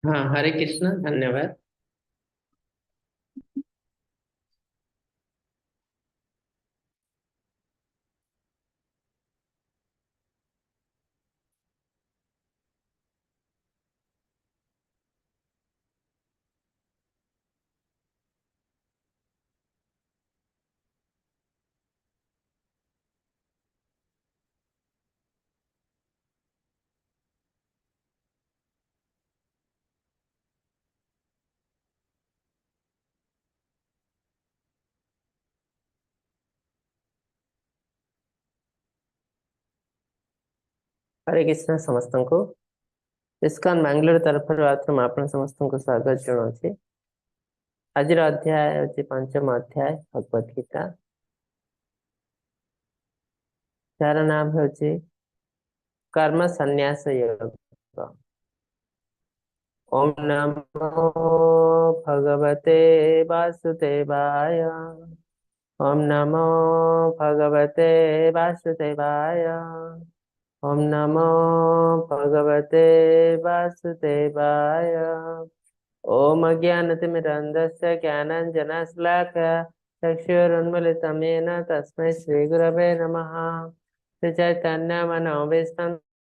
ହଁ, ହରେ କୃଷ୍ଣ, ଧନ୍ୟବାଦ। ହରେ କୃଷ୍ଣ ସମସ୍ତଙ୍କୁ ଇସ୍କନ ବାଙ୍ଗାଲୋର ତରଫରୁ ଆଉଥରେ ମୁଁ ଆପଣ ସମସ୍ତଙ୍କୁ ସ୍ୱାଗତ ଜଣାଉଛି। ଆଜିର ଅଧ୍ୟାୟ ହେଉଛି ପଞ୍ଚମ ଅଧ୍ୟାୟ ଭଗବତ ଗୀତା, ଯାହାର ନାମ ହେଉଛି କର୍ମ ସନ୍ନ୍ୟାସ ଯୋଗ। ଓମ୍ ନମୋ ଭଗବତେ ବାସୁଦେବାୟ। ଓମ୍ ନମୋ ଭଗବତେ ବାସୁଦେବାୟ। ଓମ୍ ନମୋ ଭଗବତେ ବାସୁଦେବାୟ। ओम अज्ञानतिमिरन्धस्य ज्ञानाञ्जनशलाकया चक्षुरुन्मीलितं येन तस्मै श्रीगुरवे नमः। श्रीचैतन्यमनोभीष्टं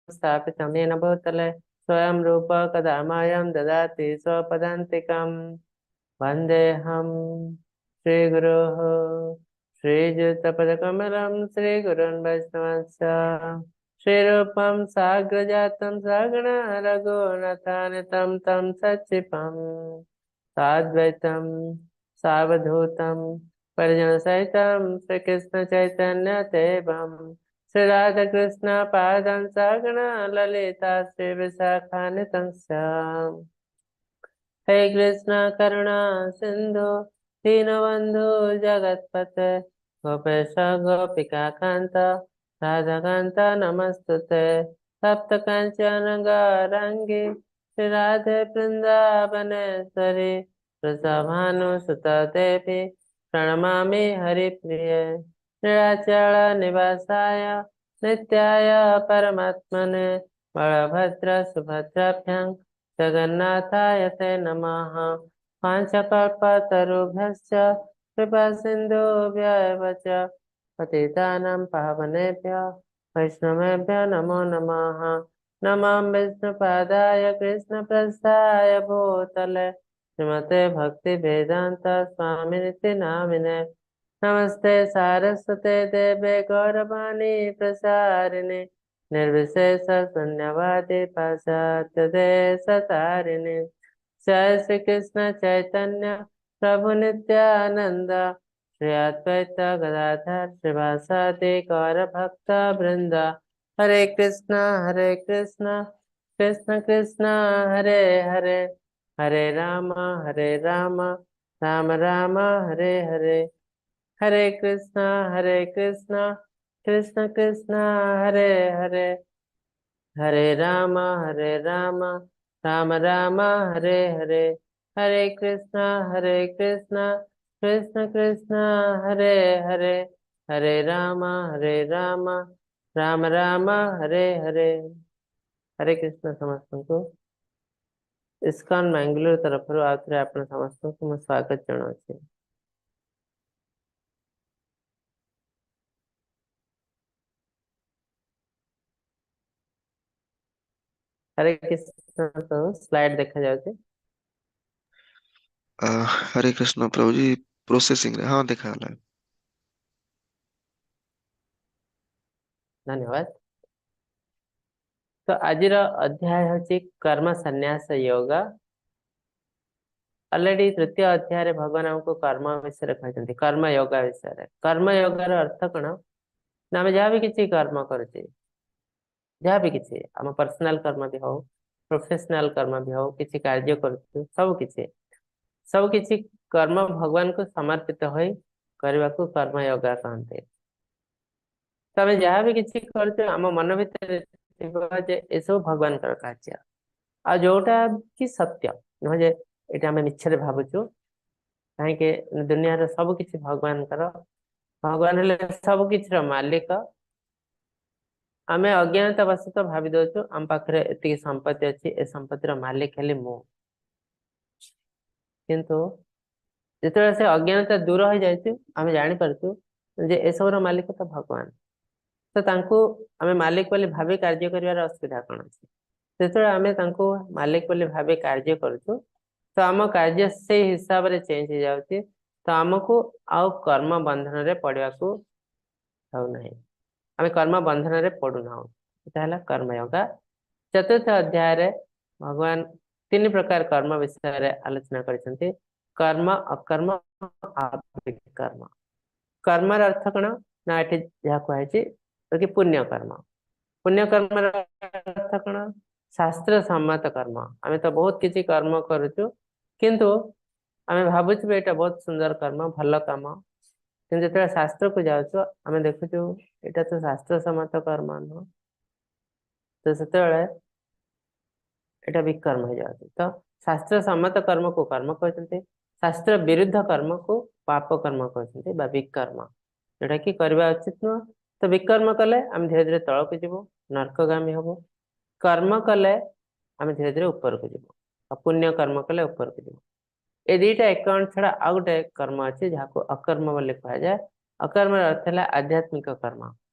स्थापितं येन भूतले स्वयं रूप कदा मह्यं ददाति स्वपदान्तिकं। वन्देऽहं श्रीगुरोः श्रीयुतपदकमलं श्रीगुरून् वैष्णवांश्च। श्रीरूपं साग्रजातं सागण रघुनाथानितं तं सचिपं साद्वैतं सावधूतं परिजनसहितं श्रीकृष्ण चैतन्य देवं श्रीराधाकृष्ण पादं सागण ललिता श्रीविशाखानितं च। हे कृष्ण करुणा सिन्धु दीनबन्धु जगत्पते गोपेश गोपिका कान्त राधाकांत नमस्तुते। सप्त कांचन गौरांगी श्री राधे वृंदावनेश्वरी वृषभानुसुत देवी प्रणमामि हरिप्रिये। नीलाचल निवासाय नित्याय परमात्मने बलभद्र सुभद्राभ्यां जगन्नाथाय ते नमः। पांचकल्पतरुभ्यश्च कृपा सिन्धुभ्य एव च पतितानां पावनेभ्य वैष्णवेभ्य नमो नमः। नमः विष्णुपादाय कृष्णप्रस्थाय भूतले श्रीमते भक्तिवेदान्त स्वामिनिति नामिने। नमस्ते सारस्वते देवे गौरवाणी प्रसारिणे निर्विशेष शून्यवादी पाश्चात्य देशतारिणे। जय श्री कृष्ण चैतन्य प्रभु नित्यानंद श्री अद्वैत गदाधर श्रीवासादि गौर भक्त वृंद। हरे कृष्णा हरे कृष्णा कृष्ण कृष्ण हरे हरे, हरे राम हरे राम राम राम हरे हरे। हरे कृष्णा हरे कृष्णा कृष्ण कृष्ण हरे हरे, हरे राम हरे राम राम राम हरे हरे। हरे कृष्णा हरे कृष्णा कृष्ण कृष्ण हरे हरे, हरे राम हरे राम राम राम हरे हरे। हरे कृष्ण ସମସ୍ତଙ୍କୁ ଇସ୍କନ ବାଙ୍ଗାଲୋର ତରଫରୁ ଆଉଥରେ ଆପଣ ସମସ୍ତଙ୍କୁ ମୁଁ ସ୍ୱାଗତ ଜଣାଉଛି। ହରେ କୃଷ୍ଣ ପ୍ରଭୁ, ସ୍ଲାଇଡ ଦେଖାଯାଉଛି? ହରେ କୃଷ୍ଣ ପ୍ରଭୁଜୀ, ପ୍ରୋସେସିଂ ରେ ହଁ ଦେଖାଗଲା। ଧନ୍ୟବାଦ। ତ ଆଜିର ଅଧ୍ୟାୟ ହେଉଛି କର୍ମ ସନ୍ନ୍ୟାସ ଯୋଗ। ଅଲରେଡି ତୃତୀୟ ଅଧ୍ୟାୟରେ ଭଗବାନ ଆମକୁ କର୍ମ ବିଷୟରେ କହିଛନ୍ତି, କର୍ମ ଯୋଗ ବିଷୟରେ। କର୍ମ ଯୋଗର ଅର୍ଥ କଣ ନା ଆମେ ଯାହା ବି କିଛି କର୍ମ କରୁଛେ, ଯାହା ବି କିଛି ଆମ ପର୍ସନାଲ କର୍ମ ବି ହଉ, ପ୍ରଫେସନାଲ କର୍ମ ବି ହଉ, କିଛି କାର୍ଯ୍ୟ କରୁଛୁ, ସବୁ କିଛି କର୍ମ ଭଗବାନଙ୍କୁ ସମର୍ପିତ ହୋଇ କରିବାକୁ କର୍ମ ଯୋଗ କହନ୍ତି। ତ ଆମେ ଯାହା ବି କିଛି କରୁଛୁ ଆମ ମନ ଭିତରେ ଥିବ ଯେ ଏସବୁ ଭଗବାନଙ୍କର କାର୍ଯ୍ୟ, ଆଉ ଯୋଉଟା କି ସତ୍ୟ ନୁହଁ ଯେ ଏଇଟା ଆମେ ମିଛରେ ଭାବୁଛୁ। କାହିଁକି ଦୁନିଆର ସବୁ କିଛି ଭଗବାନଙ୍କର, ଭଗବାନ ହେଲେ ସବୁ କିଛିର ମାଲିକ। ଆମେ ଅଜ୍ଞାନତା ବଶତଃ ଭାବି ଦଉଛୁ ଆମ ପାଖରେ ଏତିକି ସମ୍ପତ୍ତି ଅଛି, ଏ ସମ୍ପତ୍ତିର ମାଲିକ ହେଲି ମୁଁ। କିନ୍ତୁ ଯେତେବେଳେ ସେ ଅଜ୍ଞାନତା ଦୂର ହେଇଯାଇଛି, ଆମେ ଜାଣିପାରୁଛୁ ଯେ ଏସବୁର ମାଲିକ ତ ଭଗବାନ। ତ ତାଙ୍କୁ ଆମେ ମାଲିକ ବୋଲି ଭାବି କାର୍ଯ୍ୟ କରିବାର ଅସୁବିଧା କଣ ଅଛି? ଯେତେବେଳେ ଆମେ ତାଙ୍କୁ ମାଲିକ ବୋଲି ଭାବି କାର୍ଯ୍ୟ କରୁଛୁ, ତ ଆମ କାର୍ଯ୍ୟ ସେଇ ହିସାବରେ ଚେଞ୍ଜ ହେଇଯାଉଛି। ତ ଆମକୁ ଆଉ କର୍ମ ବନ୍ଧନରେ ପଡିବାକୁ ହେଉନାହିଁ, ଆମେ କର୍ମ ବନ୍ଧନରେ ପଡୁନାହୁଁ। ଏଟା ହେଲା କର୍ମଯୋଗ। ଚତୁର୍ଥ ଅଧ୍ୟାୟରେ ଭଗବାନ ତିନି ପ୍ରକାର କର୍ମ ବିଷୟରେ ଆଲୋଚନା କରିଛନ୍ତି: କର୍ମ, ଅକର୍ମ, ଅବିକର୍ମ। କର୍ମର ଅର୍ଥ କଣ ନା ଏଠି ଯାହା କୁହାଯାଇଛି କି ପୁଣ୍ୟ କର୍ମ। ପୁଣ୍ୟ କର୍ମର ଅର୍ଥ କଣ? ଶାସ୍ତ୍ର ସମ୍ମତ କର୍ମ। ଆମେ ତ ବହୁତ କିଛି କର୍ମ କରୁଛୁ, କିନ୍ତୁ ଆମେ ଭାବୁଛୁ ଏଇଟା ବହୁତ ସୁନ୍ଦର କର୍ମ, ଭଲ କାମ। କିନ୍ତୁ ଯେତେବେଳେ ଶାସ୍ତ୍ରକୁ ଯାଉଛୁ, ଆମେ ଦେଖୁଛୁ ଏଇଟା ତ ଶାସ୍ତ୍ର ସମ୍ମତ କର୍ମ ନୁହଁ। ତ ସେତେବେଳେ ଏଇଟା ବିକର୍ମ ହେଇଯାଉଛି। ତ ଶାସ୍ତ୍ର ସମ୍ମତ କର୍ମକୁ କର୍ମ କହୁଛନ୍ତି, ଶାସ୍ତ୍ର ବିରୁଦ୍ଧ କର୍ମକୁ ପାପ କର୍ମ କହୁଛନ୍ତି ବା ବିକର୍ମ, ଯୋଉଟା କି କରିବା ଉଚିତ ନୁହଁ। ତ ବିକର୍ମ କଲେ ଆମେ ଧୀରେ ଧୀରେ ତଳକୁ ଯିବୁ, ନର୍କଗାମୀ ହବୁ। କର୍ମ କଲେ ଆମେ ଧୀରେ ଧୀରେ ଉପରକୁ ଯିବୁ, ଆଉ ପୁଣ୍ୟ କର୍ମ କଲେ ଉପରକୁ ଯିବୁ। ଏ ଦିଟା ଆକାଉଣ୍ଟ ଛଡା ଆଉ ଗୋଟେ କର୍ମ ଅଛି, ଯାହାକୁ ଅକର୍ମ ବୋଲି କୁହାଯାଏ। ଅକର୍ମର ଅର୍ଥ ହେଲା ଆଧ୍ୟାତ୍ମିକ କର୍ମ।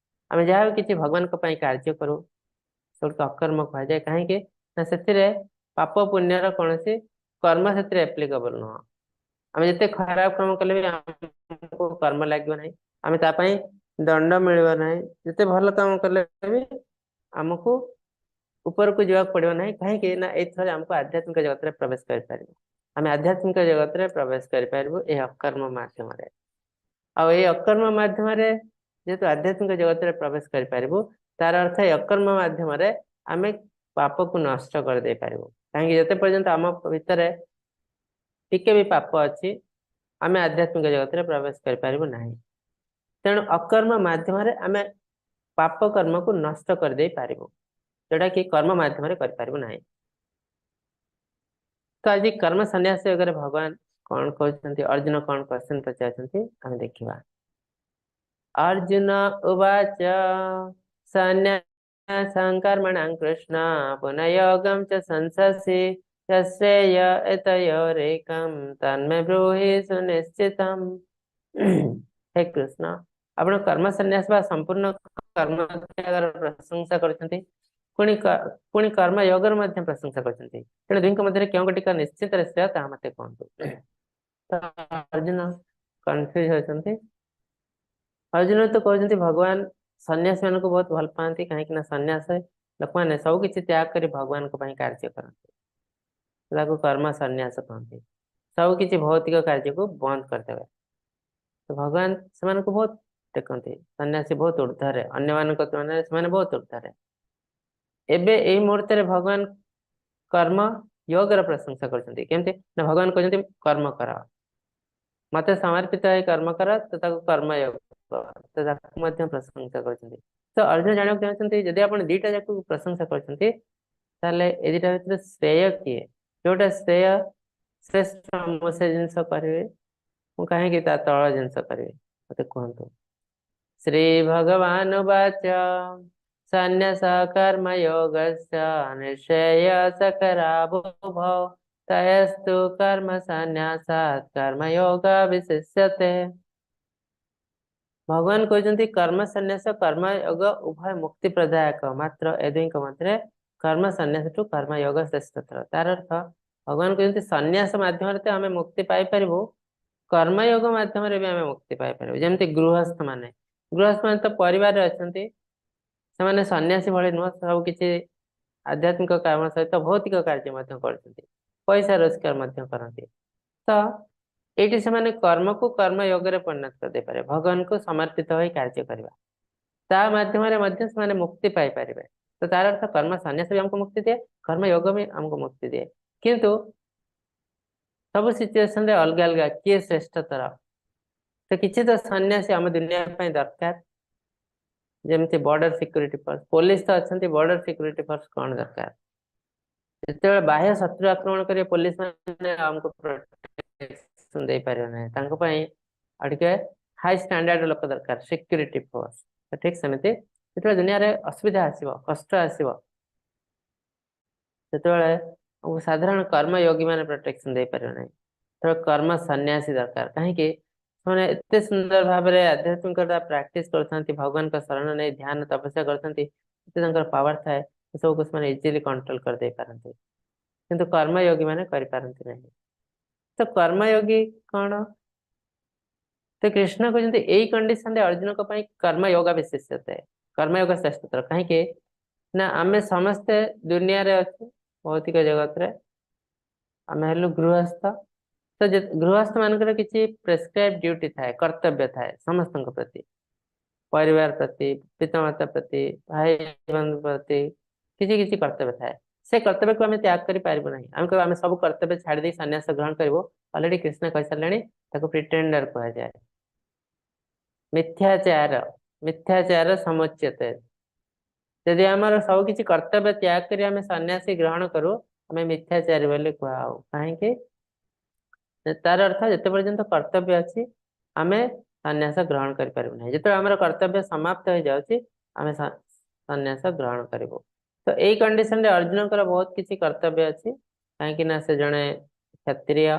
ଆମେ ଯାହା ବି କିଛି ଭଗବାନଙ୍କ ପାଇଁ କାର୍ଯ୍ୟ କରୁ, ସେଗୁଡ଼ିକ ଅକର୍ମ କୁହାଯାଏ। କାହିଁକି ନା ସେଥିରେ ପାପ ପୁଣ୍ୟର କୌଣସି କର୍ମ ସେଥିରେ ଆପ୍ଲିକେବଲ ନୁହଁ। ଆମେ ଯେତେ ଖରାପ କାମ କଲେ ବି ଆମକୁ କର୍ମ ଲାଗିବ ନାହିଁ, ଆମେ ତା ପାଇଁ ଦଣ୍ଡ ମିଳିବ ନାହିଁ। ଯେତେ ଭଲ କାମ କଲେ ବି ଆମକୁ ଉପରକୁ ଯିବାକୁ ପଡିବ ନାହିଁ। କାହିଁକି ନା ଏଇଥରେ ଆମକୁ ଆଧ୍ୟାତ୍ମିକ ଜଗତରେ ପ୍ରବେଶ କରିପାରିବ। ଆମେ ଆଧ୍ୟାତ୍ମିକ ଜଗତରେ ପ୍ରବେଶ କରିପାରିବୁ ଏହି ଅକର୍ମ ମାଧ୍ୟମରେ। ଆଉ ଏଇ ଅକର୍ମ ମାଧ୍ୟମରେ ଯେହେତୁ ଆଧ୍ୟାତ୍ମିକ ଜଗତରେ ପ୍ରବେଶ କରିପାରିବୁ, ତାର ଅର୍ଥ ଏଇ ଅକର୍ମ ମାଧ୍ୟମରେ ଆମେ ପାପକୁ ନଷ୍ଟ କରିଦେଇ ପାରିବୁ। କାହିଁକି ଯେତେ ପର୍ଯ୍ୟନ୍ତ ଆମ ଭିତରେ ଟିକେ ବି ପାପ ଅଛି, ଆମେ ଆଧ୍ୟାତ୍ମିକ ଜଗତରେ ପ୍ରବେଶ କରିପାରିବୁ ନାହିଁ। ତେଣୁ ଅକର୍ମ ମାଧ୍ୟମରେ ଆମେ ପାପ କର୍ମକୁ ନଷ୍ଟ କରିଦେଇ ପାରିବୁ, ଯୋଉଟା କି କର୍ମ ମାଧ୍ୟମରେ କରିପାରିବୁ ନାହିଁ। ତ ଆଜି କର୍ମ ସନ୍ନ୍ୟାସ ଯୋଗରେ ଭଗବାନ କଣ କହୁଛନ୍ତି, ଅର୍ଜୁନ କଣ କ୍ୱେଶ୍ଚନ ପଚାରୁଛନ୍ତି, ଆମେ ଦେଖିବା। ଅର୍ଜୁନ ଉବାଚ ସନ୍ନ୍ୟାସଂ କର୍ମଣାଂ କୃଷ୍ଣ ପୁନର୍ଯୋଗଂ ଚ ସଂସସି ଶ୍ରେୟ ଏତୟୋରେକಂ ତନ୍ମେ ବ୍ରୂହି ସୁନିଶ୍ଚିତମ୍। ହେ କୃଷ୍ଣ, ଆପଣ କର୍ମ ସନ୍ନ୍ୟାସ ବା ସମ୍ପୂର୍ଣ୍ଣ କର୍ମ ତ୍ୟାଗର ପ୍ରଶଂସା କରୁଛନ୍ତି, ପୁଣି ପୁଣି କର୍ମ ଯୋଗର ମଧ୍ୟ ପ୍ରଶଂସା କରୁଛନ୍ତି। ତେଣୁ ଦୁହିଁଙ୍କ ମଧ୍ୟରେ କେଉଁ ଗୋଟିକ ନିଶ୍ଚିତରେ ଶ୍ରେୟ, ତାହା ମତେ କୁହନ୍ତୁ। ତ ଅର୍ଜୁନ କନଫ୍ୟୁଜ ଅଛନ୍ତି। ଅର୍ଜୁନ ତ କହୁଛନ୍ତି ଭଗବାନ ସନ୍ନ୍ୟାସୀ ମାନଙ୍କୁ ବହୁତ ଭଲ ପାଆନ୍ତି, କାହିଁକି ନା ସନ୍ନ୍ୟାସ ଲୋକମାନେ ସବୁ କିଛି ତ୍ୟାଗ କରି ଭଗବାନଙ୍କ ପାଇଁ କାର୍ଯ୍ୟ କରନ୍ତି, ତାକୁ କର୍ମ ସନ୍ନ୍ୟାସ କହନ୍ତି। ସବୁ କିଛି ଭୌତିକ କାର୍ଯ୍ୟକୁ ବନ୍ଦ କରିଦେବେ। ତ ଭଗବାନ ସେମାନଙ୍କୁ ବହୁତ ଦେଖନ୍ତି, ସନ୍ନ୍ୟାସୀ ବହୁତ ଉର୍ଦ୍ଧ୍ୱରେ, ଅନ୍ୟମାନଙ୍କ ତୁଳନାରେ ସେମାନେ ବହୁତ ଉର୍ଦ୍ଧ୍ୱରେ। ଏବେ ଏଇ ମୁହୂର୍ତ୍ତରେ ଭଗବାନ କର୍ମ ଯୋଗର ପ୍ରଶଂସା କରୁଛନ୍ତି। କେମିତି ନା ଭଗବାନ କହୁଛନ୍ତି କର୍ମ କର, ମତେ ସମର୍ପିତ ହେଇ କର୍ମ କର, ତ ତାକୁ କର୍ମ ଯୋଗ, ତ ତାକୁ ମଧ୍ୟ ପ୍ରଶଂସା କରୁଛନ୍ତି। ତ ଅର୍ଜୁନ ଜାଣିବାକୁ ଚାହୁଁଛନ୍ତି, ଯଦି ଆପଣ ଦିଟା ଯାକୁ ପ୍ରଶଂସା କରୁଛନ୍ତି, ତାହେଲେ ଏ ଦିଟା ଭିତରେ ଶ୍ରେୟ କିଏ? ଯୋଉଟା ଶ୍ରେୟ ଶ୍ରେଷ୍ଠ, ମୁଁ ସେ ଜିନିଷ କରିବି। ମୁଁ କାହିଁକି ତା ତଳ ଜିନିଷ କରିବି, ମତେ କୁହନ୍ତୁ। ଶ୍ରୀ ଭଗବାନ ବାଚ ସନ୍ନ୍ୟାସ କର୍ମ ଯୋଗସ୍ୟ ନିଶ୍ଚୟ ସକରାବୁଭौ ତୟସ୍ତୁ କର୍ମ ସନ୍ନ୍ୟାସାତ୍ କର୍ମ ଯୋଗ ବିଶିଷ୍ୟତେ। ଭଗବାନ କହୁଛନ୍ତି କର୍ମ ସନ୍ନ୍ୟାସ, କର୍ମ ଯୋଗ ଉଭୟ ମୁକ୍ତି ପ୍ରଦାୟକ, ମାତ୍ର ଏ ଦୁଇଙ୍କ ମଧ୍ୟରେ କର୍ମ ସନ୍ନ୍ୟାସଠୁ କର୍ମ ଯୋଗ ଶ୍ରେଷ୍ଠତର। ତାର ଅର୍ଥ ଭଗବାନ କହୁଛନ୍ତି ସନ୍ନ୍ୟାସ ମାଧ୍ୟମରେ ତ ଆମେ ମୁକ୍ତି ପାଇପାରିବୁ, କର୍ମଯୋଗ ମାଧ୍ୟମରେ ବି ଆମେ ମୁକ୍ତି ପାଇପାରିବୁ। ଯେମିତି ଗୃହସ୍ଥ ମାନେ, ଗୃହସ୍ଥ ମାନେ ତ ପରିବାରରେ ଅଛନ୍ତି, ସେମାନେ ସନ୍ନ୍ୟାସୀ ଭଳି ନୁହଁ, ସବୁ କିଛି ଆଧ୍ୟାତ୍ମିକ କାମ ସହିତ ଭୌତିକ କାର୍ଯ୍ୟ ମଧ୍ୟ କରୁଛନ୍ତି, ପଇସା ରୋଜଗାର ମଧ୍ୟ କରନ୍ତି। ତ ଏଇଠି ସେମାନେ କର୍ମକୁ କର୍ମ ଯୋଗରେ ପରିଣତ କରିଦେଇପାରିବେ, ଭଗବାନଙ୍କୁ ସମର୍ପିତ ହୋଇ କାର୍ଯ୍ୟ କରିବା, ତା ମାଧ୍ୟମରେ ମଧ୍ୟ ସେମାନେ ମୁକ୍ତି ପାଇପାରିବେ। ତ ତାର ଅର୍ଥ କର୍ମ ସନ୍ନ୍ୟାସ ବି ଆମକୁ ମୁକ୍ତି ଦିଏ, କର୍ମ ଯୋଗ ବି ଆମକୁ ମୁକ୍ତି ଦିଏ। କିନ୍ତୁ ସବୁ ସିଚୁଏସନରେ ଅଲଗା ଅଲଗା କିଏ ଶ୍ରେଷ୍ଠତର? ତ କିଛି ତ ସନ୍ନ୍ୟାସୀ ଆମ ଦୁନିଆ ପାଇଁ ଦରକାର, ଯେମିତି ବର୍ଡର ସିକ୍ୟୁରିଟି ଫୋର୍ସ। ପୋଲିସ ତ ଅଛନ୍ତି, ବର୍ଡର ସିକ୍ୟୁରିଟି ଫୋର୍ସ କଣ ଦରକାର? ଯେତେବେଳେ ବାହ୍ୟ ଶତ୍ରୁ ଆକ୍ରମଣ କରିବେ, ପୋଲିସ ମାନେ ଆମକୁ ପ୍ରୋଟେକ୍ସନ ଦେଇପାରିବେ ନାହିଁ। ତାଙ୍କ ପାଇଁ ଆଉ ଟିକେ ହାଇ ଷ୍ଟାଣ୍ଡାର୍ଡ ଲୋକ ଦରକାର, ସିକ୍ୟୁରିଟି ଫୋର୍ସ। ତ ଠିକ ସେମିତି ଯେତେବେଳେ ଦୁନିଆରେ ଅସୁବିଧା ଆସିବ, କଷ୍ଟ ଆସିବ, ସେତେବେଳେ ଆମକୁ ସାଧାରଣ କର୍ମ ଯୋଗୀ ମାନେ ପ୍ରୋଟେକ୍ସନ ଦେଇପାରିବେ ନାହିଁ। ସେତେବେଳେ କର୍ମ ସନ୍ନ୍ୟାସୀ ଦରକାର। କାହିଁକି? ସେମାନେ ଏତେ ସୁନ୍ଦର ଭାବରେ ଆଧ୍ୟାତ୍ମିକତା ପ୍ରାକ୍ଟିସ କରିଥାନ୍ତି, ଭଗବାନଙ୍କ ଶରଣ ନେଇ ଧ୍ୟାନ ତପସ୍ୟା କରିଥାନ୍ତି, ଏତେ ତାଙ୍କର ପାୱାର ଥାଏ, ସେସବୁକୁ ସେମାନେ ଇଜିଲି କଣ୍ଟ୍ରୋଲ କରିଦେଇ ପାରନ୍ତି। କିନ୍ତୁ କର୍ମଯୋଗୀ ମାନେ କରିପାରନ୍ତି ନାହିଁ। ତ କର୍ମଯୋଗୀ କଣ? ତ କୃଷ୍ଣ କହୁଛନ୍ତି, ଏଇ କଣ୍ଡିସନରେ ଅର୍ଜୁନଙ୍କ ପାଇଁ କର୍ମଯୋଗ ବିଶେଷତା, କର୍ମଯୋଗ ଶ୍ରେଷ୍ଠତର। କାହିଁକି ନା ଆମେ ସମସ୍ତେ ଦୁନିଆରେ ଅଛୁ, ଭୌତିକ ଜଗତରେ ଆମେ ହେଲୁ ଗୃହସ୍ଥ। ତ ଗୃହସ୍ଥ ମାନଙ୍କର କିଛି ପ୍ରେସକ୍ରାଇବ ଡ୍ୟୁଟି ଥାଏ, କର୍ତ୍ତବ୍ୟ ଥାଏ ସମସ୍ତଙ୍କ ପ୍ରତି, ପରିବାର ପ୍ରତି, ପିତାମାତା ପ୍ରତି, ଭାଇ ବନ୍ଧୁ ପ୍ରତି କିଛି କିଛି କର୍ତ୍ତବ୍ୟ ଥାଏ। ସେ କର୍ତ୍ତବ୍ୟକୁ ଆମେ ତ୍ୟାଗ କରିପାରିବୁ ନାହିଁ। ଆମେ କହିବୁ ଆମେ ସବୁ କର୍ତ୍ତବ୍ୟ ଛାଡ଼ି ଦେଇ ସନ୍ନ୍ୟାସ ଗ୍ରହଣ କରିବୁ, ଅଲରେଡି କୃଷ୍ଣ କହିସାରିଲେଣି, ତାକୁ ପ୍ରିଟେଣ୍ଡର କୁହାଯାଏ। ମିଥ୍ୟାଚାର, ମିଥ୍ୟାଚାର ସମୁଚ୍ୟତେ। ଯଦି ଆମର ସବୁ କିଛି କର୍ତ୍ତବ୍ୟ ତ୍ୟାଗ କରି ଆମେ ସନ୍ନ୍ୟାସୀ ଗ୍ରହଣ କରୁ, ଆମେ ମିଥ୍ୟାଚାରୀ ବୋଲି କୁହାହଉ। କାହିଁକି? ତାର ଅର୍ଥ, ଯେତେ ପର୍ଯ୍ୟନ୍ତ କର୍ତ୍ତବ୍ୟ ଅଛି, ଆମେ ସନ୍ନ୍ୟାସ ଗ୍ରହଣ କରିପାରିବୁ ନାହିଁ। ଯେତେବେଳେ ଆମର କର୍ତ୍ତବ୍ୟ ସମାପ୍ତ ହେଇଯାଉଛି, ଆମେ ସନ୍ନ୍ୟାସ ଗ୍ରହଣ କରିବୁ। ତ ଏଇ କଣ୍ଡିସନରେ ଅର୍ଜୁନଙ୍କର ବହୁତ କିଛି କର୍ତ୍ତବ୍ୟ ଅଛି। କାହିଁକି ନା ସେ ଜଣେ କ୍ଷତ୍ରିୟ,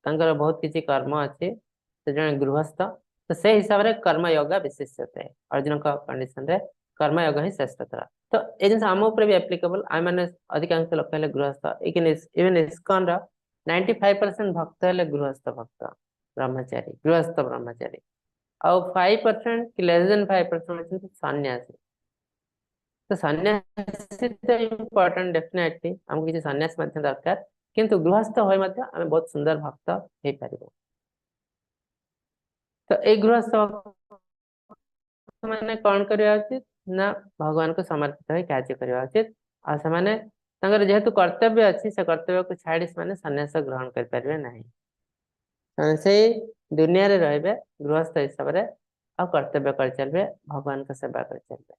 ତାଙ୍କର ବହୁତ କିଛି କର୍ମ ଅଛି, ସେ ଜଣେ ଗୃହସ୍ଥ। ତ ସେଇ ହିସାବରେ କର୍ମଯୋଗ ବିଶେଷତା, ଅର୍ଜୁନଙ୍କ କଣ୍ଡିସନରେ କର୍ମଯୋଗ ହିଁ ଶ୍ରେଷ୍ଠତର। ତ ଏଇ ଜିନିଷ ଆମ ଉପରେ ବି ଆପ୍ଲିକେବଲ। ଆମେ ମାନେ ଅଧିକାଂଶ ଲୋକ ହେଲେ ଗୃହସ୍ଥ। ଇଭେନ ଇସ୍କନର 95% ଭକ୍ତ ହେଲେ ଗୃହସ୍ଥ ଭକ୍ତ, ବ୍ରହ୍ମଚାରୀ, ଗୃହସ୍ଥ ବ୍ରହ୍ମଚାରୀ। ଆଉ 5% କି ଲେସ୍ ଦେନ୍ 5% ଅଛନ୍ତି ସନ୍ନ୍ୟାସୀ। ତ ସନ୍ନ୍ୟାସୀ ତ ଇମ୍ପୋର୍ଟାଣ୍ଟ, ଡେଫିନେଟଲି ଆମକୁ କିଛି ସନ୍ନ୍ୟାସ ମଧ୍ୟ ଦରକାର। କିନ୍ତୁ ଗୃହସ୍ଥ ହୋଇ ମଧ୍ୟ ଆମେ ବହୁତ ସୁନ୍ଦର ଭକ୍ତ ହେଇପାରିବୁ। ତ ଏଇ ଗୃହସ୍ଥ ମାନେ କଣ କରିବା ଉଚିତ ନା ଭଗବାନଙ୍କୁ ସମର୍ପିତ ହୋଇ କାର୍ଯ୍ୟ କରିବା ଉଚିତ। ଆଉ ସେମାନେ ତାଙ୍କର ଯେହେତୁ କର୍ତ୍ତବ୍ୟ ଅଛି, ସେ କର୍ତ୍ତବ୍ୟକୁ ଛାଡି ସେମାନେ ସନ୍ନ୍ୟାସ ଗ୍ରହଣ କରିପାରିବେ ନାହିଁ। ସେମାନେ ସେଇ ଦୁନିଆରେ ରହିବେ ଗୃହସ୍ଥ ହିସାବରେ ଆଉ କର୍ତ୍ତବ୍ୟ କରିଚାଲିବେ, ଭଗବାନଙ୍କ ସେବା କରିଚାଲିବେ।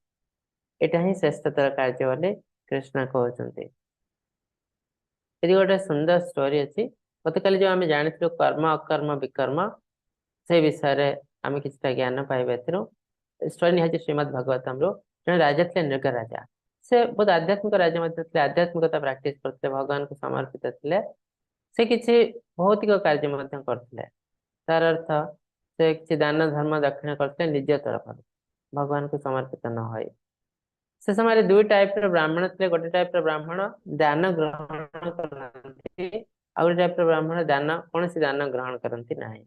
ଏଇଟା ହିଁ ଶ୍ରେଷ୍ଠତର କାର୍ଯ୍ୟ ବୋଲି କୃଷ୍ଣ କହୁଛନ୍ତି। ଏଠି ଗୋଟେ ସୁନ୍ଦର ଷ୍ଟୋରି ଅଛି। ଗତକାଲି ଯୋଉ ଆମେ ଜାଣିଥିଲୁ କର୍ମ, ଅକର୍ମ, ବିକର୍ମ, ସେଇ ବିଷୟରେ ଆମେ କିଛିଟା ଜ୍ଞାନ ପାଇବା ଏଥିରୁ। ଷ୍ଟୋରି ନିହାତି ଶ୍ରୀମଦ୍ ଭାଗବତମରୁ। ଜଣେ ରାଜା ଥିଲେ, ନୃଗ ରାଜା। ସେ ବହୁତ ଆଧ୍ୟାତ୍ମିକ ରାଜା ମଧ୍ୟ ଥିଲେ, ଆଧ୍ୟାତ୍ମିକତା ପ୍ରାକ୍ଟିସ କରୁଥିଲେ, ଭଗବାନଙ୍କୁ ସମର୍ପିତ ଥିଲେ। ସେ କିଛି ଭୌତିକ କାର୍ଯ୍ୟ ମଧ୍ୟ କରୁଥିଲେ। ତାର ଅର୍ଥ, ସେ କିଛି ଦାନ ଧର୍ମ ଦକ୍ଷିଣା କରୁଥିଲେ ନିଜ ତରଫରୁ, ଭଗବାନଙ୍କୁ ସମର୍ପିତ ନ ହୋଇ। ସେ ସମୟରେ ଦୁଇ ଟାଇପ ର ବ୍ରାହ୍ମଣ ଥିଲେ। ଗୋଟେ ଟାଇପ ର ବ୍ରାହ୍ମଣ ଦାନ ଗ୍ରହଣ କରନ୍ତି, ଆଉ ଗୋଟେ ଟାଇପ ର ବ୍ରାହ୍ମଣ କୌଣସି ଦାନ ଗ୍ରହଣ କରନ୍ତି ନାହିଁ।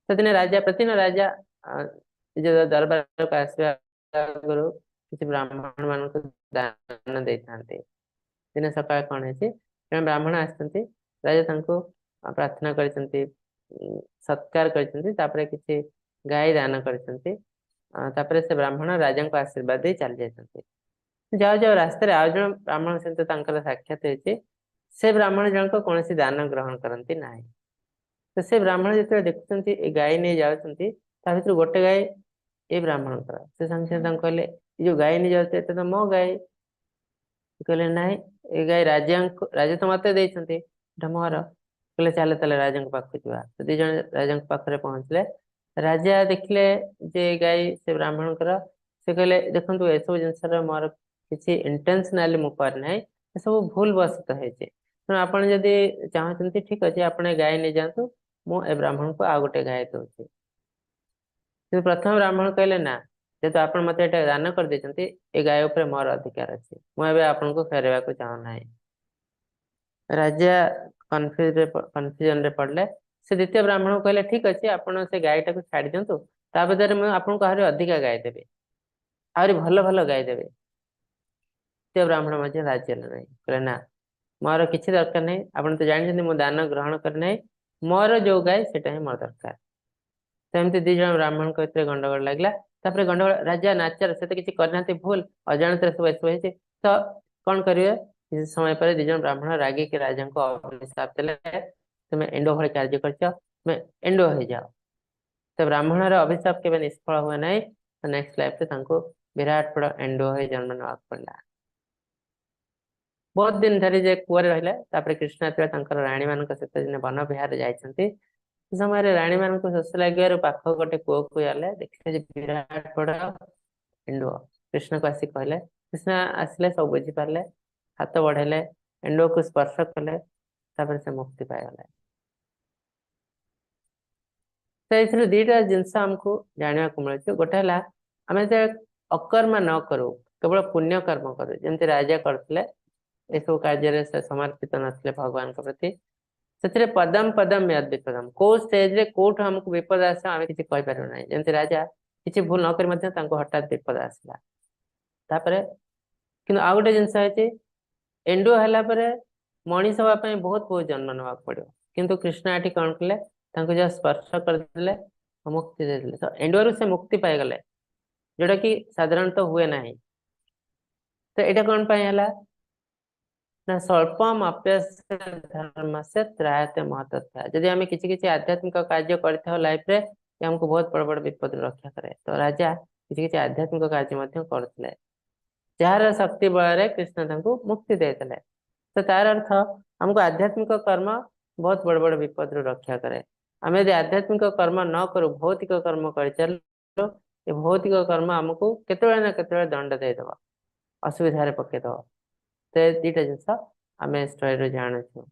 ସେଦିନ ରାଜା, ପ୍ରତିଦିନ ରାଜା ନିଜ ଦରବାରକୁ ଆସିବା ଆଗରୁ କିଛି ବ୍ରାହ୍ମଣ ମାନଙ୍କୁ ଦାନ ଦେଇଥାନ୍ତି। ଦିନେ ସକାଳେ କଣ ହେଇଛି, ଜଣେ ବ୍ରାହ୍ମଣ ଆସିଛନ୍ତି। ରାଜା ତାଙ୍କୁ ପ୍ରାର୍ଥନା କରିଛନ୍ତି, ସତ୍କାର କରିଛନ୍ତି, ତାପରେ କିଛି ଗାଈ ଦାନ କରିଛନ୍ତି। ତାପରେ ସେ ବ୍ରାହ୍ମଣ ରାଜାଙ୍କୁ ଆଶୀର୍ବାଦ ଦେଇ ଚାଲି ଯାଇଛନ୍ତି। ଯାଉ ଯାଉ ରାସ୍ତାରେ ଆଉ ଜଣେ ବ୍ରାହ୍ମଣ ସହିତ ତାଙ୍କର ସାକ୍ଷାତ ହେଇଛି। ସେ ବ୍ରାହ୍ମଣ ଜଣକ କୌଣସି ଦାନ ଗ୍ରହଣ କରନ୍ତି ନାହିଁ। ତ ସେ ବ୍ରାହ୍ମଣ ଯେତେବେଳେ ଦେଖୁଛନ୍ତି ଏ ଗାଈ ନେଇ ଯାଉଛନ୍ତି, ତା ଭିତରୁ ଗୋଟେ ଗାଈ ଏ ବ୍ରାହ୍ମଣଙ୍କର। ସେ ସାଙ୍ଗେ ସାଙ୍ଗେ ତାଙ୍କୁ କହିଲେ, ଏ ଯୋଉ ଗାଈ ନେଇ ଯାଉଛି, ଏଟା ତ ମୋ ଗାଈ। ସେ କହିଲେ, ନାଇଁ, ଏ ଗାଈ ରାଜାଙ୍କୁ, ରାଜା ତ ମତେ ଦେଇଛନ୍ତି, ଏଟା ମୋର। କହିଲେ, ଚାଲ ତାହେଲେ ରାଜାଙ୍କ ପାଖକୁ ଯିବା। ତ ଦି ଜଣ ରାଜାଙ୍କ ପାଖରେ ପହଞ୍ଚିଲେ। ରାଜା ଦେଖିଲେ ଯେ ଏ ଗାଈ ସେ ବ୍ରାହ୍ମଣଙ୍କର। ସେ କହିଲେ, ଦେଖନ୍ତୁ, ଏସବୁ ଜିନିଷର ମୋର କିଛି ଇଣ୍ଟେନସନାଲି ମୁଁ କରିନାହିଁ, ଏସବୁ ଭୁଲ ବଶତ ହେଇଛି। ତେଣୁ ଆପଣ ଯଦି ଚାହୁଁଛନ୍ତି, ଠିକ ଅଛି, ଆପଣ ଏ ଗାଈ ନେଇଯାଆନ୍ତୁ, ମୁଁ ଏ ବ୍ରାହ୍ମଣକୁ ଆଉ ଗୋଟେ ଗାଈ ଦଉଛି। କିନ୍ତୁ ପ୍ରଥମ ବ୍ରାହ୍ମଣ କହିଲେ, ନା, ଯେହେତୁ ଆପଣ ମତେ ଏଇଟା ଦାନ କରିଦେଇଛନ୍ତି, ଏ ଗାଈ ଉପରେ ମୋର ଅଧିକାର ଅଛି, ମୁଁ ଏବେ ଆପଣଙ୍କୁ ଫେରାଇବାକୁ ଚାହୁଁନାହିଁ। ରାଜା କନଫ୍ୟୁଜନରେ ପଡିଲେ। ସେ ଦ୍ୱିତୀୟ ବ୍ରାହ୍ମଣକୁ କହିଲେ, ଠିକ ଅଛି, ଆପଣ ସେ ଗାଈଟାକୁ ଛାଡି ଦିଅନ୍ତୁ, ତା ବଦଳରେ ମୁଁ ଆପଣଙ୍କୁ ଆହୁରି ଅଧିକା ଗାଈ ଦେବି, ଆହୁରି ଭଲ ଭଲ ଗାଈ ଦେବି। ଦ୍ୱିତୀୟ ବ୍ରାହ୍ମଣ ମଧ୍ୟ ରାଜି ହେଲେ ନାହିଁ। କହିଲେ, ନା, ମୋର କିଛି ଦରକାର ନାହିଁ। ଆପଣ ତ ଜାଣିଛନ୍ତି ମୁଁ ଦାନ ଗ୍ରହଣ କରିନାହିଁ। ମୋର ଯୋଉ ଗାଈ, ସେଟା ହିଁ ମୋର ଦରକାର। ସେମିତି ଦି ଜଣ ବ୍ରାହ୍ମଣଙ୍କ ଭିତରେ ଗଣ୍ଡଗୋଳ ଲାଗିଲା। ତାପରେ ଗଣ୍ଡଗୋଳ, ରାଜା ନାଚାର, ସେ ତ କିଛି କରିନାହାନ୍ତି ଭୁଲ, ଅଜାଣତରେ ସବୁ ଏସବୁ ହେଇଛି। ତ କଣ କରିବେ? କିଛି ସମୟ ପରେ ଦି ଜଣ ବ୍ରାହ୍ମଣ ରାଗିକି ରାଜାଙ୍କୁ ଅଭିଶାପ ଦେଲେ, ତୁମେ ଏଣ୍ଡୁଅ ଭଳି କାର୍ଯ୍ୟ କରିଛ, ତୁମେ ଏଣ୍ଡୁଅ ହେଇଯାଅ। ତ ବ୍ରାହ୍ମଣର ଅଭିଶାପ କେବେ ନିଷ୍ଫଳ ହୁଏ ନାହିଁ। ନେକ୍ସଟ ଲାଇଫରେ ତାଙ୍କୁ ବିରାଟ ବଡ ଏଣ୍ଡୁଅ ହେଇ ଜନ୍ମ ନେବାକୁ ପଡିଲା। ବହୁତ ଦିନ ଧରି ଯେ କୂଅରେ ରହିଲେ। ତାପରେ କୃଷ୍ଣ ଯେତେବେଳେ ତାଙ୍କର ରାଣୀ ମାନଙ୍କ ସହିତ ଦିନେ ବନ ବିହାରରେ ଯାଇଛନ୍ତି, ସେ ସମୟରେ ରାଣୀ ମାନଙ୍କୁ ଶୋଷ ଲାଗିବାରୁ ପାଖ ଗୋଟେ କୂଅକୁ ଗଲେ, ଦେଖିଲେ ଯେ ବିରାଟ ବଡ ଏଣ୍ଡୁଅ। କୃଷ୍ଣକୁ ଆସି କହିଲେ, କୃଷ୍ଣ ଆସିଲେ, ସବୁ ବୁଝିପାରିଲେ, ହାତ ବଢେଇଲେ, ଏଣ୍ଡୁଅକୁ ସ୍ପର୍ଶ କଲେ, ତାପରେ ସେ ମୁକ୍ତି ପାଇଗଲେ। ତ ଏଥିରୁ ଦିଟା ଜିନିଷ ଆମକୁ ଜାଣିବାକୁ ମିଳୁଛି। ଗୋଟେ ହେଲା ଆମେ ଯେତେବେଳେ ଅକର୍ମ ନ କରୁ, କେବଳ ପୁଣ୍ୟ କର୍ମ କରୁ, ଯେମିତି ରାଜା କରୁଥିଲେ, ଏସବୁ କାର୍ଯ୍ୟରେ ସେ ସମର୍ପିତ ନଥିଲେ ଭଗବାନଙ୍କ ପ୍ରତି, ସେଥିରେ ପଦମ ପଦମ ୟଦ ବିପଦମ, କୋଉ ଷ୍ଟେଜରେ କୋଉଠୁ ଆମକୁ ବିପଦ ଆସିବ ଆମେ କିଛି କହିପାରିବୁ ନାହିଁ। ଯେମିତି ରାଜା କିଛି ଭୁଲ ନ କରି ମଧ୍ୟ ତାଙ୍କୁ ହଠାତ୍ ବିପଦ ଆସିଲା। ତାପରେ କିନ୍ତୁ ଆଉ ଗୋଟେ ଜିନିଷ ହେଇଛି, ଏଣ୍ଡୁଅ ହେଲା ପରେ ମଣିଷ ହବା ପାଇଁ ବହୁତ ବହୁତ ଜନ୍ମ ନେବାକୁ ପଡିବ। କିନ୍ତୁ କୃଷ୍ଣ ଏଠି କଣ କଲେ, ତାଙ୍କୁ ଯାହା ସ୍ପର୍ଶ କରିଦେଲେ, ମୁକ୍ତି ଦେଇଦେଲେ। ତ ଏଣ୍ଡୁଅରୁ ସେ ମୁକ୍ତି ପାଇଗଲେ, ଯୋଉଟା କି ସାଧାରଣତଃ ହୁଏ ନାହିଁ। ତ ଏଇଟା କଣ ପାଇଁ ହେଲା ନା ସ୍ୱଳ୍ପମ ଅପ୍ୟସ୍ୟ ଧର୍ମସ୍ୟ ତ୍ରାୟତେ ମହତତ୍ଵାୟ। ଯଦି ଆମେ କିଛି କିଛି ଆଧ୍ୟାତ୍ମିକ କାର୍ଯ୍ୟ କରିଥାଉ ଲାଇଫରେ, ଆମକୁ ବହୁତ ବଡ ବଡ ବିପଦରୁ ରକ୍ଷା କରେ। ତ ରାଜା କିଛି କିଛି ଆଧ୍ୟାତ୍ମିକ କାର୍ଯ୍ୟ ମଧ୍ୟ କରୁଥିଲେ, ଯାହାର ଶକ୍ତି ବଳରେ କୃଷ୍ଣ ତାଙ୍କୁ ମୁକ୍ତି ଦେଇଥିଲେ। ତ ତାର ଅର୍ଥ ଆମକୁ ଆଧ୍ୟାତ୍ମିକ କର୍ମ ବହୁତ ବଡ ବଡ ବିପଦରୁ ରକ୍ଷା କରେ। ଆମେ ଯଦି ଆଧ୍ୟାତ୍ମିକ କର୍ମ ନ କରୁ, ଭୌତିକ କର୍ମ କରିଚାଲୁ, ଏ ଭୌତିକ କର୍ମ ଆମକୁ କେତେବେଳେ ନା କେତେବେଳେ ଦଣ୍ଡ ଦେଇଦବ, ଅସୁବିଧାରେ ପକେଇଦବ। ତ ଏ ଦିଟା ଜିନିଷ ଆମେ ଷ୍ଟୋରିରୁ ଜାଣୁଛୁ।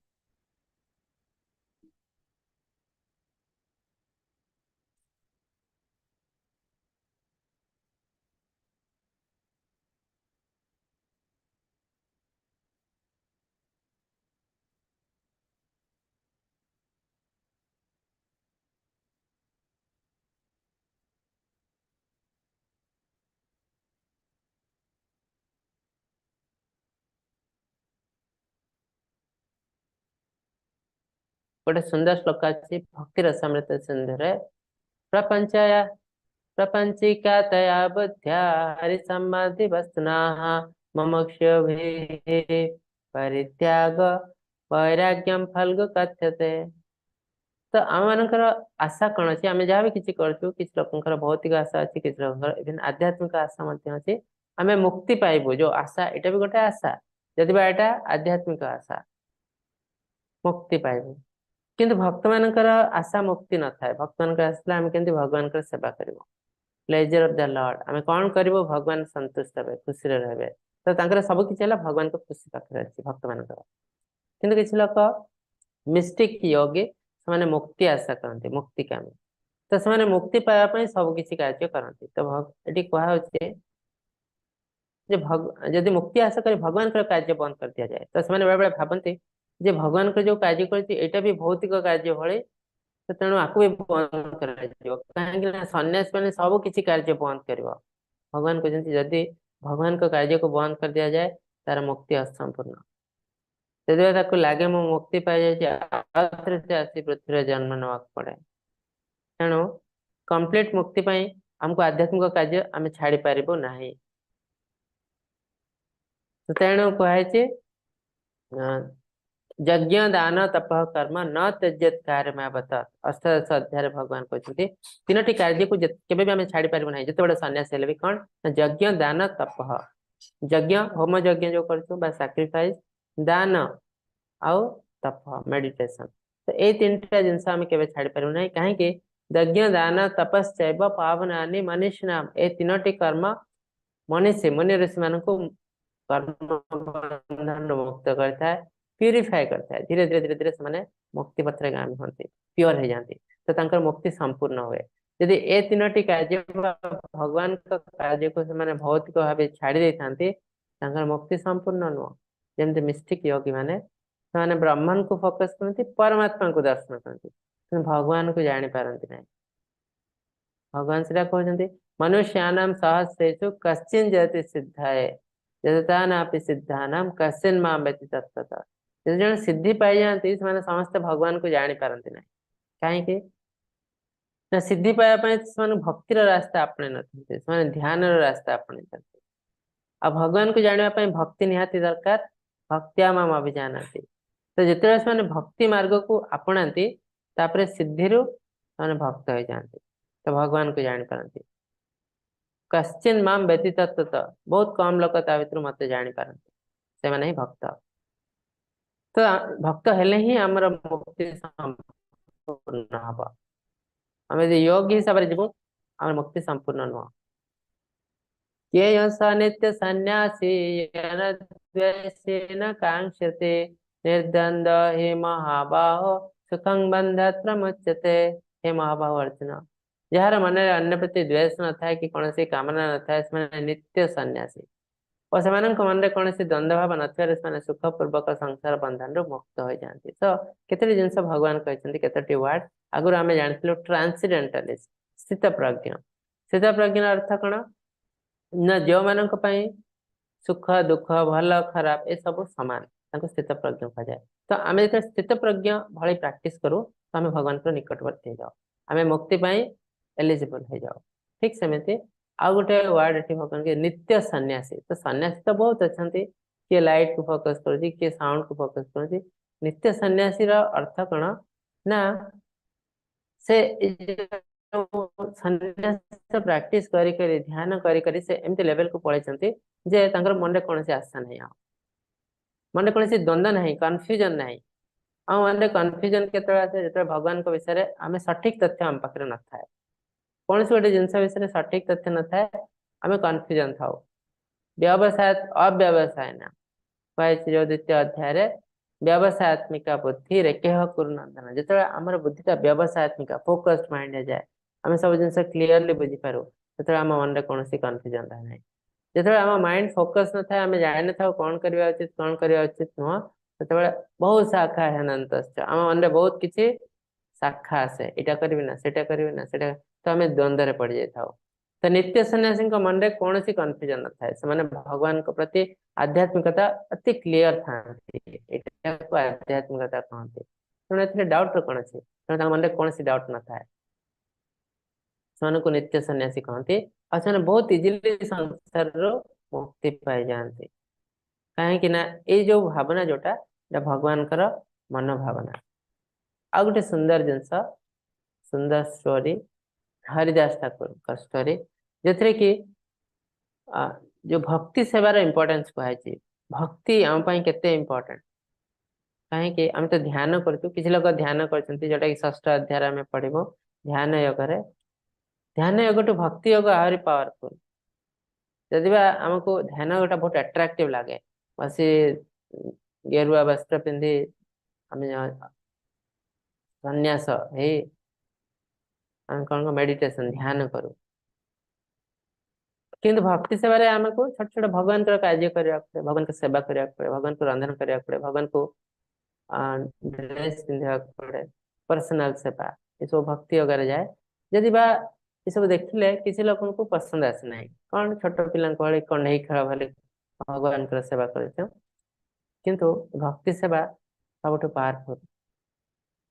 ଗୋଟେ ସୁନ୍ଦର ଶ୍ଲୋକ ଅଛି ଭକ୍ତି ରସାମୃତ ସିନ୍ଧୁରେ, ପ୍ରପଞ୍ଚୟା ପ୍ରପଞ୍ଚିକା ତୟା ବୁଦ୍ଧ୍ୟା ହରି ସମାଧି ବସ୍ତୁନାଃ ମମୋକ୍ଷଭିः ପରିତ୍ୟାଗ ବୈରାଗ୍ୟମ ଫଲ୍ଗୁ କଥ୍ୟତେ। ତ ଆମ ମାନଙ୍କର ଆଶା କଣ ଅଛି, ଆମେ ଯାହା ବି କିଛି କରୁଛୁ, କିଛି ଲୋକଙ୍କର ଭୌତିକ ଆଶା ଅଛି, କିଛି ଲୋକଙ୍କର ଇଭେନ୍ ଆଧ୍ୟାତ୍ମିକ ଆଶା ମଧ୍ୟ ଅଛି, ଆମେ ମୁକ୍ତି ପାଇବୁ ଯୋଉ ଆଶା, ଏଇଟା ବି ଗୋଟେ ଆଶା, ଯଦି ବା ଏଇଟା ଆଧ୍ୟାତ୍ମିକ ଆଶା, ମୁକ୍ତି ପାଇବୁ। କିନ୍ତୁ ଭକ୍ତମାନଙ୍କର ଆଶା ମୁକ୍ତି ନଥାଏ। ଭକ୍ତମାନଙ୍କର ଆସିଲେ ଆମେ କେମିତି ଭଗବାନଙ୍କର ସେବା କରିବୁ, ପ୍ଲେଜର ଅଫ the Lord, ଆମେ କଣ କରିବୁ ଭଗବାନ ସନ୍ତୁଷ୍ଟ ହେବେ, ଖୁସିରେ ରହିବେ। ତ ତାଙ୍କର ସବୁ କିଛି ହେଲା ଭଗବାନଙ୍କ ଖୁସି ପାଖରେ ଅଛି ଭକ୍ତମାନଙ୍କର। କିନ୍ତୁ କିଛି ଲୋକ ମିଷ୍ଟିକ ୟୋଗୀ, ସେମାନେ ମୁକ୍ତି ଆଶା କରନ୍ତି, ମୁକ୍ତି କାମୀ। ତ ସେମାନେ ମୁକ୍ତି ପାଇବା ପାଇଁ ସବୁ କିଛି କାର୍ଯ୍ୟ କରନ୍ତି। ତ ଏଠି କୁହାହଉଛି ଯେ ଯଦି ମୁକ୍ତି ଆଶା କରି ଭଗବାନଙ୍କର କାର୍ଯ୍ୟ ବନ୍ଦ କରିଦିଆଯାଏ, ତ ସେମାନେ ବେଳେବେଳେ ଭାବନ୍ତି ଯେ ଭଗବାନଙ୍କର ଯୋଉ କାର୍ଯ୍ୟ କରୁଛି ଏଇଟା ବି ଭୌତିକ କାର୍ଯ୍ୟ ଭଳି, ତ ତେଣୁ ଆକୁ ବି ବନ୍ଦ କରାଯିବ। କାହିଁକି ନା ସନ୍ନ୍ୟାସୀ ମାନେ ସବୁ କିଛି କାର୍ଯ୍ୟ ବନ୍ଦ କରିବ। ଭଗବାନ କହୁଛନ୍ତି ଯଦି ଭଗବାନଙ୍କ କାର୍ଯ୍ୟକୁ ବନ୍ଦ କରିଦିଆଯାଏ ତାର ମୁକ୍ତି ଅସମ୍ପୂର୍ଣ୍ଣ। ଯଦି ତାକୁ ଲାଗେ ମୁଁ ମୁକ୍ତି ପାଇଯାଇଛି, ଆଉଥରେ ସେ ଆସି ପୃଥିବୀରେ ଜନ୍ମ ନେବାକୁ ପଡେ। ତେଣୁ କମ୍ପ୍ଲିଟ ମୁକ୍ତି ପାଇଁ ଆମକୁ ଆଧ୍ୟାତ୍ମିକ କାର୍ଯ୍ୟ ଆମେ ଛାଡି ପାରିବୁ ନାହିଁ। ତେଣୁ କୁହାଯାଇଛି ଯଜ୍ଞ ଦାନ ତପଃ କର୍ମ ନ ତ୍ୟଜ୍ୟେତ୍ କାର୍ଯ୍ୟମାବତ। ଅଷ୍ଟାଦଶ ଅଧ୍ୟାୟରେ ଭଗବାନ କହୁଛନ୍ତି ତିନୋଟି କାର୍ଯ୍ୟକୁ କେବେ ବି ଆମେ ଛାଡି ପାରିବୁ ନାହିଁ, ଯେତେବେଳେ ସନ୍ନ୍ୟାସୀ ହେଲେ ବି। କଣ ନା ଯଜ୍ଞ ଦାନ ତପଃ। ଯଜ୍ଞ ହୋମ ଯଜ୍ଞ ଯୋଉ କରୁଛୁ ବା ସାକ୍ରିଫାଇସ, ଦାନ ଆଉ ତପଃ ମେଡିଟେସନ। ତ ଏଇ ତିନିଟା ଜିନିଷ ଆମେ କେବେ ଛାଡି ପାରିବୁ ନାହିଁ। କାହିଁକି? ଯଜ୍ଞ ଦାନ ତପସ୍ୟୈବ ପାବନାନି ମନୀଷିଣାମ। ଏ ତିନୋଟି କର୍ମ ମନୀଷୀ ମୁନି ଋଷି ମାନଙ୍କୁ କର୍ମ ବନ୍ଧନରୁ ମୁକ୍ତ କରିଥାଏ, ପ୍ୟୁରିଫାଏ କରିଥାଏ। ଧୀରେ ଧୀରେ ଧୀରେ ଧୀରେ ସେମାନେ ମୁକ୍ତି ପଥରେ ଗାମୀ ହୁଅନ୍ତି, ପିଓର ହେଇଯାଆନ୍ତି। ତ ତାଙ୍କର ମୁକ୍ତି ସମ୍ପୂର୍ଣ୍ଣ ହୁଏ। ଯଦି ଏ ତିନୋଟି କାର୍ଯ୍ୟ ବା ଭଗବାନଙ୍କ କାର୍ଯ୍ୟକୁ ସେମାନେ ଭୌତିକ ଭାବେ ଛାଡି ଦେଇଥାନ୍ତି, ତାଙ୍କର ମୁକ୍ତି ସମ୍ପୂର୍ଣ୍ଣ ନୁହଁ। ଯେମିତି ମିଷ୍ଟିକ ୟୋଗୀ ମାନେ ସେମାନେ ବ୍ରହ୍ମଙ୍କୁ ଫୋକସ କରନ୍ତି, ପରମାତ୍ମାଙ୍କୁ ଦର୍ଶନ କରନ୍ତି, କିନ୍ତୁ ଭଗବାନଙ୍କୁ ଜାଣିପାରନ୍ତି ନାହିଁ। ଭଗବାନ ସେଟା କହୁଛନ୍ତି ମନୁଷ୍ୟାନାମ ସହସ୍ରେଷୁ କଶ୍ଚିନ୍ ଜୟତି ସିଦ୍ଧାଏ ଯଦାନାପି ସିଦ୍ଧାନାମ କଶ୍ଚିନ୍ ମାମ ବ୍ୟତି ତତ୍ତ୍ୱତଃ। ଯଦି ଜଣେ ସିଦ୍ଧି ପାଇଯାଆନ୍ତି ସେମାନେ ସମସ୍ତେ ଭଗବାନଙ୍କୁ ଜାଣିପାରନ୍ତି ନାହିଁ। କାହିଁକି ନା ସିଦ୍ଧି ପାଇବା ପାଇଁ ସେମାନେ ଭକ୍ତିର ରାସ୍ତା ଆପଣେଇ ନଥାନ୍ତି, ସେମାନେ ଧ୍ୟାନର ରାସ୍ତା ଆପଣେଇଥାନ୍ତି। ଆଉ ଭଗବାନଙ୍କୁ ଜାଣିବା ପାଇଁ ଭକ୍ତି ନିହାତି ଦରକାର, ଭକ୍ତ୍ୟା ମାମ ଅଭିଜାନାତି। ତ ଯେତେବେଳେ ସେମାନେ ଭକ୍ତି ମାର୍ଗକୁ ଆପଣାନ୍ତି ତାପରେ ସିଦ୍ଧିରୁ ସେମାନେ ଭକ୍ତ ହେଇଯାଆନ୍ତି, ତ ଭଗବାନଙ୍କୁ ଜାଣିପାରନ୍ତି। କଶ୍ଚିନ୍ ମାମ ବ୍ୟତୀତ ତ ବହୁତ କମ ଲୋକ ତା ଭିତରୁ ମତେ ଜାଣିପାରନ୍ତି, ସେମାନେ ହିଁ ଭକ୍ତ। ତ ଭକ୍ତ ହେଲେ ହିଁ ଆମର ମୁକ୍ତି ସମ୍ପୂର୍ଣ୍ଣ ପୂର୍ଣ୍ଣ ହବ। ଆମେ ଯଦି ଯୋଗ ହିସାବରେ ଯିବୁ, ଆମର ମୁକ୍ତି ସମ୍ପୂର୍ଣ୍ଣ ନୁହଁ। ଜ୍ଞେୟ ସ ନିତ୍ୟ ସନ୍ନ୍ୟାସୀ ୟେନ କାଙ୍କ୍ଷତେ ନିର୍ଦ୍ୱନ୍ଦ୍ୱ ହି ମହାବାହୋ ସୁଖଂ ବନ୍ଧାତ୍ ପ୍ରମୁଚ୍ୟତେ। ହେ ମହାବାହୁ ଅର୍ଜୁନ, ଯାହାର ମନରେ ଅନ୍ୟ ପ୍ରତି ଦ୍ୱେଷ ନଥାଏ କି କୌଣସି କାମନା ନଥାଏ, ସେମାନେ ନିତ୍ୟ ସନ୍ନ୍ୟାସୀ ଓ ସେମାନଙ୍କ ମନରେ କୌଣସି ଦ୍ୱନ୍ଦ୍ୱ ଭାବ ନଥିବାରୁ ସେମାନେ ସୁଖପୂର୍ବକ ସଂସାର ବନ୍ଧନରୁ ମୁକ୍ତ ହୋଇଯାଆନ୍ତି। ତ କେତୋଟି ଜିନିଷ ଭଗବାନ କହିଛନ୍ତି, କେତୋଟି ୱାର୍ଡ ଆଗରୁ ଆମେ ଜାଣିଥିଲୁ। ଟ୍ରାନ୍ସଡେଣ୍ଟାଲିଷ୍ଟ, ସ୍ଥିତ ପ୍ରଜ୍ଞ। ସ୍ଥିତ ପ୍ରଜ୍ଞର ଅର୍ଥ କଣ ନା, ଯେଉଁମାନଙ୍କ ପାଇଁ ସୁଖ ଦୁଃଖ, ଭଲ ଖରାପ ଏସବୁ ସମାନ, ତାଙ୍କୁ ସ୍ଥିତ ପ୍ରଜ୍ଞ କୁହାଯାଏ। ତ ଆମେ ଯେତେବେଳେ ସ୍ଥିତ ପ୍ରଜ୍ଞ ଭଳି ପ୍ରାକ୍ଟିସ କରୁ, ତ ଆମେ ଭଗବାନଙ୍କର ନିକଟବର୍ତ୍ତୀ ହେଇଯାଉ, ଆମେ ମୁକ୍ତି ପାଇଁ ଏଲିଜିବଲ ହେଇଯାଉ। ଠିକ ସେମିତି ଆଉ ଗୋଟେ ୱାର୍ଡ ଏଠି ଭଗବାନ, ନିତ୍ୟ ସନ୍ନ୍ୟାସୀ। ତ ସନ୍ନ୍ୟାସୀ ତ ବହୁତ ଅଛନ୍ତି, କିଏ ଲାଇଟ କୁ ଫୋକସ କରୁଛି, କିଏ ସାଉଣ୍ଡ କୁ ଫୋକସ କରୁଛି। ନିତ୍ୟ ସନ୍ନ୍ୟାସୀର ଅର୍ଥ କଣ ନା, ସେ ସନ୍ନ୍ୟାସ ପ୍ରାକ୍ଟିସ କରି କରି, ଧ୍ୟାନ କରି କରି ସେ ଏମିତି ଲେଭେଲକୁ ପଳେଇଛନ୍ତି ଯେ ତାଙ୍କର ମନରେ କୌଣସି ଆଶା ନାହିଁ, ଆଉ ମନରେ କୌଣସି ଦ୍ୱନ୍ଦ୍ୱ ନାହିଁ, କନଫ୍ୟୁଜନ ନାହିଁ। ଆମ ମନରେ କନଫ୍ୟୁଜନ କେତେବେଳେ ଆସେ? ଯେତେବେଳେ ଭଗବାନଙ୍କ ବିଷୟରେ ଆମେ ସଠିକ ତଥ୍ୟ ଆମ ପାଖରେ ନଥାଏ, କୌଣସି ଗୋଟେ ଜିନିଷ ବିଷୟରେ ସଠିକ ତଥ୍ୟ ନଥାଏ, ଆମେ କନଫ୍ୟୁଜନ ଥାଉ। ବ୍ୟବସାୟ ଅବ୍ୟବସାୟ ନା କୁହାଯାଇଛି ଯୋଉ ଦ୍ୱିତୀୟ ଅଧ୍ୟାୟରେ, ବ୍ୟବସାୟାତ୍ମିକା ବୁଦ୍ଧି ରେକେହ କୁରୁନନ୍ଦନ। ଯେତେବେଳେ ଆମର ବୁଦ୍ଧିଟା ବ୍ୟବସାୟାତ୍ମିକା, ଫୋକସ୍ଡ ମାଇଣ୍ଡ ହେଇଯାଏ, ଆମେ ସବୁ ଜିନିଷ କ୍ଲିୟରଲି ବୁଝିପାରୁ, ସେତେବେଳେ ଆମ ମନରେ କୌଣସି କନଫ୍ୟୁଜନ ରହେ ନାହିଁ। ଯେତେବେଳେ ଆମ ମାଇଣ୍ଡ ଫୋକସ ନଥାଏ, ଆମେ ଜାଣିନଥାଉ କଣ କରିବା ଉଚିତ, କଣ କରିବା ଉଚିତ ନୁହଁ, ସେତେବେଳେ ବହୁତ ଶାଖା ହେନନ୍ତଶ୍ଚ, ଆମ ମନରେ ବହୁତ କିଛି ଶାଖା ଆସେ, ଏଇଟା କରିବି ନା ସେଇଟା କରିବି ନା ସେଇଟା, ତ ଆମେ ଦ୍ୱନ୍ଦ୍ୱରେ ପଡିଯାଇଥାଉ। ତ ନିତ୍ୟ ସନ୍ନ୍ୟାସୀଙ୍କ ମନରେ କୌଣସି କନଫ୍ୟୁଜନ ନଥାଏ, ସେମାନେ ଭଗବାନଙ୍କ ପ୍ରତି ଆଧ୍ୟାତ୍ମିକତା ଅତି କ୍ଲିୟର ଥାନ୍ତି। ଏଇଟାକୁ ଆଧ୍ୟାତ୍ମିକତା କହନ୍ତି। ତେଣୁ ଏଥିରେ ଡାଉଟ ର କଣ ଅଛି? ତେଣୁ ତାଙ୍କ ମନରେ କୌଣସି ଡାଉଟ ନଥାଏ, ସେମାନଙ୍କୁ ନିତ୍ୟ ସନ୍ନ୍ୟାସୀ କହନ୍ତି। ଆଉ ସେମାନେ ବହୁତ ଇଜିଲି ସଂସାରରୁ ମୁକ୍ତି ପାଇଯାଆନ୍ତି, କାହିଁକି ନା ଏଇ ଯୋଉ ଭାବନା ଯୋଉଟା, ଏଇଟା ଭଗବାନଙ୍କର ମନୋଭାବନା। ଆଉ ଗୋଟେ ସୁନ୍ଦର ଜିନିଷ, ସୁନ୍ଦର ଷ୍ଟୋରି, ହରିଦାସ ଠାକୁରଙ୍କ ଷ୍ଟୋରି, ଯେଉଁଥିରେ କି ଯୋଉ ଭକ୍ତି ସେବାର ଇମ୍ପୋର୍ଟାନ୍ସ କୁହାଯାଇଛି। ଭକ୍ତି ଆମ ପାଇଁ କେତେ ଇମ୍ପୋର୍ଟାଣ୍ଟ। କାହିଁକି ଆମେ ତ ଧ୍ୟାନ କରୁଛୁ, କିଛି ଲୋକ ଧ୍ୟାନ କରୁଛନ୍ତି, ଯୋଉଟା କି ଷଷ୍ଠ ଅଧ୍ୟାୟରେ ଆମେ ପଢିବୁ ଧ୍ୟାନ ୟୋଗରେ। ଧ୍ୟାନ ୟୋଗଠୁ ଭକ୍ତି ୟୋଗ ଆହୁରି ପାୱାରଫୁଲ। ଯଦି ବା ଆମକୁ ଧ୍ୟାନ ଗୋଟେ ବହୁତ ଆଟ୍ରାକ୍ଟିଭ ଲାଗେ, ବସି ଗେରୁଆ ବସ୍ତ୍ର ପିନ୍ଧି ଆମେ ସନ୍ନ୍ୟାସ ହେଇ ଆମେ କଣ ମେଡିଟେସନ ଧ୍ୟାନ କରୁ, କିନ୍ତୁ ଭକ୍ତି ସେବାରେ ଆମକୁ ଛୋଟ ଛୋଟ ଭଗବାନଙ୍କର କାର୍ଯ୍ୟ କରିବାକୁ ପଡେ, ଭଗବାନଙ୍କ ସେବା କରିବାକୁ ପଡେ, ଭଗବାନଙ୍କୁ ରନ୍ଧନ କରିବାକୁ ପଡେ, ଭଗବାନଙ୍କୁ ଡ୍ରେସ ପିନ୍ଧିବାକୁ ପଡେ, ପର୍ସନାଲ ସେବା, ଏସବୁ ଭକ୍ତି ୟୋଗରେ ଯାଏ। ଯଦି ବା ଏସବୁ ଦେଖିଲେ କିଛି ଲୋକଙ୍କୁ ପସନ୍ଦ ଆସେ ନାହିଁ, କଣ ଛୋଟ ପିଲାଙ୍କ ଭଳି କଣ୍ଢେଇ ଖେଳ ଭଳି ଭଗବାନଙ୍କର ସେବା କରୁଛ। କିନ୍ତୁ ଭକ୍ତି ସେବା ସବୁଠୁ ପାୱାରଫୁଲ।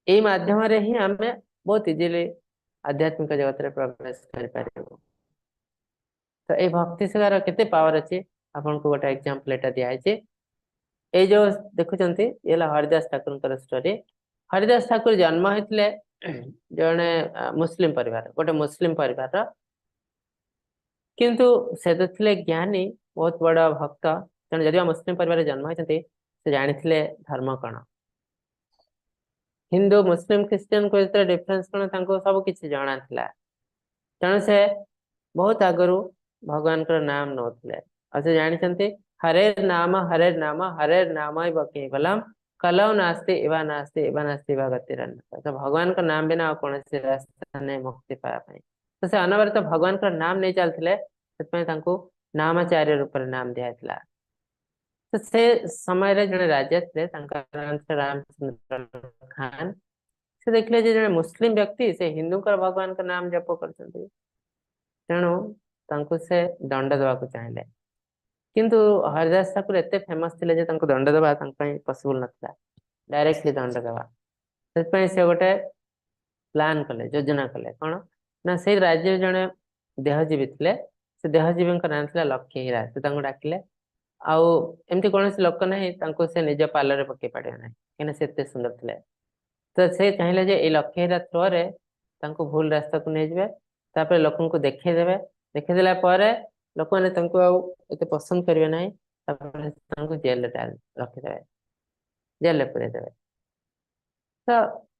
ଏଇ ମାଧ୍ୟମରେ ହିଁ ଆମେ ବହୁତ ଇଜିଲି ଆଧ୍ୟାତ୍ମିକ ଜଗତରେ ପ୍ରବେଶ କରିପାରିବୁ। ତ ଏଇ ଭକ୍ତି ସେବାର କେତେ ପାୱାର ଅଛି, ଆପଣଙ୍କୁ ଗୋଟେ ଏକ୍ଜାମ୍ପଲ ଏଟା ଦିଆହେଇଛି। ଏଇ ଯୋଉ ଦେଖୁଛନ୍ତି, ଇଏ ହେଲା ହରିଦାସ ଠାକୁରଙ୍କର ଷ୍ଟୋରି। ହରିଦାସ ଠାକୁର ଜନ୍ମ ହେଇଥିଲେ ଜଣେ ମୁସଲିମ ପରିବାର, ଗୋଟେ ମୁସଲିମ ପରିବାରର। କିନ୍ତୁ ସେ ତ ଥିଲେ ଜ୍ଞାନୀ, ବହୁତ ବଡ ଭକ୍ତ। ତେଣୁ ଯଦିଓ ମୁସଲିମ ପରିବାରରେ ଜନ୍ମ ହେଇଛନ୍ତି, ସେ ଜାଣିଥିଲେ ଧର୍ମ କଣ, ହିନ୍ଦୁ ମୁସଲିମ ଖ୍ରୀଷ୍ଟିଆନଙ୍କ ଭିତରେ ଡିଫରେନ୍ସ କଣ, ତାଙ୍କୁ ସବୁ କିଛି ଜଣା ଥିଲା। ତେଣୁ ସେ ବହୁତ ଆଗରୁ ଭଗବାନଙ୍କର ନାମ ନଉଥିଲେ ଆଉ ସେ ଜାଣିଛନ୍ତି, ହରେ ନାମ ହରେ ନାମ ହରେ ନାମ କେବଲମ କଲौ ନାସ୍ତି ଇବା ନାସ୍ତି ଇବା ନାସ୍ତି ଇବା ଗତିରନ୍ୟଥା। ତ ଭଗବାନଙ୍କ ନାମ ବିନା ଆଉ କୌଣସି ରାସ୍ତା ନାହିଁ ମୁକ୍ତି ପାଇବା ପାଇଁ। ତ ସେ ଅନବରତ ଭଗବାନଙ୍କର ନାମ ନେଇ ଚାଲିଥିଲେ, ସେଥିପାଇଁ ତାଙ୍କୁ ନାମାଚାର୍ଯ୍ୟ ରୂପରେ ନାମ ଦିଆଯାଇଥିଲା। ତ ସେ ସମୟରେ ଜଣେ ରାଜା ଥିଲେ, ତାଙ୍କ ନାମ ଥିଲା ରାମଚନ୍ଦ୍ର ଖାନ। ସେ ଦେଖିଲେ ଯେ ଜଣେ ମୁସଲିମ ବ୍ୟକ୍ତି, ସେ ହିନ୍ଦୁଙ୍କର ଭଗବାନଙ୍କ ନାମ ଜପ କରୁଛନ୍ତି, ତେଣୁ ତାଙ୍କୁ ସେ ଦଣ୍ଡ ଦେବାକୁ ଚାହିଁଲେ। କିନ୍ତୁ ହରିଦାସ ଠାକୁର ଏତେ ଫେମସ ଥିଲେ ଯେ ତାଙ୍କୁ ଦଣ୍ଡ ଦେବା ତାଙ୍କ ପାଇଁ ପସିବଲ ନଥିଲା, ଡାଇରେକ୍ଟଲି ଦଣ୍ଡ ଦେବା। ସେଥିପାଇଁ ସେ ଗୋଟେ ପ୍ଲାନ କଲେ, ଯୋଜନା କଲେ। କଣ ନା, ସେଇ ରାଜ୍ୟରେ ଜଣେ ଦେହଜୀବୀ ଥିଲେ, ସେ ଦେହଜୀବୀଙ୍କ ନାଁ ଥିଲା ଲକ୍ଷୀ ହୀରା। ସେ ତାଙ୍କୁ ଡାକିଲେ, ଆଉ ଏମିତି କୌଣସି ଲୋକ ନାହିଁ ତାଙ୍କୁ ସେ ନିଜ ପାଲରେ ପକେଇ ପାରିବେ ନାହିଁ, କାହିଁକିନା ସେ ଏତେ ସୁନ୍ଦର ଥିଲେ। ତ ସେ ଚାହିଁଲେ ଯେ ଏଇ ଲକ୍ଷୀ ହୀରା ଥ୍ରୋରେ ତାଙ୍କୁ ଭୁଲ ରାସ୍ତାକୁ ନେଇଯିବେ, ତାପରେ ଲୋକଙ୍କୁ ଦେଖେଇଦେବେ, ଦେଖେଇଦେଲା ପରେ ଲୋକମାନେ ତାଙ୍କୁ ଆଉ ଏତେ ପସନ୍ଦ କରିବେ ନାହିଁ, ତାପରେ ତାଙ୍କୁ ଜେଲରେ ରଖିଦେବେ, ଜେଲରେ ପୁରେଇଦେବେ। ତ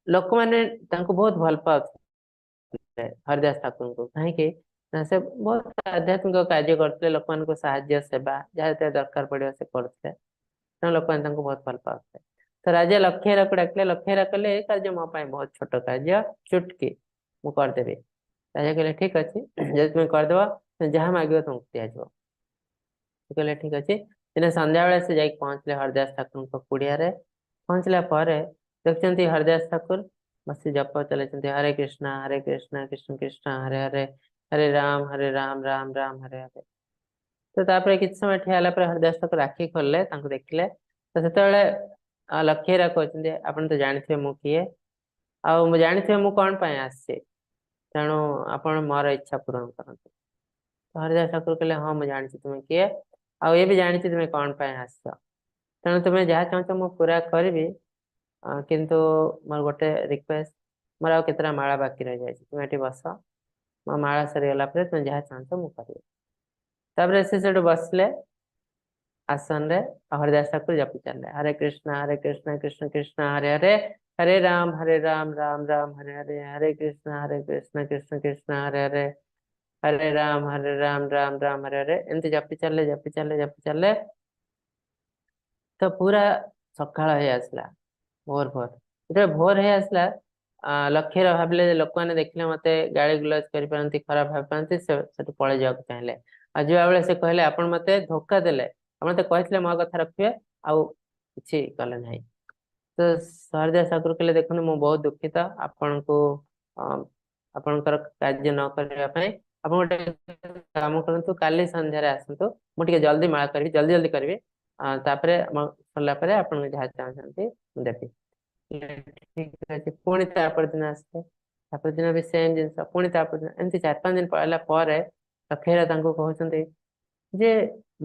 ଲୋକମାନେ ତାଙ୍କୁ ବହୁତ ଭଲ ପାଉଥିଲେ ହରିଦାସ ଠାକୁରଙ୍କୁ। କାହିଁକି ନା ସେ ବହୁତ ଆଧ୍ୟାତ୍ମିକ କାର୍ଯ୍ୟ କରୁଥିଲେ, ଲୋକମାନଙ୍କୁ ସାହାଯ୍ୟ ସେବା ଯାହା ଯେତେ ଦରକାର ପଡିବ ସେ କରୁଥିଲେ, ତେଣୁ ଲୋକମାନେ ତାଙ୍କୁ ବହୁତ ଭଲ ପାଉଥିଲେ। ତ ରାଜା ଲକ୍ଷେଇରାକୁ ଡାକିଲେ। ଲକ୍ଷେଇରା କହିଲେ ଏ କାର୍ଯ୍ୟ ମୋ ପାଇଁ ବହୁତ ଛୋଟ କାର୍ଯ୍ୟ, ଚୁଟକି ମୁଁ କରିଦେବି। ରାଜା କହିଲେ ଠିକ ଅଛି, ଯଦି ତୁମେ କରିଦେବ ଯାହା ମାଗିବ ତୁମକୁ ଦିଆଯିବ। ସେ କହିଲେ ଠିକ ଅଛି। ଦିନେ ସନ୍ଧ୍ୟାବେଳେ ସେ ଯାଇକି ପହଞ୍ଚିଲେ ହରିଦାସ ଠାକୁରଙ୍କ କୁଡିଆରେ। ପହଞ୍ଚିଲା ପରେ ଦେଖୁଛନ୍ତି ହରିଦାସ ଠାକୁର ବସି ଜପ ଚଲେଇଛନ୍ତି, ହରେ କୃଷ୍ଣ ହରେ କୃଷ୍ଣ କୃଷ୍ଣ କୃଷ୍ଣ ହରେ ହରେ, ହରେ ରାମ ହରେ ରାମ ରାମ ରାମ ହରେ ହରେ। ତ ତାପରେ କିଛି ସମୟ ଠିଆ ହେଲା ପରେ ହରିଦାସ ଠାକୁର ଆଖି ଖୋଲିଲେ, ତାଙ୍କୁ ଦେଖିଲେ। ତ ସେତେବେଳେ ଲକ୍ଷେଇରା କହୁଛନ୍ତି ଆପଣ ତ ଜାଣିଥିବେ ମୁଁ କିଏ, ଆଉ ମୁଁ ଜାଣିଥିବେ ମୁଁ କଣ ପାଇଁ ଆସିଛି, ତେଣୁ ଆପଣ ମୋର ଇଚ୍ଛା ପୂରଣ କରନ୍ତୁ। ତ ହରିଦାସ ଠାକୁର କହିଲେ ହଁ ମୁଁ ଜାଣିଛି ତୁମେ କିଏ, ଆଉ ଏ ବି ଜାଣିଛି ତୁମେ କଣ ପାଇଁ ଆସିଛ, ତେଣୁ ତୁମେ ଯାହା ଚାହୁଁଛ ମୁଁ ପୁରା କରିବି, କିନ୍ତୁ ମୋର ଗୋଟେ ରିକ୍ୱେଷ୍ଟ, ମୋର ଆଉ କେତେଟା ମାଳା ବାକି ରହିଯାଇଛି, ତୁମେ ଏଠି ବସ, ମୋ ମାଳା ସରିଗଲା ପରେ ତୁମେ ଯାହା ଚାହୁଁଛ ମୁଁ କରିବି। ତାପରେ ସେ ସେଠୁ ବସିଲେ ଆସନରେ, ହରିଦାସ ଠାକୁର ଜପି ଚାଲିଲେ ହରେ କୃଷ୍ଣ ହରେ କୃଷ୍ଣ କୃଷ୍ଣ କୃଷ୍ଣ ହରେ ହରେ, ହରେ ରାମ ହରେ ରାମ ରାମ ରାମ ହରେ ହରେ, ହରେ କୃଷ୍ଣ ହରେ କୃଷ୍ଣ କୃଷ୍ଣ କୃଷ୍ଣ ହରେ ହରେ, ହରେ ରାମ ହରେ ରାମ ରାମ ରାମ ହରେ ହରେ। ଏମିତି ଜପି ଚାଲିଲେ ଜପି ଚାଲିଲେ ଜପି ଚାଲିଲେ। ତ ପୁରା ସକାଳ ହେଇ ଆସିଲା, ଭୋର ଭୋର। ଯେତେବେଳେ ଭୋର ହେଇ ଆସିଲା, ଲକ୍ଷେଇରା ଭାବିଲେ ଯେ ଲୋକମାନେ ଦେଖିଲେ ମତେ ଗାଳି ଗୁଲଜ କରିପାରନ୍ତି, ଖରାପ ଭାବିପାରନ୍ତି, ସେ ସେଠୁ ପଳେଇ ଯିବାକୁ ଚାହିଁଲେ। ଆଉ ଯିବା ବେଳେ ସେ କହିଲେ ଆପଣ ମତେ ଧୋକା ଦେଲେ, ଆପଣ ମତେ କହିଥିଲେ ମୋ କଥା ରଖିବେ, ଆଉ କିଛି କଲେ ନାହିଁ। ତ ହରିଦାସ ଠାକୁର କହିଲେ ଦେଖନ୍ତୁ ମୁଁ ବହୁତ ଦୁଃଖିତ ଆପଣଙ୍କୁ, ଆପଣଙ୍କର କାର୍ଯ୍ୟ ନ କରିବା ପାଇଁ। ଆପଣ ଗୋଟେ କାମ କରନ୍ତୁ, କାଲି ସନ୍ଧ୍ୟାରେ ଆସନ୍ତୁ, ମୁଁ ଟିକେ ଜଲ୍ଦି ମାଳା କରିବି, ଜଲ୍ଦି ଜଲ୍ଦି କରିବି, ତାପରେ ସରିଲା ପରେ ଆପଣ ଯାହା ଚାହୁଁଛନ୍ତି ମୁଁ ଦେବି। ଠିକ ଅଛି। ପୁଣି ତାପର ଦିନ ଆସିଲେ, ତାପର ଦିନ ବି ସେମ ଜିନିଷ, ପୁଣି ତାପର ଦିନ, ଏମିତି 4-5 ଦିନ ପଳେଇଲା ପରେ ଲକ୍ଷେଇରା ତାଙ୍କୁ କହୁଛନ୍ତି ଯେ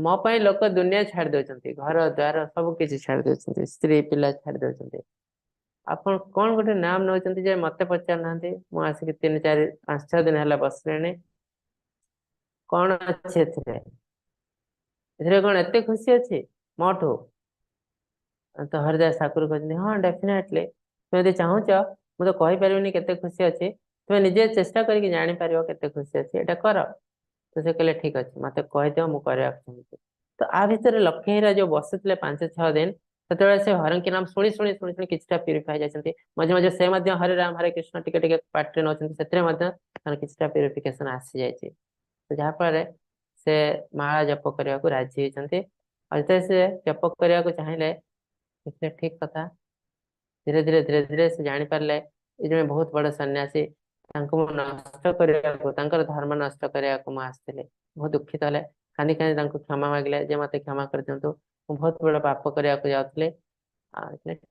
ମୋ ପାଇଁ ଲୋକ ଦୁନିଆ ଛାଡି ଦଉଛନ୍ତି, ଘର ଦ୍ୱାର ସବୁ କିଛି ଛାଡି ଦଉଛନ୍ତି, ସ୍ତ୍ରୀ ପିଲା ଛାଡି ଦଉଛନ୍ତି, ଆପଣ କଣ ଗୋଟେ ନାମ ନଉଛନ୍ତି ଯେ ମତେ ପଚାରୁନାହାନ୍ତି? ମୁଁ ଆସିକି 3 4 5 6 ଦିନ ହେଲା ବସିଲେଣି, କଣ ଅଛି ଏଥିରେ? ଏଥିରେ କଣ ଏତେ ଖୁସି ଅଛି ମୋଠୁ? ତ ହରିଦାସ ଠାକୁର କହୁଛନ୍ତି ହଁ ଡେଫିନେଟଲି, ତୁମେ ଯଦି ଚାହୁଁଛ, ମୁଁ ତ କହିପାରିବିନି କେତେ ଖୁସି ଅଛି, ତୁମେ ନିଜେ ଚେଷ୍ଟା କରିକି ଜାଣିପାରିବ କେତେ ଖୁସି ଅଛି, ଏଇଟା କର। ତ ସେ କହିଲେ ଠିକ ଅଛି, ମତେ କହିଦିଅ, ମୁଁ କରିବାକୁ ଚାହୁଁଛି। ତ ଆ ଭିତରେ ଲକ୍ଷେଇରା ଯୋଉ ବସିଥିଲେ 5-6 ଦିନ, ସେତେବେଳେ ସେ ହରଙ୍କ ନାମ ଶୁଣି ଶୁଣି ଶୁଣି ଶୁଣି କିଛିଟା ପ୍ୟୁରିଫାଇ ଯାଇଛନ୍ତି। ମଝିରେ ମଝିରେ ସେ ମଧ୍ୟ ହରେ ରାମ ହରେ କୃଷ୍ଣ ଟିକେ ଟିକେ ପାଟିରେ ନଉଛନ୍ତି, ସେଥିରେ ମଧ୍ୟ ତାଙ୍କର କିଛିଟା ପ୍ୟୁରିଫିକେସନ ଆସିଯାଇଛି। ତ ଯାହାଫଳରେ ସେ ମାଳା ଜପ କରିବାକୁ ରାଜି ହେଇଛନ୍ତି। ଆଉ ଯେତେବେଳେ ସେ ଜପ କରିବାକୁ ଚାହିଁଲେ, ଦେଖିଲେ ଠିକ କଥା, ଧୀରେ ଧୀରେ ଧୀରେ ଧୀରେ ସେ ଜାଣିପାରିଲେ ଏ ଜଣେ ବହୁତ ବଡ ସନ୍ନ୍ୟାସୀ, ତାଙ୍କୁ ମୁଁ ନଷ୍ଟ କରିବାକୁ, ତାଙ୍କର ଧର୍ମ ନଷ୍ଟ କରିବାକୁ ମୁଁ ଆସିଥିଲି। ବହୁତ ଦୁଃଖିତ ହେଲେ, କାନ୍ଦି କାନ୍ଦି ତାଙ୍କୁ କ୍ଷମା ମାଗିଲେ ଯେ ମତେ କ୍ଷମା କରିଦିଅନ୍ତୁ, ମୁଁ ବହୁତ ବଡ ପାପ କରିବାକୁ ଯାଉଥିଲି।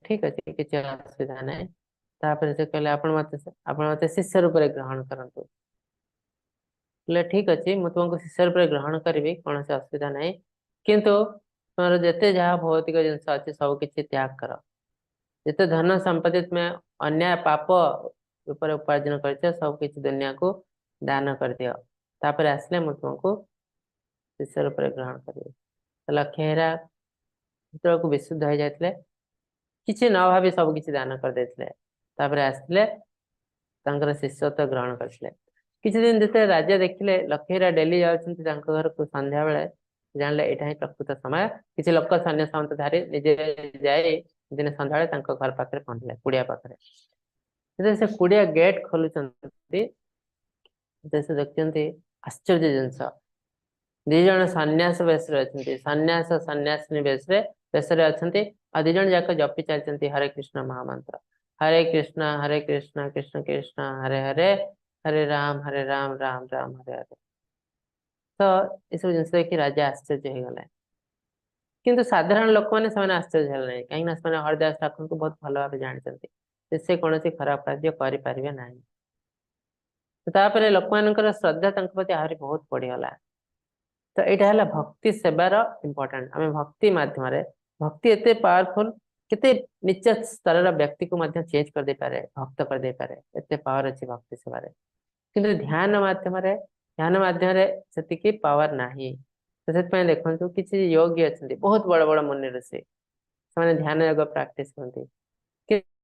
ଠିକ ଅଛି, କିଛି ଅସୁବିଧା ନାହିଁ। ତାପରେ ସେ କହିଲେ ଆପଣ ମତେ ଶିଷ୍ୟ ରୂପରେ ଗ୍ରହଣ କରନ୍ତୁ। କହିଲେ ଠିକ ଅଛି, ମୁଁ ତୁମକୁ ଶିଷ୍ୟ ରୂପରେ ଗ୍ରହଣ କରିବି, କୌଣସି ଅସୁବିଧା ନାହିଁ, କିନ୍ତୁ ତୁମର ଯେତେ ଯାହା ଭୌତିକ ଜିନିଷ ଅଛି ସବୁ କିଛି ତ୍ୟାଗ କର, ଯେତେ ଧନ ସମ୍ପତ୍ତି ତୁମେ ଅନ୍ୟାୟ ପାପ ରୂପରେ ଉପାର୍ଜନ କରିଛ ସବୁ କିଛି ଦୁନିଆକୁ ଦାନ କରିଦିଅ, ତାପରେ ଆସିଲେ ମୁଁ ତୁମକୁ ଶିଷ୍ୟ ରୂପରେ ଗ୍ରହଣ କରିବି। ତ ଲକ୍ଷେଇରା ସେତେବେଳକୁ ବିଶୁଦ୍ଧ ହେଇଯାଇଥିଲେ, କିଛି ନ ଭାବି ସବୁ କିଛି ଦାନ କରିଦେଇଥିଲେ। ତାପରେ ଆସିଥିଲେ ତାଙ୍କର ଶିଷ୍ୟତ୍ୱ ଗ୍ରହଣ କରିଥିଲେ। କିଛି ଦିନ ଯେତେବେଳେ ରାଜା ଦେଖିଲେ ଲକ୍ଷେଇରା ଡେଲି ଯାଉଛନ୍ତି ତାଙ୍କ ଘରକୁ ସନ୍ଧ୍ୟାବେଳେ, ଜାଣିଲେ ଏଇଟା ହିଁ ପ୍ରକୃତ ସମୟ। କିଛି ଲୋକ ସୈନ୍ୟ ସାମନ୍ତ ଧରି ନିଜେ ଯାଇ ଦିନେ ସନ୍ଧ୍ୟାବେଳେ ତାଙ୍କ ଘର ପାଖରେ ପହଞ୍ଚିଲେ, କୁଡିଆ ପାଖରେ। ଯେତେବେଳେ ସେ କୁଡିଆ ଗେଟ୍ ଖୋଲୁଛନ୍ତି, ସେ ଦେଖୁଛନ୍ତି ଆଶ୍ଚର୍ଯ୍ୟ ଜିନିଷ, ଦି ଜଣ ସନ୍ନ୍ୟାସ ବେଶରେ ଅଛନ୍ତି, ସନ୍ନ୍ୟାସ ସନ୍ନ୍ୟାସିନୀ ବେଶରେ ଅଛନ୍ତି, ଆଉ ଦି ଜଣ ଯାକ ଜପି ଚାଲିଛନ୍ତି ହରେ କୃଷ୍ଣ ମହାମନ୍ତ୍ର, ହରେ କୃଷ୍ଣ ହରେ କୃଷ୍ଣ କୃଷ୍ଣ କୃଷ୍ଣ ହରେ ହରେ, ହରେ ରାମ ହରେ ରାମ ରାମ ରାମ ହରେ ହରେ। ତ ଏସବୁ ଜିନିଷ ଦେଖି ରାଜା ଆଶ୍ଚର୍ଯ୍ୟ ହେଇଗଲେ। କିନ୍ତୁ ସାଧାରଣ ଲୋକମାନେ ସେମାନେ ଆଶ୍ଚର୍ଯ୍ୟ ହେଲେ ନାହିଁ, କାହିଁକିନା ସେମାନେ ହରିଦାସ ଠାକୁରଙ୍କୁ ବହୁତ ଭଲ ଭାବେ ଜାଣିଛନ୍ତି ଯେ ସେ କୌଣସି ଖରାପ କାର୍ଯ୍ୟ କରିପାରିବେ ନାହିଁ। ତାପରେ ଲୋକମାନଙ୍କର ଶ୍ରଦ୍ଧା ତାଙ୍କ ପ୍ରତି ଆହୁରି ବହୁତ ବଢିଗଲା। ତ ଏଇଟା ହେଲା ଭକ୍ତି ସେବାର ଇମ୍ପୋର୍ଟାଣ୍ଟ। ଆମେ ଭକ୍ତି ମାଧ୍ୟମରେ, ଭକ୍ତି ଏତେ ପାୱାରଫୁଲ, କେତେ ନିଚ ସ୍ତରର ବ୍ୟକ୍ତିକୁ ମଧ୍ୟ ଚେଞ୍ଜ କରିଦେଇପାରେ, ଭକ୍ତ କରିଦେଇପାରେ, ଏତେ ପାୱାର ଅଛି ଭକ୍ତି ସେବାରେ। କିନ୍ତୁ ଧ୍ୟାନ ମାଧ୍ୟମରେ ସେତିକି ପାୱାର ନାହିଁ। ତ ସେଥିପାଇଁ ଦେଖନ୍ତୁ କିଛି ଯୋଗୀ ଅଛନ୍ତି, ବହୁତ ବଡ ବଡ ମୁନି ଋଷି, ସେମାନେ ଧ୍ୟାନ ଯୋଗ ପ୍ରାକ୍ଟିସ କରନ୍ତି,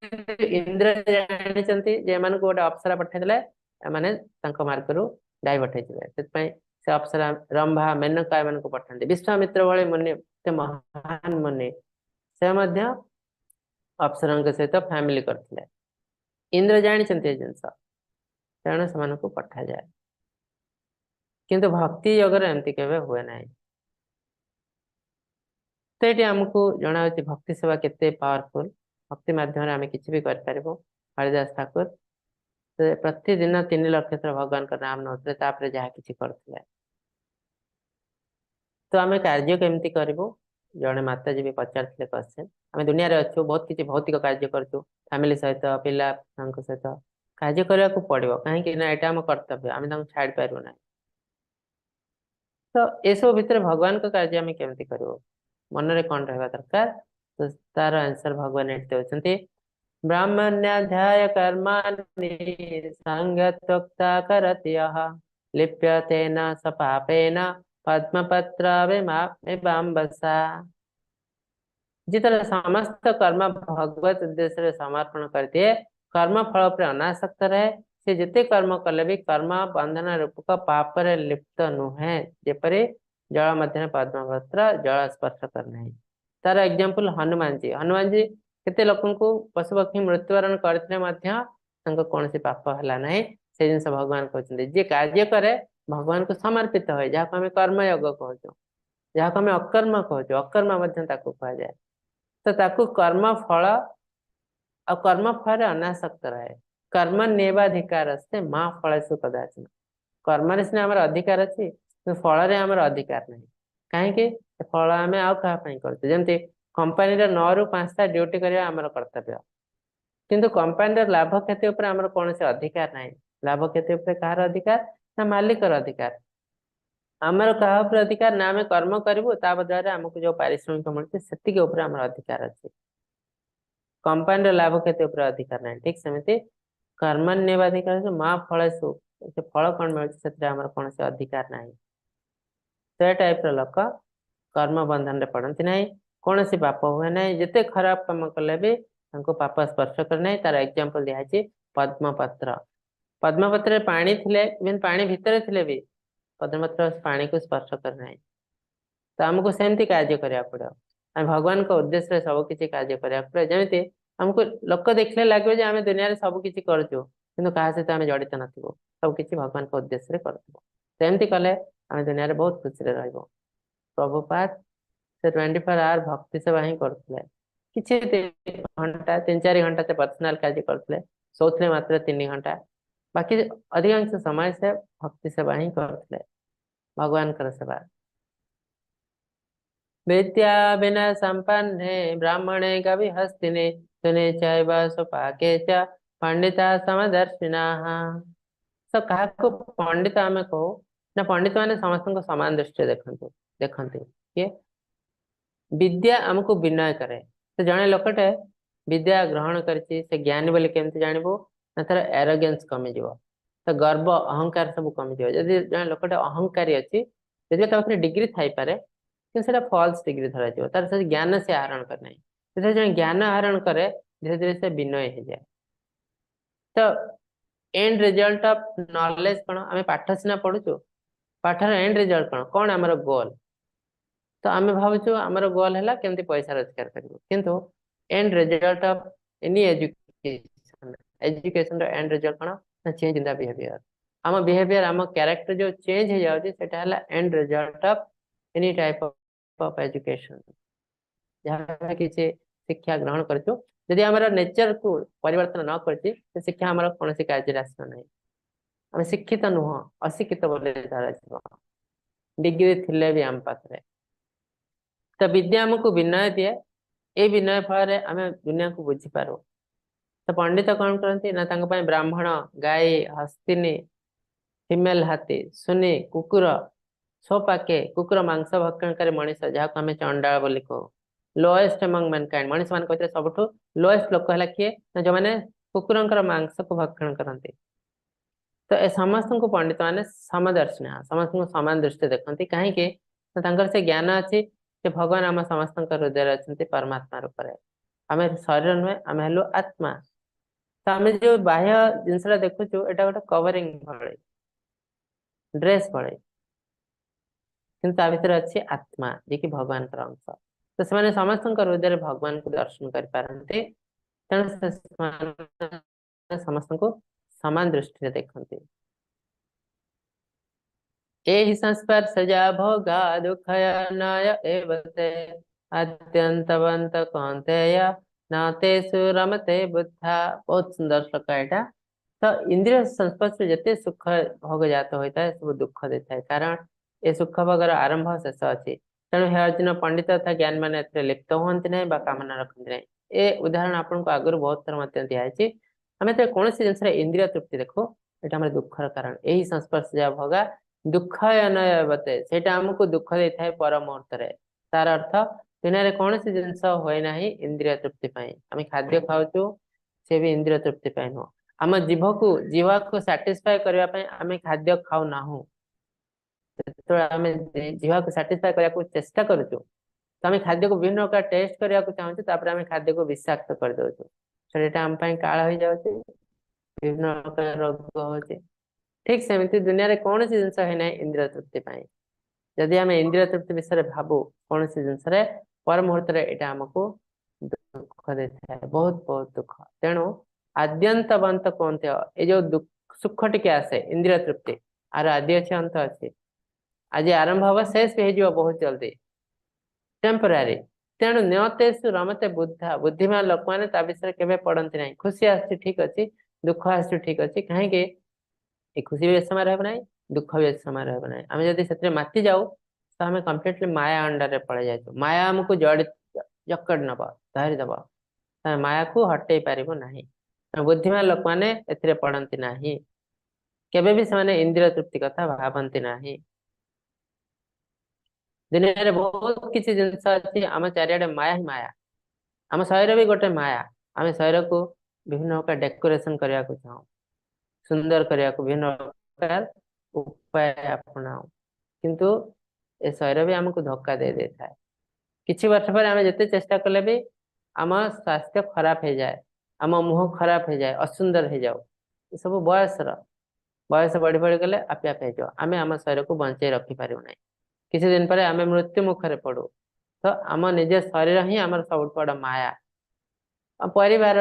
ଇନ୍ଦ୍ର ଜାଣିଛନ୍ତି ଯେ ଏମାନଙ୍କୁ ଗୋଟେ ଅପ୍ସରା ପଠେଇଦେଲେ ଏମାନେ ତାଙ୍କ ମାର୍ଗରୁ ଡାଇଭର୍ଟ ହେଇଯିବେ। ସେଥିପାଇଁ ସେ ଅପ୍ସରା ରମ୍ଭା, ମେନକା ଏମାନଙ୍କୁ ପଠାନ୍ତି। ବିଶ୍ୱାମିତ୍ର ଭଳି ମୁନି, ସେ ମହାନ ମୁନି, ସେ ମଧ୍ୟ ଅପ୍ସରାଙ୍କ ସହିତ ଫ୍ୟାମିଲି କରିଥିଲେ। ଇନ୍ଦ୍ର ଜାଣିଛନ୍ତି ଏ ଜିନିଷ, ତେଣୁ ସେମାନଙ୍କୁ ପଠାଯାଏ। କିନ୍ତୁ ଭକ୍ତି ଯୋଗରେ ଏମିତି କେବେ ହୁଏ ନାହିଁ। ତ ଏଠି ଆମକୁ ଜଣାଅଛି ଭକ୍ତି ସେବା କେତେ ପାୱାରଫୁଲ। ଭକ୍ତି ମାଧ୍ୟମରେ ଆମେ କିଛି ବି କରିପାରିବୁ। ହରିଦାସ ଠାକୁର ସେ ପ୍ରତିଦିନ 3 ଲକ୍ଷ ଥର ଭଗବାନଙ୍କ ନାମ ନଉଥିଲେ, ତାପରେ ଯାହା କିଛି କରୁଥିଲେ। ତ ଆମେ କାର୍ଯ୍ୟ କେମିତି କରିବୁ? ଜଣେ ମାତାଜୀ ବି ପଚାରିଥିଲେ କ୍ୱେଶ୍ଚନ। ଆମେ ଦୁନିଆରେ ଅଛୁ, ବହୁତ କିଛି ଭୌତିକ କାର୍ଯ୍ୟ କରୁଛୁ, ଫ୍ୟାମିଲି ସହିତ, ପିଲାଙ୍କ ସହିତ କାର୍ଯ୍ୟ କରିବାକୁ ପଡିବ। କାହିଁକି ନା ଏଇଟା ଆମ କର୍ତ୍ତବ୍ୟ, ଆମେ ତାଙ୍କୁ ଛାଡି ପାରିବୁ ନାହିଁ। ତ ଏସବୁ ଭିତରେ ଭଗବାନଙ୍କ କାର୍ଯ୍ୟ ଆମେ କେମିତି କରିବୁ? ମନରେ କଣ ରହିବା ଦରକାର? ତ ତାର ଆନ୍ସର ଭଗବାନ ଏଠି ଦେଉଛନ୍ତି। ବ୍ରାହ୍ମଣ୍ୟାଧ୍ୟାୟ କର୍ମାणि ସଙ୍ଗତ୍ୟକ୍ତା କରତି ଯଃ ଲିପ୍ୟତେ ନ ସ ପାପେନ ପଦ୍ମପତ୍ରମିବାମ୍ଭସା। ଯେତେବେଳେ ସମସ୍ତ କର୍ମ ଭଗବତ ଉଦ୍ଦେଶ୍ୟରେ ସମର୍ପଣ କରିଦିଏ, କର୍ମ ଫଳ ଉପରେ ଅନାସକ୍ତ ରହେ, ସେ ଯେତେ କର୍ମ କଲେ ବି କର୍ମ ବନ୍ଧନ ରୂପକ ପାପରେ ଲିପ୍ତ ନୁହେଁ, ଯେପରି ଜଳ ମଧ୍ୟରେ ପଦ୍ମପତ୍ର ଜଳ ସ୍ପର୍ଶ କରେ ନାହିଁ। ତାର ଏକ୍ଜାମ୍ପଲ ହନୁମାନଜୀ। ହନୁମାନଜୀ କେତେ ଲୋକଙ୍କୁ, ପଶୁପକ୍ଷୀ ମୃତ୍ୟୁବରଣ କରିଥିଲେ ମଧ୍ୟ ତାଙ୍କ କୌଣସି ପାପ ହେଲା ନାହିଁ। ସେ ଜିନିଷ ଭଗବାନ କହୁଛନ୍ତି, ଯିଏ କାର୍ଯ୍ୟ କରେ, ଭଗବାନଙ୍କୁ ସମର୍ପିତ ହୁଏ, ଯାହାକୁ ଆମେ କର୍ମଯୋଗ କହୁଛୁ, ଯାହାକୁ ଆମେ ଅକର୍ମ କହୁଛୁ, ଅକର୍ମ ମଧ୍ୟ ତାକୁ କୁହାଯାଏ। ତ ତାକୁ କର୍ମ ଫଳ ଆଉ କର୍ମ ଫଳରେ ଅନାସକ୍ତ ରହେ। କର୍ମଣ୍ୟେବାଧିକାରସ୍ତେ ମା ଫଳେଷୁ କଦାଚନ। କର୍ମରେ ସିନା ଆମର ଅଧିକାର ଅଛି, କିନ୍ତୁ ଫଳରେ ଆମର ଅଧିକାର ନାହିଁ। କାହିଁକି? ଫଳ ଆମେ ଆଉ କାହା ପାଇଁ କରୁଛୁ। ଯେମିତି କମ୍ପାନୀର 9ରୁ 5ଟା ଡ୍ୟୁଟି କରିବା ଆମର କର୍ତ୍ତବ୍ୟ, କିନ୍ତୁ କମ୍ପାନୀର ଲାଭ କ୍ଷତି ଉପରେ ଆମର କୌଣସି ଅଧିକାର ନାହିଁ। ଲାଭ କ୍ଷତି ଉପରେ କାହାର ଅଧିକାର? ନା ମାଲିକର ଅଧିକାର। ଆମର କାହା ଉପରେ ଅଧିକାର ନା, ଆମେ କର୍ମ କରିବୁ, ତା ବଦଳରେ ଆମକୁ ଯୋଉ ପାରିଶ୍ରମିକ ମିଳୁଛି ସେତିକି ଉପରେ ଆମର ଅଧିକାର ଅଛି। କମ୍ପାନୀର ଲାଭ କ୍ଷତି ଉପରେ ଅଧିକାର ନାହିଁ। ଠିକ ସେମିତି କର୍ମଣ୍ୟେବାଧିକାର ମା ଫଳେଷୁ, ସେ ଫଳ କଣ ମିଳୁଛି ସେଥିରେ ଆମର କୌଣସି ଅଧିକାର ନାହିଁ। ସେ ଟାଇପ ର ଲୋକ କର୍ମ ବନ୍ଧନରେ ପଡନ୍ତି ନାହିଁ, କୌଣସି ପାପ ହୁଏ ନାହିଁ। ଯେତେ ଖରାପ କାମ କଲେ ବି ତାଙ୍କୁ ପାପ ସ୍ପର୍ଶ କରେ ନାହିଁ। ତାର ଏକ୍ଜାମ୍ପଲ ଦିଆଯାଇଛି ପଦ୍ମପତ୍ର। ପଦ୍ମପତ୍ରରେ ପାଣି ଥିଲେ, ଇଭେନ ପାଣି ଭିତରେ ଥିଲେ ବି ପଦ୍ମପତ୍ର ପାଣିକୁ ସ୍ପର୍ଶ କରେ ନାହିଁ। ତ ଆମକୁ ସେମିତି କାର୍ଯ୍ୟ କରିବାକୁ ପଡିବ। ଆମେ ଭଗବାନଙ୍କ ଉଦ୍ଦେଶ୍ୟରେ ସବୁ କିଛି କାର୍ଯ୍ୟ କରିବାକୁ ପଡିବ, ଯେମିତି ଆମକୁ ଲୋକ ଦେଖିଲେ ଲାଗିବ ଯେ ଆମେ ଦୁନିଆରେ ସବୁ କିଛି କରୁଛୁ, କିନ୍ତୁ କାହା ସହିତ ଆମେ ଜଡିତ ନଥିବୁ, ସବୁ କିଛି ଭଗବାନଙ୍କ ଉଦ୍ଦେଶ୍ୟରେ କରୁଥିବୁ। ସେମିତି କଲେ ଆମେ ଦୁନିଆରେ ବହୁତ ଖୁସିରେ ରହିବୁ। ପ୍ରଭୁପାଦ ସେ 24 ଆୱାର ଭକ୍ତି ସେବା ହିଁ କରୁଥିଲେ। କିଛି ଘଣ୍ଟା, 3-4 ଘଣ୍ଟା ସେ ପର୍ସନାଲ କାର୍ଯ୍ୟ କରୁଥିଲେ, ଶୋଉଥିଲେ ମାତ୍ର 3 ଘଣ୍ଟା, ବାକି ଅଧିକାଂଶ ସମୟ ସେ ଭକ୍ତି ସେବା ହିଁ କରୁଥିଲେ, ଭଗବାନଙ୍କର ସେବା। ବିଦ୍ୟା ବିନୟ ସମ୍ପନ୍ନେ ବ୍ରାହ୍ମଣେ ଗବି ହସ୍ତିନେ ଶୁନେ ଚୈବ ସ୍ୱପାକେ ଚ ପଣ୍ଡିତା ସମଦର୍ଶିନାଃ। ତ କାହାକୁ ପଣ୍ଡିତ ଆମେ କହୁ ନା, ପଣ୍ଡିତ ମାନେ ସମସ୍ତଙ୍କୁ ସମାନ ଦୃଷ୍ଟିରେ ଦେଖନ୍ତି। କିଏ? ବିଦ୍ୟା ଆମକୁ ବିନୟ କରେ। ତ ଜଣେ ଲୋକଟେ ବିଦ୍ୟା ଗ୍ରହଣ କରିଛି, ସେ ଜ୍ଞାନୀ ବୋଲି କେମିତି ଜାଣିବୁ? ନା ତାର ଏରୋଗେନ୍ସ କମିଯିବ, ତ ଗର୍ବ ଅହଙ୍କାର ସବୁ କମିଯିବ। ଯଦି ଜଣେ ଲୋକଟେ ଅହଙ୍କାରୀ ଅଛି, ଯଦି ତା ପାଖରେ ଡିଗ୍ରୀ ଥାଇପାରେ, କିନ୍ତୁ ସେଟା ଫଲ୍ସ ଡିଗ୍ରୀ ଧରାଯିବ। ତାର ସେ ଜ୍ଞାନ ସେ ଆହରଣ କରେ ନାହିଁ। ଯେତେବେଳେ ଜଣେ ଜ୍ଞାନ ଆହରଣ କରେ, ଧୀରେ ଧୀରେ ସେ ବିନୟ ହେଇଯାଏ। ତ ଏଣ୍ଡ ରେଜଲ୍ଟ ଅଫ ନଲେଜ କଣ? ଆମେ ପାଠ ସିନା ପଢୁଛୁ, ପାଠର ଏଣ୍ଡ ରେଜଲ୍ଟ କଣ? କଣ ଆମର ଗୋଲ? ତ ଆମେ ଭାବୁଛୁ ଆମର ଗୋଲ ହେଲା କେମିତି ପଇସା ରୋଜଗାର କରିବୁ। କିନ୍ତୁ end result of any education, education ର ଏଣ୍ଡ ରେଜଲ୍ଟ କଣ ନା ଚେଞ୍ଜ ଇନ the behaviour. ଆମ ବିହେଭିୟର, ଆମ କ୍ୟାରେକ୍ଟର ଯୋଉ ଚେଞ୍ଜ ହେଇଯାଉଛି, ସେଟା ହେଲା end result of any type of education. ଯାହା କିଛି ଶିକ୍ଷା ଗ୍ରହଣ କରିଛୁ, ଯଦି ଆମର ନେଚରକୁ ପରିବର୍ତ୍ତନ ନ କରିଛି, ସେ ଶିକ୍ଷା ଆମର କୌଣସି କାର୍ଯ୍ୟରେ ଆସିବ ନାହିଁ। ଆମେ ଶିକ୍ଷିତ ନୁହଁ, ଅଶିକ୍ଷିତ ବୋଲି ଧରାଯିବ, ଡିଗ୍ରୀ ଥିଲେ ବି ଆମ ପାଖରେ। ତ ବିଦ୍ୟା ଆମକୁ ବିନୟ ଦିଏ। ଏଇ ବିନୟ ଫଳରେ ଆମେ ଦୁନିଆକୁ ବୁଝିପାରୁ। ତ ପଣ୍ଡିତ କଣ କରନ୍ତି ନା, ତାଙ୍କ ପାଇଁ ବ୍ରାହ୍ମଣ, ଗାଈ, ହସ୍ତିନୀ, ଫିମେଲ ହାତୀ, ସୁନି, କୁକୁର, ସ୍ୱପାକେ, କୁକୁର ମାଂସ ଭକ୍ଷଣକାରୀ ମଣିଷ, ଯାହାକୁ ଆମେ ଚଣ୍ଡାଳ ବୋଲି କହୁ, ଲୋଏଷ୍ଟ ଏମଙ୍ଗ ମ୍ୟାନକାଇଣ୍ଡ। ମଣିଷ ମାନଙ୍କ ଭିତରେ ସବୁଠୁ ଲୋଏଷ୍ଟ ଲୋକ ହେଲା କିଏ ନା ଯୋଉମାନେ କୁକୁରଙ୍କର ମାଂସକୁ ଭକ୍ଷଣ କରନ୍ତି। ତ ଏ ସମସ୍ତଙ୍କୁ ପଣ୍ଡିତ ମାନେ ସମଦର୍ଶିନୀ, ସମସ୍ତଙ୍କୁ ସମାନ ଦୃଷ୍ଟିରେ ଦେଖନ୍ତି। କାହିଁକି ନା ତାଙ୍କର ସେ ଜ୍ଞାନ ଅଛି ଯେ ଭଗବାନ ଆମ ସମସ୍ତଙ୍କ ହୃଦୟରେ ଅଛନ୍ତି ପରମାତ୍ମା ରୂପରେ। ଆମେ ଶରୀର ନୁହେଁ, ଆମେ ହେଲୁ ଆତ୍ମା। ତ ଆମେ ଯୋଉ ବାହ୍ୟ ଜିନିଷଟା ଦେଖୁଛୁ, ଏଇଟା ଗୋଟେ କଭରିଂ ଭଳି, ଡ୍ରେସ ଭଳି, କିନ୍ତୁ ତା ଭିତରେ ଅଛି ଆତ୍ମା, ଯିଏକି ଭଗବାନଙ୍କର ଅଂଶ। ତ ସେମାନେ ସମସ୍ତଙ୍କ ହୃଦୟରେ ଭଗବାନଙ୍କୁ ଦର୍ଶନ କରିପାରନ୍ତି, ତେଣୁ ସେମାନେ ସମସ୍ତଙ୍କୁ ସମାନ ଦୃଷ୍ଟିରେ ଦେଖନ୍ତି। एहि संस्पर्शजा भोगा दुःखयानाय एव ते अत्यन्तवन्त कौन्तेय न तेषु रमते बुद्धा। ବହୁତ ସୁନ୍ଦର ଶ୍ଲୋକ ଏଇଟା। ତ ଇନ୍ଦ୍ରିୟ ସଂସ୍ପର୍ଶରେ ଯେତେ ସୁଖ ଭୋଗ ଜାତ ହୋଇଥାଏ, ସବୁ ଦୁଃଖ ଦେଇଥାଏ, କାରଣ ଏ ସୁଖ ଭୋଗର ଆରମ୍ଭ ଶେଷ ଅଛି। ତେଣୁ ହେ ଅର୍ଜୁନ, ପଣ୍ଡିତ ତଥା ଜ୍ଞାନୀ ମାନେ ଏଥିରେ ଲିପ୍ତ ହୁଅନ୍ତି ନାହିଁ ବା କାମନା ରଖନ୍ତି ନାହିଁ। ଏ ଉଦାହରଣ ଆପଣଙ୍କୁ ଆଗରୁ ବହୁତ ଥର ମଧ୍ୟ ଦିଆହେଇଛି। ଆମେ ଯେତେବେଳେ କୌଣସି ଜିନିଷରେ ଇନ୍ଦ୍ରିୟ ତୃପ୍ତି ଦେଖୁ, ଏଇଟା ଆମର ଦୁଃଖର କାରଣ। ଏହି ସଂସ୍ପର୍ଶ ଯା ଭୋଗା ଦୁଃଖ, ସେଇଟା ଆମକୁ ଦୁଃଖ ଦେଇଥାଏ ପର ମୁହୂର୍ତ୍ତରେ। ତାର ଅର୍ଥ, ଦୁନିଆରେ କୌଣସି ଜିନିଷ ହୁଏ ନାହିଁ ଇନ୍ଦ୍ରିୟ ତୃପ୍ତି ପାଇଁ। ଆମେ ଖାଦ୍ୟ ଖାଉଛୁ, ସେ ବି ଇନ୍ଦ୍ରିୟ ତୃପ୍ତି ପାଇଁ ନୁହଁ। ଆମ ଜିଭକୁ, ଜିହ୍ୱାକୁ ସାଟିସ୍ଫାଏ କରିବା ପାଇଁ ଆମେ ଖାଦ୍ୟ ଖାଉନାହୁଁ। ଯେତେବେଳେ ଆମେ ଜିହ୍ୱାକୁ ସାଟିସ୍ଫାଏ କରିବାକୁ ଚେଷ୍ଟା କରୁଛୁ, ତ ଆମେ ଖାଦ୍ୟକୁ ବିଭିନ୍ନ ପ୍ରକାର ଟେଷ୍ଟ କରିବାକୁ ଚାହୁଁଛୁ, ତାପରେ ଆମେ ଖାଦ୍ୟକୁ ବିଷାକ୍ତ କରିଦଉଛୁ। ସେଇଟା ଆମ ପାଇଁ କାଳ ହେଇଯାଉଛି, ବିଭିନ୍ନ ପ୍ରକାର ରୋଗ ହଉଛି। ଠିକ ସେମିତି ଦୁନିଆରେ କୌଣସି ଜିନିଷ ହେଇନାହିଁ ଇନ୍ଦ୍ରିୟ ତୃପ୍ତି ପାଇଁ। ଯଦି ଆମେ ଇନ୍ଦ୍ରିୟ ତୃପ୍ତି ବିଷୟରେ ଭାବୁ କୌଣସି ଜିନିଷରେ, ପର ମୁହୂର୍ତ୍ତରେ ଏଇଟା ଆମକୁ ଦୁଃଖ ଦେଇଥାଏ, ବହୁତ ବହୁତ ଦୁଃଖ। ତେଣୁ ଆଦ୍ୟନ୍ତବନ୍ତ କୌନ୍ତେୟ, ଏ ଯୋଉ ସୁଖ ଟିକେ ଆସେ ଇନ୍ଦ୍ରିୟ ତୃପ୍ତି, ଆର ଆଦି ଅଛି, ଅନ୍ତ ଅଛି। ଆଜି ଆରମ୍ଭ ହବ, ଶେଷ ବି ହେଇଯିବ ବହୁତ ଜଲ୍ଦି, ଟେମ୍ପୋରାରୀ। ତେଣୁ ନ ତେଷୁ ରମତେ ବୁଦ୍ଧା, ବୁଦ୍ଧିମାନ ଲୋକମାନେ ତା ବିଷୟରେ କେବେ ପଡନ୍ତି ନାହିଁ। ଖୁସି ଆସୁଛି, ଠିକ ଅଛି, ଦୁଃଖ ଆସୁଛି, ଠିକ ଅଛି। କାହିଁକି? ଏ ଖୁସି ବି ବେଶୀ ସମୟ ରହିବ ନାହିଁ, ଦୁଃଖ ବି ବେଶୀ ସମୟ ରହିବ ନାହିଁ। ଆମେ ଯଦି ସେଥିରେ ମାତି ଯାଉ, ତ ଆମେ କମ୍ପ୍ଲିଟଲି ମାୟା ଅଣ୍ଡରରେ ପଳେଇ ଯାଇଛୁ। ମାୟା ଆମକୁ ଜଡି ଜକଡି ନବ, ଧରିଦବ, ଆମେ ମାୟାକୁ ହଟେଇ ପାରିବୁ ନାହିଁ। ବୁଦ୍ଧିମାନ ଲୋକମାନେ ଏଥିରେ ପଡନ୍ତି ନାହିଁ, କେବେ ବି ସେମାନେ ଇନ୍ଦ୍ରିୟ ତୃପ୍ତି କଥା ଭାବନ୍ତି ନାହିଁ। ଦୁନିଆରେ ବହୁତ କିଛି ଜିନିଷ ଅଛି, ଆମ ଚାରିଆଡେ ମାୟା ହିଁ ମାୟା। ଆମ ଶରୀର ବି ଗୋଟେ ମାୟା। ଆମେ ଶରୀରକୁ ବିଭିନ୍ନ ପ୍ରକାର ଡେକୋରେସନ କରିବାକୁ ଚାହୁଁ, ସୁନ୍ଦର କରିବାକୁ ବିଭିନ୍ନ ପ୍ରକାର ଉପାୟ ଆପଣାଉ, କିନ୍ତୁ ଏ ଶରୀର ବି ଆମକୁ ଧୋକା ଦେଇ ଦେଇଥାଏ। କିଛି ବର୍ଷ ପରେ ଆମେ ଯେତେ ଚେଷ୍ଟା କଲେ ବି ଆମ ସ୍ୱାସ୍ଥ୍ୟ ଖରାପ ହେଇଯାଏ, ଆମ ମୁହଁ ଖରାପ ହେଇଯାଏ, ଅସୁନ୍ଦର ହେଇଯାଉ। ଏସବୁ ବୟସର, ବୟସ ବଢି ବଢି ଗଲେ ଆପେ ଆପେ ହେଇଯିବ। ଆମେ ଆମ ଶରୀରକୁ ବଞ୍ଚେଇ ରଖିପାରିବୁ ନାହିଁ। କିଛି ଦିନ ପରେ ଆମେ ମୃତ୍ୟୁ ମୁଖରେ ପଡୁ। ତ ଆମ ନିଜ ଶରୀର ହିଁ ଆମର ସବୁଠୁ ବଡ ମାୟା। ଆଉ ପରିବାର,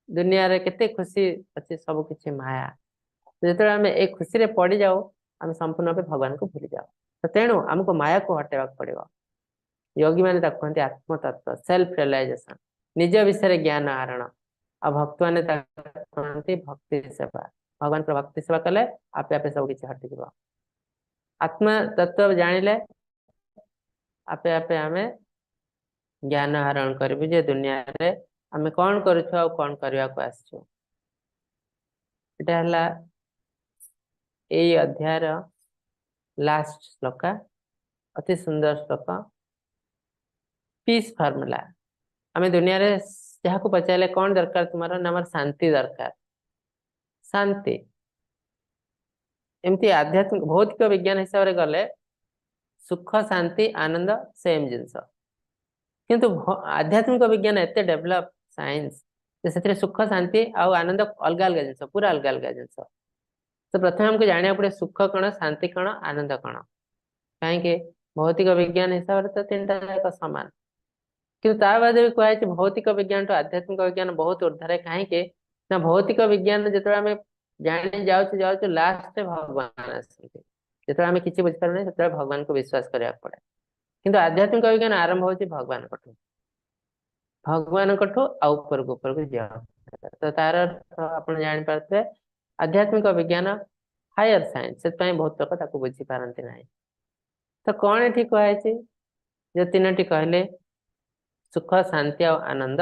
ଦୁନିଆରେ କେତେ ଖୁସି ଅଛି, ସବୁ କିଛି ମାୟା। ଯେତେବେଳେ ଆମେ ଏଇ ଖୁସିରେ ପଡିଯାଉ, ଆମେ ସମ୍ପୂର୍ଣ୍ଣ ରୂପେ ଭଗବାନଙ୍କୁ ଭୁଲି ଯାଉ। ତ ତେଣୁ ଆମକୁ ମାୟାକୁ ହଟେଇବାକୁ ପଡିବ। ଯୋଗୀ ମାନେ ତାକୁ କୁହନ୍ତି ଆତ୍ମତତ୍ଵ, ସେଲ୍ଫ ରିଅଲାଇଜେସନ, ନିଜ ବିଷୟରେ ଜ୍ଞାନ ଆହରଣ। ଆଉ ଭକ୍ତମାନେ ତାକୁ କୁହନ୍ତି ଭକ୍ତି ସେବା। ଭଗବାନଙ୍କର ଭକ୍ତି ସେବା କଲେ ଆପେ ଆପେ ସବୁ କିଛି ହଟିଯିବ। ଆତ୍ମା ତତ୍ଵ ଜାଣିଲେ ଆପେ ଆପେ ଆମେ ଜ୍ଞାନ ଆହରଣ କରିବୁ ଯେ ଦୁନିଆରେ ଆମେ କଣ କରୁଛୁ ଆଉ କଣ କରିବାକୁ ଆସିଛୁ। ଏଇଟା ହେଲା ଏଇ ଅଧ୍ୟାୟର ଲାଷ୍ଟ ଶ୍ଲୋକା, ଅତି ସୁନ୍ଦର ଶ୍ଲୋକ, ପିସ୍ ଫର୍ମୁଲା। ଆମେ ଦୁନିଆରେ ଯାହାକୁ ପଚାରିଲେ, କଣ ଦରକାର ତୁମର? ନା, ଆମର ଶାନ୍ତି ଦରକାର, ଶାନ୍ତି। ଏମିତି ଆଧ୍ୟାତ୍ମିକ ଭୌତିକ ବିଜ୍ଞାନ ହିସାବରେ ଗଲେ ସୁଖ, ଶାନ୍ତି, ଆନନ୍ଦ ସେମ୍ ଜିନିଷ। କିନ୍ତୁ ଆଧ୍ୟାତ୍ମିକ ବିଜ୍ଞାନ ଏତେ ଡେଭଲପ ସାଇନ୍ସ ଯେ ସେଥିରେ ସୁଖ, ଶାନ୍ତି ଆଉ ଆନନ୍ଦ ଅଲଗା ଅଲଗା ଜିନିଷ, ପୁରା ଅଲଗା ଅଲଗା ଜିନିଷ। ତ ପ୍ରଥମେ ଆମକୁ ଜାଣିବାକୁ ପଡିବ ସୁଖ କଣ, ଶାନ୍ତି କଣ, ଆନନ୍ଦ କଣ। କାହିଁକି? ଭୌତିକ ବିଜ୍ଞାନ ହିସାବରେ ତ ତିନିଟା ଯାକ ସମାନ। କିନ୍ତୁ ତା ବାଦେ ବି କୁହାଯାଇଛି, ଭୌତିକ ବିଜ୍ଞାନଠୁ ଆଧ୍ୟାତ୍ମିକ ବିଜ୍ଞାନ ବହୁତ ଉର୍ଦ୍ଧରେ। କାହିଁକି ନା ଭୌତିକ ବିଜ୍ଞାନ ଯେତେବେଳେ ଆମେ ଜାଣି ଯାଉଛୁ ଯାଉଛୁ, ଲାଷ୍ଟରେ ଭଗବାନ ଆସନ୍ତି। ଯେତେବେଳେ ଆମେ କିଛି ବୁଝିପାରୁନେ, ସେତେବେଳେ ଭଗବାନଙ୍କୁ ବିଶ୍ୱାସ କରିବାକୁ ପଡେ। କିନ୍ତୁ ଆଧ୍ୟାତ୍ମିକ ବିଜ୍ଞାନ ଆରମ୍ଭ ହଉଛି ଭଗବାନଙ୍କଠୁ, ଭଗବାନଙ୍କଠୁ ଆଉ ଉପରକୁ ଉପରକୁ ଯିବାକୁ। ତ ତାର ଅର୍ଥ ଆପଣ ଜାଣିପାରୁଥିବେ, ଆଧ୍ୟାତ୍ମିକ ବିଜ୍ଞାନ ହାୟର ସାଇନ୍ସ, ସେଥିପାଇଁ ବହୁତ ଲୋକ ତାକୁ ବୁଝିପାରନ୍ତି ନାହିଁ। ତ କଣ ଏଠି କୁହାଯାଇଛି? ଯୋଉ ତିନୋଟି କହିଲେ, ସୁଖ, ଶାନ୍ତି ଆଉ ଆନନ୍ଦ।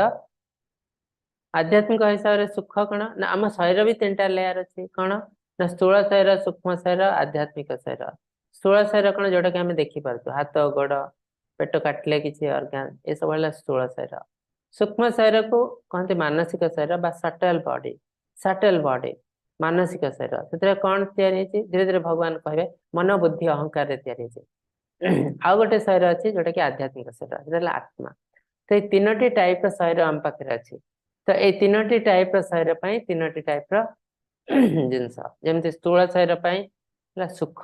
ଆଧ୍ୟାତ୍ମିକ ହିସାବରେ ସୁଖ କଣ ନା ଆମ ଶରୀର ବି ତିନିଟା ଲେୟାର ଅଛି। କଣ ନା ସ୍ଥୂଳ ଶରୀର, ସୂକ୍ଷ୍ମ ଶରୀର, ଆଧ୍ୟାତ୍ମିକ ଶରୀର। ସ୍ଥୂଳ ଶରୀର କଣ? ଯୋଉଟା କି ଆମେ ଦେଖିପାରୁଛୁ, ହାତ, ଗୋଡ, ପେଟ କାଟିଲେ କିଛି ଅର୍ଗାନ, ଏସବୁ ହେଲା ସ୍ଥୂଳ ଶରୀର। ସୂକ୍ଷ୍ମ ଶରୀରକୁ କହନ୍ତି ମାନସିକ ଶରୀର ବା ସଟଲ ବଡି। ସଟଲ ବଡି, ମାନସିକ ଶରୀର, ସେଥିରେ କଣ ତିଆରି ହେଇଛି? ଧୀରେ ଧୀରେ ଭଗବାନ କହିବେ, ମନ, ବୁଦ୍ଧି, ଅହଙ୍କାରରେ ତିଆରି ହେଇଛି। ଆଉ ଗୋଟେ ଶରୀର ଅଛି, ଯୋଉଟା କି ଆଧ୍ୟାତ୍ମିକ ଶରୀର, ସେଟା ହେଲା ଆତ୍ମା। ତ ଏଇ ତିନୋଟି ଟାଇପ ର ଶରୀର ଆମ ପାଖରେ ଅଛି। ତ ଏଇ ତିନୋଟି ଟାଇପ ର ଶରୀର ପାଇଁ ତିନୋଟି ଟାଇପ ର ଜିନିଷ। ଯେମିତି ସ୍ଥୂଳ ଶରୀର ପାଇଁ ହେଲା ସୁଖ,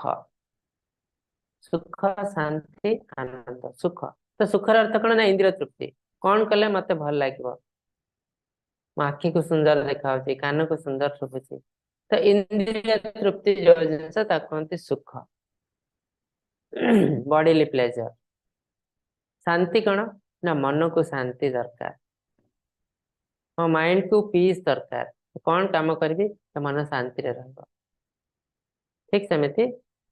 ସୁଖ, ଶାନ୍ତି, ଆନନ୍ଦ। ସୁଖ ତ ସୁଖର ଅର୍ଥ କଣ ନା ଇନ୍ଦ୍ରିୟ ତୃପ୍ତି। କଣ କଲେ ମତେ ଭଲ ଲାଗିବ, ମୋ ଆଖିକୁ ସୁନ୍ଦର ଦେଖାଯାଉଛି, କାନକୁ ସୁନ୍ଦର ଶୁଭୁଛି, ତ ଇନ୍ଦ୍ରିୟ ତୃପ୍ତି ଯୋଉ ଜିନିଷ ତାକୁ କୁହନ୍ତି ସୁଖ, ବଡିଲି ପ୍ଲେଜର। ଶାନ୍ତି କଣ ନା ମନକୁ ଶାନ୍ତି ଦରକାର, ମୋ ମାଇଣ୍ଡ କୁ ପିସ୍ ଦରକାର, କଣ କାମ କରିବି ତ ମନ ଶାନ୍ତିରେ ରହିବ। ଠିକ ସେମିତି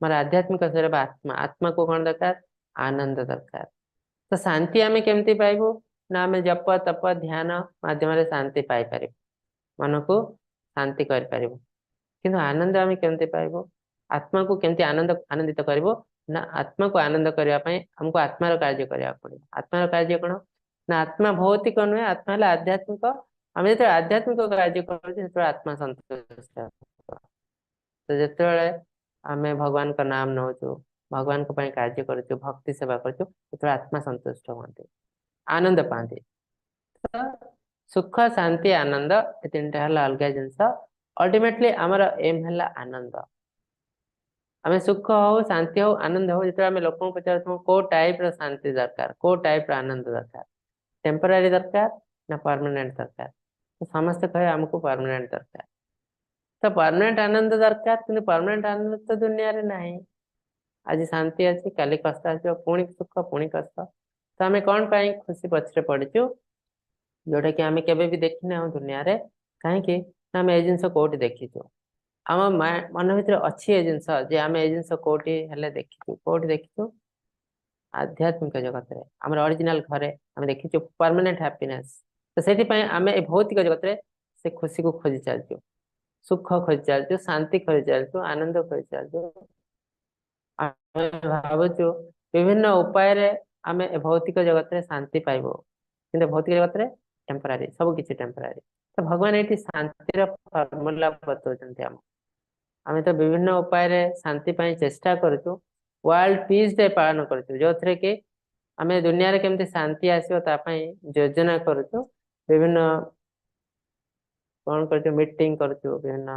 ମୋର ଆଧ୍ୟାତ୍ମିକ ଶରୀର ବା ଆତ୍ମା, ଆତ୍ମାକୁ କଣ ଦରକାର? ଆନନ୍ଦ ଦରକାର। ତ ଶାନ୍ତି ଆମେ କେମିତି ପାଇବୁ ନା ଆମେ ଜପ ତପ ଧ୍ୟାନ ମାଧ୍ୟମରେ ଶାନ୍ତି ପାଇପାରିବୁ, ମନକୁ ଶାନ୍ତି କରିପାରିବୁ। କିନ୍ତୁ ଆନନ୍ଦ ଆମେ କେମିତି ପାଇବୁ? ଆତ୍ମାକୁ କେମିତି ଆନନ୍ଦିତ କରିବୁ ନା ଆତ୍ମାକୁ ଆନନ୍ଦ କରିବା ପାଇଁ ଆମକୁ ଆତ୍ମାର କାର୍ଯ୍ୟ କରିବାକୁ ପଡିବ। ଆତ୍ମାର କାର୍ଯ୍ୟ କଣ ନା ଆତ୍ମା ଭୌତିକ ନୁହେଁ, ଆତ୍ମା ହେଲା ଆଧ୍ୟାତ୍ମିକ। ଆମେ ଯେତେବେଳେ ଆଧ୍ୟାତ୍ମିକ କାର୍ଯ୍ୟ କରୁଛେ ସେତେବେଳେ ଆତ୍ମା ସନ୍ତୁଷ୍ଟ ହେବ। ତ ଯେତେବେଳେ ଆମେ ଭଗବାନଙ୍କ ନାମ ନଉଛୁ, ଭଗବାନଙ୍କ ପାଇଁ କାର୍ଯ୍ୟ କରୁଛୁ, ଭକ୍ତି ସେବା କରୁଛୁ, ସେତେବେଳେ ଆତ୍ମା ସନ୍ତୁଷ୍ଟ ହୁଅନ୍ତି, ଆନନ୍ଦ ପାଆନ୍ତି। ତ ସୁଖ, ଶାନ୍ତି, ଆନନ୍ଦ ଏ ତିନିଟା ହେଲା ଅଲଗା ଜିନିଷ। ଅଲ୍ଟିମେଟଲି ଆମର ଏମ୍ ହେଲା ଆନନ୍ଦ। ଆମେ ସୁଖ ହଉ, ଶାନ୍ତି ହଉ, ଆନନ୍ଦ ହଉ, ଯେତେବେଳେ ଆମେ ଲୋକଙ୍କୁ ପଚାରୁଛୁ କୋଉ ଟାଇପ ର ଶାନ୍ତି ଦରକାର, କୋଉ ଟାଇପ ର ଆନନ୍ଦ ଦରକାର, ଟେମ୍ପୋରାରୀ ଦରକାର ନା ପରମାନେଣ୍ଟ ଦରକାର, ତ ସମସ୍ତେ କହିବେ ଆମକୁ ପରମାନେଣ୍ଟ ଦରକାର। ତ ପରମାନେଣ୍ଟ ଆନନ୍ଦ ଦରକାର, କିନ୍ତୁ ପରମାନେଣ୍ଟ ଆନନ୍ଦ ତ ଦୁନିଆରେ ନାହିଁ। ଆଜି ଶାନ୍ତି ଅଛି, କାଲି କଷ୍ଟ ଆସିବ, ପୁଣି ସୁଖ, ପୁଣି କଷ୍ଟ। ତ ଆମେ କଣ ପାଇଁ ଖୁସି ପଛରେ ପଡିଛୁ, ଯୋଉଟା କି ଆମେ କେବେ ବି ଦେଖିନାହୁଁ ଦୁନିଆରେ। କାହିଁକି ନା ଆମେ ଏଇ ଜିନିଷ କୋଉଠି ଦେଖିଛୁ, ଆମ ମନ ଭିତରେ ଅଛି ଏ ଜିନିଷ ଯେ ଆମେ ଏଇ ଜିନିଷ କୋଉଠି ହେଲେ ଦେଖିଛୁ। କୋଉଠି ଦେଖିଛୁ? ଆଧ୍ୟାତ୍ମିକ ଜଗତରେ, ଆମର ଅରିଜିନାଲ ଘରେ ଆମେ ଦେଖିଛୁ ପରମାନେଣ୍ଟ ହ୍ୟାପିନେସ୍। ତ ସେଥିପାଇଁ ଆମେ ଏ ଭୌତିକ ଜଗତରେ ସେ ଖୁସିକୁ ଖୋଜି ଚାଲିଛୁ, ସୁଖ ଖୋଜି ଚାଲିଛୁ, ଶାନ୍ତି ଖୋଜି ଚାଲିଛୁ, ଆନନ୍ଦ ଖୋଜି ଚାଲିଛୁ। ଆମେ ଭାବୁଛୁ ବିଭିନ୍ନ ଉପାୟରେ ଆମେ ଏ ଭୌତିକ ଜଗତରେ ଶାନ୍ତି ପାଇବୁ, କିନ୍ତୁ ଭୌତିକ ଜଗତରେ ଟେମ୍ପୋରାରୀ, ସବୁ କିଛି ଟେମ୍ପୋରାରୀ। ତ ଭଗବାନ ଏଇଠି ଶାନ୍ତିର ଫର୍ମୁଲା ବତାଉଛନ୍ତି ଆମକୁ। ଆମେ ତ ବିଭିନ୍ନ ଉପାୟରେ ଶାନ୍ତି ପାଇଁ ଚେଷ୍ଟା କରୁଛୁ, ୱାର୍ଲଡ ପିସ୍ ଡେ ପାଳନ କରୁଛୁ, ଯୋଉଥିରେ କି ଆମେ ଦୁନିଆରେ କେମିତି ଶାନ୍ତି ଆସିବ ତା ପାଇଁ ଯୋଜନା କରୁଛୁ, ବିଭିନ୍ନ କଣ କରୁଛୁ, ମିଟିଂ କରୁଛୁ, ବିଭିନ୍ନ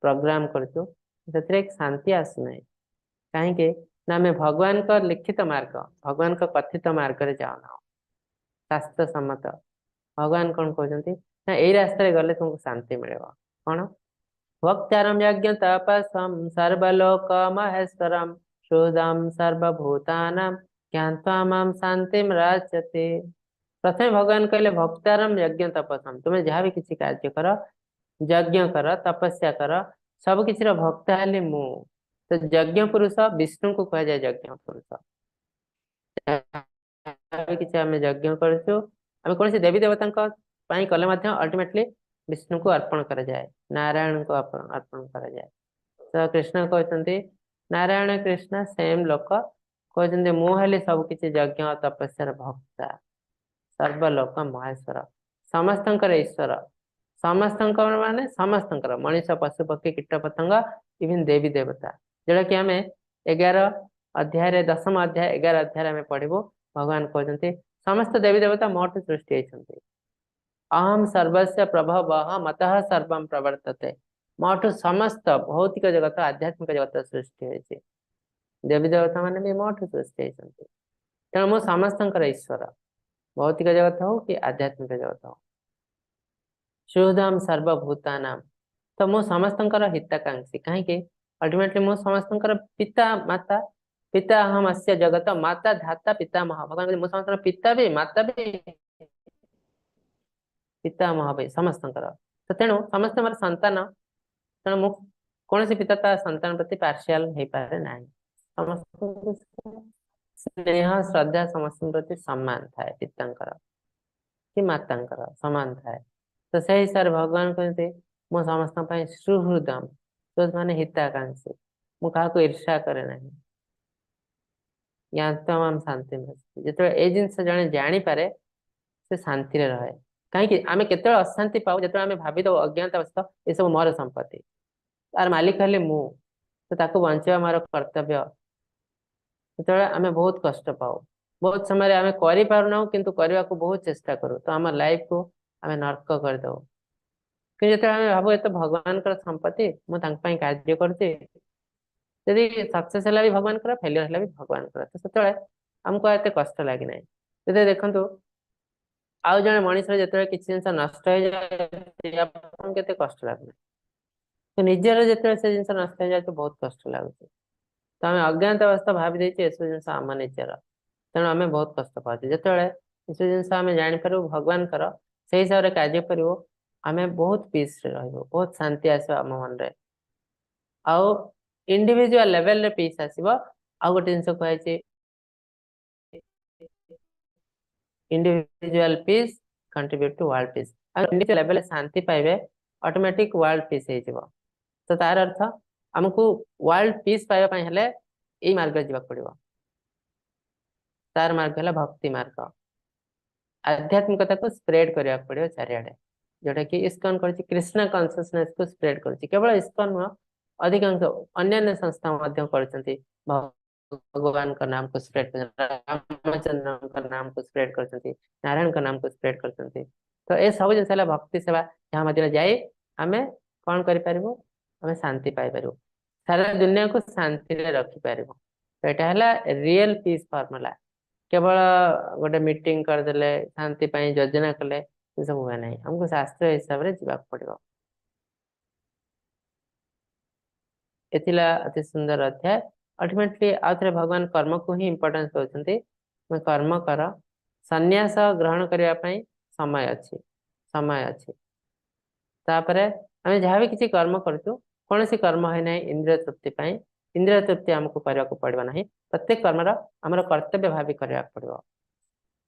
ପ୍ରୋଗ୍ରାମ କରୁଛୁ, ସେଥିରେ ଶାନ୍ତି ଆସୁନାହିଁ। କାହିଁକି ନା ଆମେ ଭଗବାନଙ୍କ ଲିଖିତ ମାର୍ଗ, ଭଗବାନଙ୍କ କଥିତ ମାର୍ଗରେ ଯାଉନାହୁଁ, ଶାସ୍ତ୍ର ସମ୍ମତ। ଭଗବାନ କଣ କହୁଛନ୍ତି ନା ଏଇ ରାସ୍ତାରେ ଗଲେ ତୁମକୁ ଶାନ୍ତି ମିଳିବ। କଣ? ଭକ୍ତାରମ ଯଜ୍ଞ ତପସମ୍ ସର୍ବଲୋକ ମହେଶ୍ୱରମ୍ ସୁଦମ୍ ସର୍ବଭୂତାନାಂ ଜ୍ଞାତ୍ୱା ମାಂ ଶାନ୍ତିମ୍ ରାଜତି। ପ୍ରଥମେ ଭଗବାନ କହିଲେ ଭକ୍ତାରମ ଯଜ୍ଞ ତପସମ୍, ତୁମେ ଯାହା ବି କିଛି କାର୍ଯ୍ୟ କର, ଯଜ୍ଞ କର, ତପସ୍ୟା କର, ସବୁ କିଛିର ଭକ୍ତା ହେଲି ମୁଁ। ତ ଯଜ୍ଞ ପୁରୁଷ ବିଷ୍ଣୁଙ୍କୁ କୁହାଯାଏ ଯଜ୍ଞ ପୁରୁଷ। ଯାହା ବି କିଛି ଆମେ ଯଜ୍ଞ କରୁଛୁ, ଆମେ କୌଣସି ଦେବୀ ଦେବତାଙ୍କ ପାଇଁ କଲେ ମଧ୍ୟ ଅଲ୍ଟିମେଟଲି ବିଷ୍ଣୁଙ୍କୁ ଅର୍ପଣ କରାଯାଏ, ନାରାୟଣଙ୍କୁ ଅର୍ପଣ କରାଯାଏ। ତ କୃଷ୍ଣ କହୁଛନ୍ତି ନାରାୟଣ କୃଷ୍ଣ ସେମ ଲୋକ, କହୁଛନ୍ତି ମୁଁ ହେଲି ସବୁ କିଛି ଯଜ୍ଞ ତପସ୍ୟାର ଭକ୍ତା, ସର୍ବଲୋକ ମହେଶ୍ୱର, ସମସ୍ତଙ୍କର ଈଶ୍ୱର, ସମସ୍ତଙ୍କର ମାନେ ସମସ୍ତଙ୍କର, ମଣିଷ, ପଶୁ, ପକ୍ଷୀ, କୀଟ ପତଙ୍ଗ, ଇଭିନ୍ ଦେବୀ ଦେବତା, ଯୋଉଟା କି ଆମେ 11 ଅଧ୍ୟାୟରେ, ଦଶମ ଅଧ୍ୟାୟ 11 ଅଧ୍ୟାୟରେ ଆମେ ପଢିବୁ। ଭଗବାନ କହୁଛନ୍ତି ସମସ୍ତ ଦେବୀ ଦେବତା ମୋଠୁ ସୃଷ୍ଟି ହେଇଛନ୍ତି। ଅହಂ ସର୍ବସ୍ୟ ପ୍ରଭବଃ ମତଃ ସର୍ବಂ ପ୍ରବର୍ତ୍ତତେ, ମୋଠୁ ସମସ୍ତ ଭୌତିକ ଜଗତ, ଆଧ୍ୟାତ୍ମିକ ଜଗତ ସୃଷ୍ଟି ହେଇଛି, ଦେବୀ ଦେବତା ମାନେ ବି ମୋଠୁ ସୃଷ୍ଟି ହେଇଛନ୍ତି। ତେଣୁ ମୁଁ ସମସ୍ତଙ୍କର ଈଶ୍ୱର, ଭୌତିକ ଜଗତ ହଉ କି ଆଧ୍ୟାତ୍ମିକ ଜଗତ ହଉ। ସୁହୃଦମ୍ ସର୍ବଭୂତାନାମ୍, ତ ମୁଁ ସମସ୍ତଙ୍କର ହିତାକାଂକ୍ଷୀ। କାହିଁକି? ଅଲ୍ଟିମେଟଲି ମୁଁ ସମସ୍ତଙ୍କର ପିତା ମାତା, ପିତା ଅହମ୍ ଅସ୍ୟ ଜଗତ ମାତା ଧାତା ପିତାମହ। ଭଗବାନ କହିଲେ ମୁଁ ସମସ୍ତଙ୍କର ପିତା ବି, ମାତା ବି, ପିତାମହ ବି, ସମସ୍ତଙ୍କର। ତ ତେଣୁ ସମସ୍ତେ ମୋର ସନ୍ତାନ, ତେଣୁ ମୁଁ କୌଣସି ପିତା ତା ସନ୍ତାନ ପ୍ରତି ପାର୍ସିଆଲ ହେଇପାରେ ନାହିଁ। ସମସ୍ତଙ୍କୁ ସ୍ନେହ ଶ୍ରଦ୍ଧା ସମସ୍ତଙ୍କ ପ୍ରତି ସମାନ ଥାଏ, ପିତାଙ୍କର କି ମାତାଙ୍କର ସମାନ ଥାଏ। ତ ସେଇ ହିସାବରେ ଭଗବାନ କୁହନ୍ତି ମୁଁ ସମସ୍ତଙ୍କ ପାଇଁ ସୁହୃଦମ୍, ମାନେ ହିତାକାଂକ୍ଷୀ, ମୁଁ କାହାକୁ ଈର୍ଷା କରେ ନାହିଁ। ଜ୍ଞାତମାମ ଶାନ୍ତି। ଯେତେବେଳେ ଏଇ ଜିନିଷ ଜଣେ ଜାଣିପାରେ ସେ ଶାନ୍ତିରେ ରହେ। କାହିଁକି ଆମେ କେତେବେଳେ ଅଶାନ୍ତି ପାଉ? ଯେତେବେଳେ ଆମେ ଭାବିଦଉ ଅଜ୍ଞାନତା ବଶତଃ ଏସବୁ ମୋର ସମ୍ପତ୍ତି, ତାର ମାଲିକ ହେଲି ମୁଁ, ତ ତାକୁ ବଞ୍ଚେଇବା ମୋର କର୍ତ୍ତବ୍ୟ, ସେତେବେଳେ ଆମେ ବହୁତ କଷ୍ଟ ପାଉ। ବହୁତ ସମୟରେ ଆମେ କରିପାରୁନାହୁଁ କିନ୍ତୁ କରିବାକୁ ବହୁତ ଚେଷ୍ଟା କରୁ, ତ ଆମ ଲାଇଫକୁ ଆମେ ନର୍କ କରିଦଉ। କିନ୍ତୁ ଯେତେବେଳେ ଆମେ ଭାବୁ ଏତ ଭଗବାନଙ୍କର ସମ୍ପତ୍ତି, ମୁଁ ତାଙ୍କ ପାଇଁ କାର୍ଯ୍ୟ କରୁଛି, ଯଦି ସକ୍ସେସ ହେଲା ବି ଭଗବାନଙ୍କର, ଫେଲିୟର ହେଲା ବି ଭଗବାନଙ୍କର, ତ ସେତେବେଳେ ଆମକୁ ଆଉ ଏତେ କଷ୍ଟ ଲାଗେ ନାହିଁ। ଯେତେବେଳେ ଦେଖନ୍ତୁ ଆଉ ଜଣେ ମଣିଷର ଯେତେବେଳେ କିଛି ଜିନିଷ ନଷ୍ଟ ହେଇଯାଏ ଆପଣଙ୍କୁ କେତେ କଷ୍ଟ ଲାଗୁନାହିଁ, ନିଜର ଯେତେବେଳେ ସେ ଜିନିଷ ନଷ୍ଟ ହେଇଯାଉଛି ବହୁତ କଷ୍ଟ ଲାଗୁଛି। ତ ଆମେ ଅଜ୍ଞାତ ଅବସ୍ଥା ଭାବି ଦେଇଛେ ଏସବୁ ଜିନିଷ ଆମ ନିଜର, ତେଣୁ ଆମେ ବହୁତ କଷ୍ଟ ପାଉଛେ। ଯେତେବେଳେ ଏସବୁ ଜିନିଷ ଆମେ ଜାଣିପାରିବୁ ଭଗବାନଙ୍କର, ସେଇ ହିସାବରେ କାର୍ଯ୍ୟ କରିବୁ, ଆମେ ବହୁତ ପିସରେ ରହିବୁ, ବହୁତ ଶାନ୍ତି ଆସିବ ଆମ ମନରେ, ଆଉ ଇଣ୍ଡିଭିଜୁଆଲ ଲେଭେଲରେ ପିସ୍ ଆସିବ। ଆଉ ଗୋଟେ ଜିନିଷ କୁହାଯାଇଛି, individual peace contribute to world peace. ଆଉ ଇଣ୍ଡିଭିଜୁଆଲ ଲେଭେଲରେ ଶାନ୍ତି ପାଇବେ, ଅଟୋମେଟିକ ୱାର୍ଲଡ ପିସ୍ ହେଇଯିବ। ତ ତାର ଅର୍ଥ ଆମକୁ ୱାର୍ଲଡ ପିସ୍ ପାଇବା ପାଇଁ ହେଲେ ଏଇ ମାର୍ଗରେ ଯିବାକୁ ପଡିବ। ତାର ମାର୍ଗ ହେଲା ଭକ୍ତି ମାର୍ଗ। ଆଧ୍ୟାତ୍ମିକତାକୁ ସ୍ପ୍ରେଡ କରିବାକୁ ପଡିବ ଚାରିଆଡେ, ଯୋଉଟା କି ଇସ୍କନ କରୁଛି, କୃଷ୍ଣ କନସିୟସନେସ କୁ ସ୍ପ୍ରେଡ କରୁଛି। କେବଳ ଇସ୍କନ ନୁହଁ, ଅଧିକାଂଶ ଅନ୍ୟାନ୍ୟ ସଂସ୍ଥା ମଧ୍ୟ କରୁଛନ୍ତି, ଭଗବାନଙ୍କ ନାମକୁ ସ୍ପ୍ରେଡ କରୁଛନ୍ତି, ରାମଚନ୍ଦ୍ରଙ୍କ ନାମକୁ ସ୍ପ୍ରେଡ କରୁଛନ୍ତି, ନାରାୟଣଙ୍କ ନାମକୁ ସ୍ପ୍ରେଡ କରୁଛନ୍ତି। ତ ଏ ସବୁ ଜିନିଷ ହେଲା ଭକ୍ତି ସେବା, ଯାହା ମଧ୍ୟରେ ଯାଇ ଆମେ କଣ କରିପାରିବୁ, ଆମେ ଶାନ୍ତି ପାଇପାରିବୁ, ସାରା ଦୁନିଆକୁ ଶାନ୍ତିରେ ରଖିପାରିବୁ। ତ ଏଇଟା ହେଲା ରିଏଲ ପିସ୍ ଫର୍ମୁଲା। କେବଳ ଗୋଟେ ମିଟିଂ କରିଦେଲେ, ଶାନ୍ତି ପାଇଁ ଯୋଜନା କଲେ, ଏସବୁ ହୁଏ ନାହିଁ। ଆମକୁ ଶାସ୍ତ୍ର ହିସାବରେ ଯିବାକୁ ପଡିବ। ଏ ଥିଲା ଅତି ସୁନ୍ଦର ଅଧ୍ୟାୟ। ଅଲ୍ଟିମେଟଲି ଆଉ ଥରେ ଭଗବାନ କର୍ମକୁ ହିଁ ଇମ୍ପୋର୍ଟାନ୍ସ ଦଉଛନ୍ତି। ତୁମେ କର୍ମ କର, ସନ୍ନ୍ୟାସ ଗ୍ରହଣ କରିବା ପାଇଁ ସମୟ ଅଛି, ସମୟ ଅଛି। ତାପରେ ଆମେ ଯାହା ବି କିଛି କର୍ମ କରୁଛୁ, କୌଣସି କର୍ମ ହେଇନାହିଁ ଇନ୍ଦ୍ରିୟ ତୃପ୍ତି ପାଇଁ। ଇନ୍ଦ୍ରିୟ ତୃପ୍ତି ଆମକୁ କରିବାକୁ ପଡିବ ନାହିଁ। ପ୍ରତ୍ୟେକ କର୍ମର ଆମର କର୍ତ୍ତବ୍ୟ ଭାବି କରିବାକୁ ପଡିବ।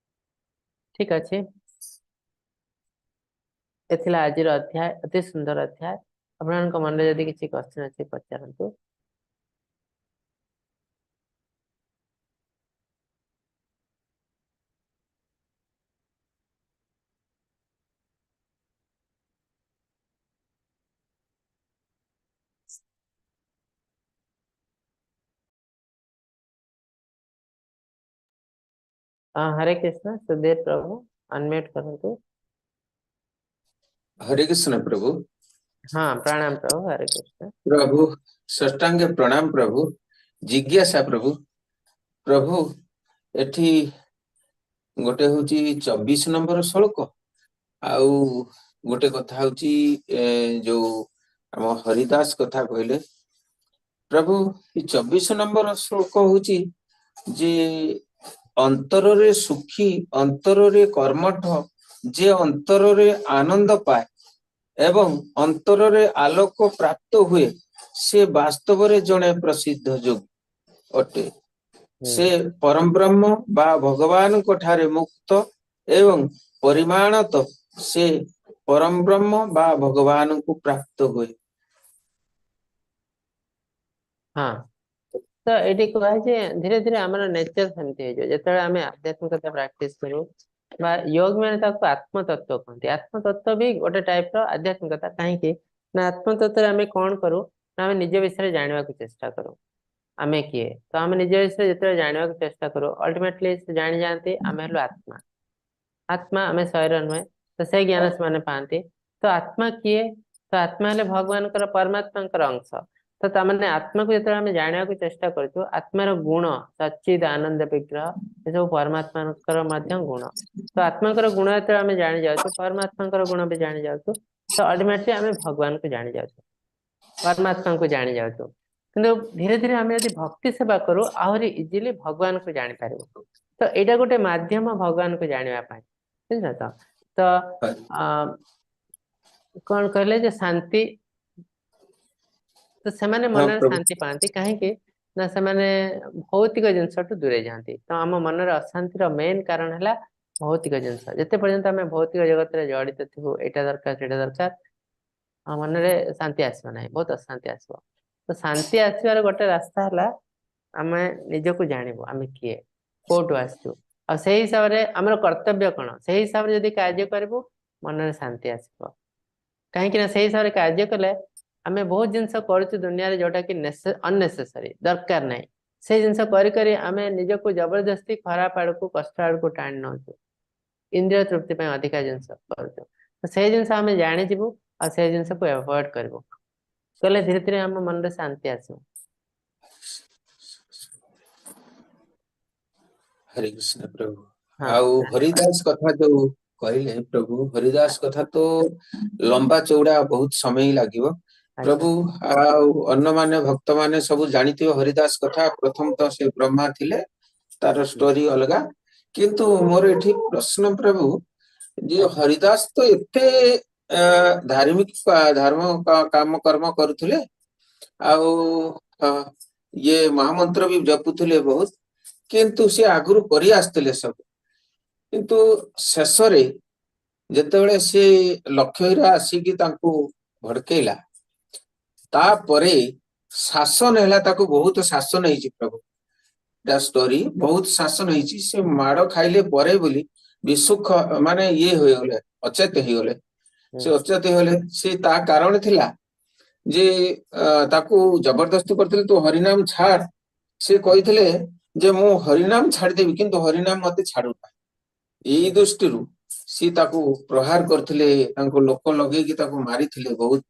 ଠିକ ଅଛି, ଏ ଥିଲା ଆଜିର ଅଧ୍ୟାୟ, ଅତି ସୁନ୍ଦର ଅଧ୍ୟାୟ। ଆପଣଙ୍କ ମନରେ ଯଦି କିଛି କ୍ୱେଶ୍ଚନ ଅଛି ପଚାରନ୍ତୁ। ହରେ କୃଷ୍ଣ, ସୁଧୀର ପ୍ରଭୁ ଅନମ୍ୟୁଟ କରନ୍ତୁ। ହରେ କୃଷ୍ଣ ପ୍ରଭୁ। ହଁ, ପ୍ରଣାମ ପ୍ରଭୁ, ହରେ କୃଷ୍ଣ ପ୍ରଭୁ। ଷଷ୍ଟାଙ୍ଗ ପ୍ରଣାମ ପ୍ରଭୁ। ଜିଜ୍ଞାସା ପ୍ରଭୁ, ପ୍ରଭୁ ଏଠି ଗୋଟେ ହଉଛି 24 ନମ୍ବର ଶ୍ଳୋକ, ଆଉ ଗୋଟେ କଥା ହଉଛି ଯୋଉ ଆମ ହରିଦାସ କଥା କହିଲେ ପ୍ରଭୁ। 24 ନମ୍ବର ଶ୍ଳୋକ ହଉଛି ଯେ ଅନ୍ତରରେ ସୁଖୀ, ଅନ୍ତରରେ କର୍ମଠ, ଯେ ଅନ୍ତରରେ ଆନନ୍ଦ ପାଏ ଏବଂ ଅନ୍ତରରେ ଆଲୋକ ପ୍ରାପ୍ତ ହୁଏ, ସେ ବାସ୍ତବରେ ଜଣେ ପ୍ରସିଦ୍ଧ ଯୋଗୀ ଅଟେ। ସେ ପରମବ୍ରହ୍ମ ବା ଭଗବାନଙ୍କ ଠାରେ ମୁକ୍ତ ଏବଂ ପରିମାଣତ ସେ ପରମବ୍ରହ୍ମ ବା ଭଗବାନଙ୍କୁ ପ୍ରାପ୍ତ ହୁଏ। ହଁ, ତ ଏଇଠି କୁହାଯାଇଛି ଧୀରେ ଧୀରେ ଆମର ନେଚର ସେମିତି ହେଇଯିବ। ଯେତେବେଳେ ଆମେ ଆଧ୍ୟାତ୍ମିକତା ପ୍ରାକ୍ଟିସ କରୁ ବା ଯୋଗ ମାନେ ତାକୁ ଆତ୍ମତତ୍ଵ କହନ୍ତି। ଆତ୍ମତତ୍ଵ ବି ଗୋଟେ ଟାଇପ ର ଆଧ୍ୟାତ୍ମିକତା। କାହିଁକି ନା ଆତ୍ମତତ୍ଵରେ ଆମେ କଣ କରୁ ନା ଆମେ ନିଜ ବିଷୟରେ ଜାଣିବାକୁ ଚେଷ୍ଟା କରୁ, ଆମେ କିଏ। ତ ଆମେ ନିଜ ବିଷୟରେ ଯେତେବେଳେ ଜାଣିବାକୁ ଚେଷ୍ଟା କରୁ, ଅଲ୍ଟିମେଟଲି ସେ ଜାଣିଯାଆନ୍ତି ଆମେ ହେଲୁ ଆତ୍ମା। ଆତ୍ମା, ଆମେ ଶରୀର ନୁହେଁ। ତ ସେଇ ଜ୍ଞାନ ସେମାନେ ପାଆନ୍ତି। ତ ଆତ୍ମା କିଏ? ତ ଆତ୍ମା ହେଲେ ଭଗବାନଙ୍କର, ପରମାତ୍ମାଙ୍କର ଅଂଶ। ତ ତାମାନେ ଆତ୍ମାକୁ ଯେତେବେଳେ ଆମେ ଜାଣିବାକୁ ଚେଷ୍ଟା କରୁଛୁ, ଆତ୍ମାର ଗୁଣ ସଚିଦ ଆନନ୍ଦ ବିଗ୍ରହ, ଏସବୁ ପରମାତ୍ମାଙ୍କର ମଧ୍ୟ ଗୁଣ। ତ ଆତ୍ମାଙ୍କର ଗୁଣ ଯେତେବେଳେ ଆମେ ଜାଣି ଯାଉଛୁ, ପରମାତ୍ମାଙ୍କର ଗୁଣ ବି ଜାଣି ଯାଉଛୁ, ତ ଅଲ୍ଟିମେଟଲି ଆମେ ଭଗବାନଙ୍କୁ ଜାଣି ଯାଉଛୁ, ପରମାତ୍ମାଙ୍କୁ ଜାଣି ଯାଉଛୁ। କିନ୍ତୁ ଧୀରେ ଧୀରେ ଆମେ ଯଦି ଭକ୍ତି ସେବା କରୁ, ଆହୁରି ଇଜିଲି ଭଗବାନଙ୍କୁ ଜାଣିପାରିବୁ। ତ ଏଇଟା ଗୋଟେ ମାଧ୍ୟମ ଭଗବାନଙ୍କୁ ଜାଣିବା ପାଇଁ, ବୁଝିଲ ତ? ତ କଣ କହିଲେ ଯେ ଶାନ୍ତି, ତ ସେମାନେ ମନରେ ଶାନ୍ତି ପାଆନ୍ତି। କାହିଁକି ନା ସେମାନେ ଭୌତିକ ଜିନିଷଠୁ ଦୂରେଇ ଯାଆନ୍ତି। ତ ଆମ ମନରେ ଅଶାନ୍ତିର ମେନ୍ କାରଣ ହେଲା ଭୌତିକ ଜିନିଷ। ଯେତେ ପର୍ଯ୍ୟନ୍ତ ଆମେ ଭୌତିକ ଜଗତରେ ଜଡିତ ଥିବୁ, ଏଇଟା ଦରକାର ସେଇଟା ଦରକାର, ଆମ ମନରେ ଶାନ୍ତି ଆସିବ ନାହିଁ, ବହୁତ ଅଶାନ୍ତି ଆସିବ। ତ ଶାନ୍ତି ଆସିବାର ଗୋଟେ ରାସ୍ତା ହେଲା ଆମେ ନିଜକୁ ଜାଣିବୁ, ଆମେ କିଏ, କୋଉଠୁ ଆସିଛୁ, ଆଉ ସେଇ ହିସାବରେ ଆମର କର୍ତ୍ତବ୍ୟ କଣ। ସେଇ ହିସାବରେ ଯଦି କାର୍ଯ୍ୟ କରିବୁ, ମନରେ ଶାନ୍ତି ଆସିବ। କାହିଁକି ନା ସେଇ ହିସାବରେ କାର୍ଯ୍ୟ କଲେ ଆମେ ବହୁତ ଜିନିଷ କରୁଛୁ ଦୁନିଆରେ ଯୋଉଟା କି ଅନନେସେସାରୀ, ଦରକାର ନାହିଁ, ସେଇ ଜିନିଷ କରି କରି ଆମେ ନିଜକୁ ଜବରଦସ୍ତି ଖରାପ ଆଡକୁ, କଷ୍ଟ ଆଡକୁ ଟାଣି ନଉଛୁ। ଇନ୍ଦ୍ରିୟ ତୃପ୍ତି ପାଇଁ ଅଧିକା ଜିନିଷ କରୁଛୁ। ତ ସେଇ ଜିନିଷ ଆମେ ଜାଣିଯିବୁ ଆଉ ସେଇ ଜିନିଷକୁ ଆଭଏଡ କରିବୁ, କଲେ ଧୀରେ ଧୀରେ ଆମ ମନରେ ଶାନ୍ତି ଆସିବ। ହରେ କୃଷ୍ଣ ପ୍ରଭୁ। ହଁ, ଆଉ ଧନ୍ୟବାଦ। ହରିଦାସ କଥା ଯୋଉ କହିଲେ ପ୍ରଭୁ, ହରିଦାସ କଥା ତ ଲମ୍ବା ଚଉଡ଼ା ବହୁତ ସମୟ ଲାଗିବ ଆଚ୍ଛା। ପ୍ରଭୁ। ଆଉ ଅନ୍ୟମାନେ ଭକ୍ତ ମାନେ ସବୁ ଜାଣିଥିବେ ହରିଦାସ କଥା। ପ୍ରଥମ ତ ସେ ବ୍ରହ୍ମା ଥିଲେ, ତାର ଷ୍ଟୋରି ଅଲଗା। କିନ୍ତୁ ମୋର ଏଠି ପ୍ରଶ୍ନ ପ୍ରଭୁ, ଯେ ଆଚ୍ଛା। ହରିଦାସ ତ ଏତେ ଧାର୍ମିକ ଧର୍ମ କାମ କର୍ମ କରୁଥିଲେ, ଆଉ ଇଏ ମହାମନ୍ତ୍ର ବି ଜପୁଥିଲେ ବହୁତ, କିନ୍ତୁ ସେ ଆଗରୁ କରି ଆସିଥିଲେ ସବୁ। କିନ୍ତୁ ଶେଷରେ ଯେତେବେଳେ ସେ ଲକ୍ଷ୍ୟହୀରା ଆସିକି ତାଙ୍କୁ ଭଡକେଇଲା, ତାପରେ ଶାସନ ହେଲା, ତାକୁ ବହୁତ ଶାସନ ହେଇଛି ପ୍ରଭୁ। ତା ଷ୍ଟୋରି ବହୁତ ଶାସନ ହେଇଛି। ସେ ମାଡ ଖାଇଲେ ପରେ ବୋଲି ବିସୁଖ ମାନେ ଇଏ ହୋଇଗଲେ, ଅଚେତ ହେଇଗଲେ। ସେ ଅଚେତ ହେଇଗଲେ। ସେ ତା କାରଣ ଥିଲା ଯେ ତାକୁ ଜବରଦସ୍ତି କରିଥିଲେ, ତୁ ହରିନାମ ଛାଡ। ସେ କହିଥିଲେ ଯେ ମୁଁ ହରିନାମ ଛାଡିଦେବି, କିନ୍ତୁ ହରିନାମ ମତେ ଛାଡୁନା। ଏଇ ଦୃଷ୍ଟିରୁ ସିଏ ତାକୁ ପ୍ରହାର କରିଥିଲେ, ତାଙ୍କୁ ଲୋକ ଲଗେଇକି ତାକୁ ମାରିଥିଲେ, ବହୁତ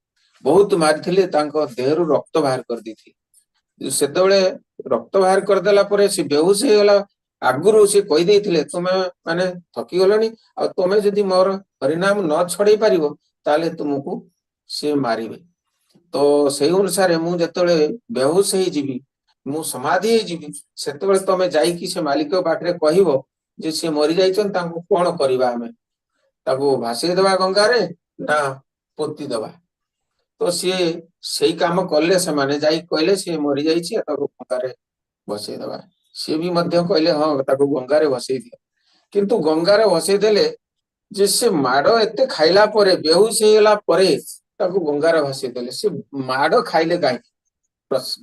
ବହୁତ ମାରିଥିଲେ, ତାଙ୍କ ଦେହରୁ ରକ୍ତ ବାହାର କରିଦେଇଥିଲେ। ସେତେବେଳେ ରକ୍ତ ବାହାର କରିଦେଲା ପରେ ସେ ବେହୋସ ହେଇଗଲା। ଆଗରୁ ସେ କହିଦେଇଥିଲେ ତୁମେ ମାନେ ଥକି ଗଲଣି, ଆଉ ତୁମେ ଯଦି ମୋର ହରିନାମ ନ ଛଡେଇ ପାରିବ ତାହେଲେ ତୁମକୁ ସେ ମାରିବେ। ତ ସେଇ ଅନୁସାରେ ମୁଁ ଯେତେବେଳେ ବେହୋସ ହେଇଯିବି, ମୁଁ ସମାଧି ହେଇଯିବି, ସେତେବେଳେ ତମେ ଯାଇକି ସେ ମାଲିକ ପାଖରେ କହିବ ଯେ ସେ ମରିଯାଇଛନ୍ତି, ତାଙ୍କୁ କଣ କରିବା ଆମେ, ତାକୁ ଭାସେଇ ଦବା ଗଙ୍ଗାରେ ନା ପୋତି ଦବା। ତ ସିଏ ସେଇ କାମ କଲେ। ସେମାନେ ଯାଇ କହିଲେ ସିଏ ମରିଯାଇଛି, ତାକୁ ଗଙ୍ଗାରେ ଭସେଇ ଦବା। ସିଏ ବି ମଧ୍ୟ କହିଲେ ହଁ ତାକୁ ଗଙ୍ଗାରେ ଭସେଇ ଦିଅ। କିନ୍ତୁ ଗଙ୍ଗାରେ ଭସେଇ ଦେଲେ ଯେ ସେ ମାଡ ଏତେ ଖାଇଲା ପରେ, ବେହୋସ ହେଇଗଲା ପରେ ତାକୁ ଗଙ୍ଗାରେ ଭସେଇ ଦେଲେ। ସେ ମାଡ ଖାଇଲେ କାହିଁକି? ପ୍ରଶ୍ନ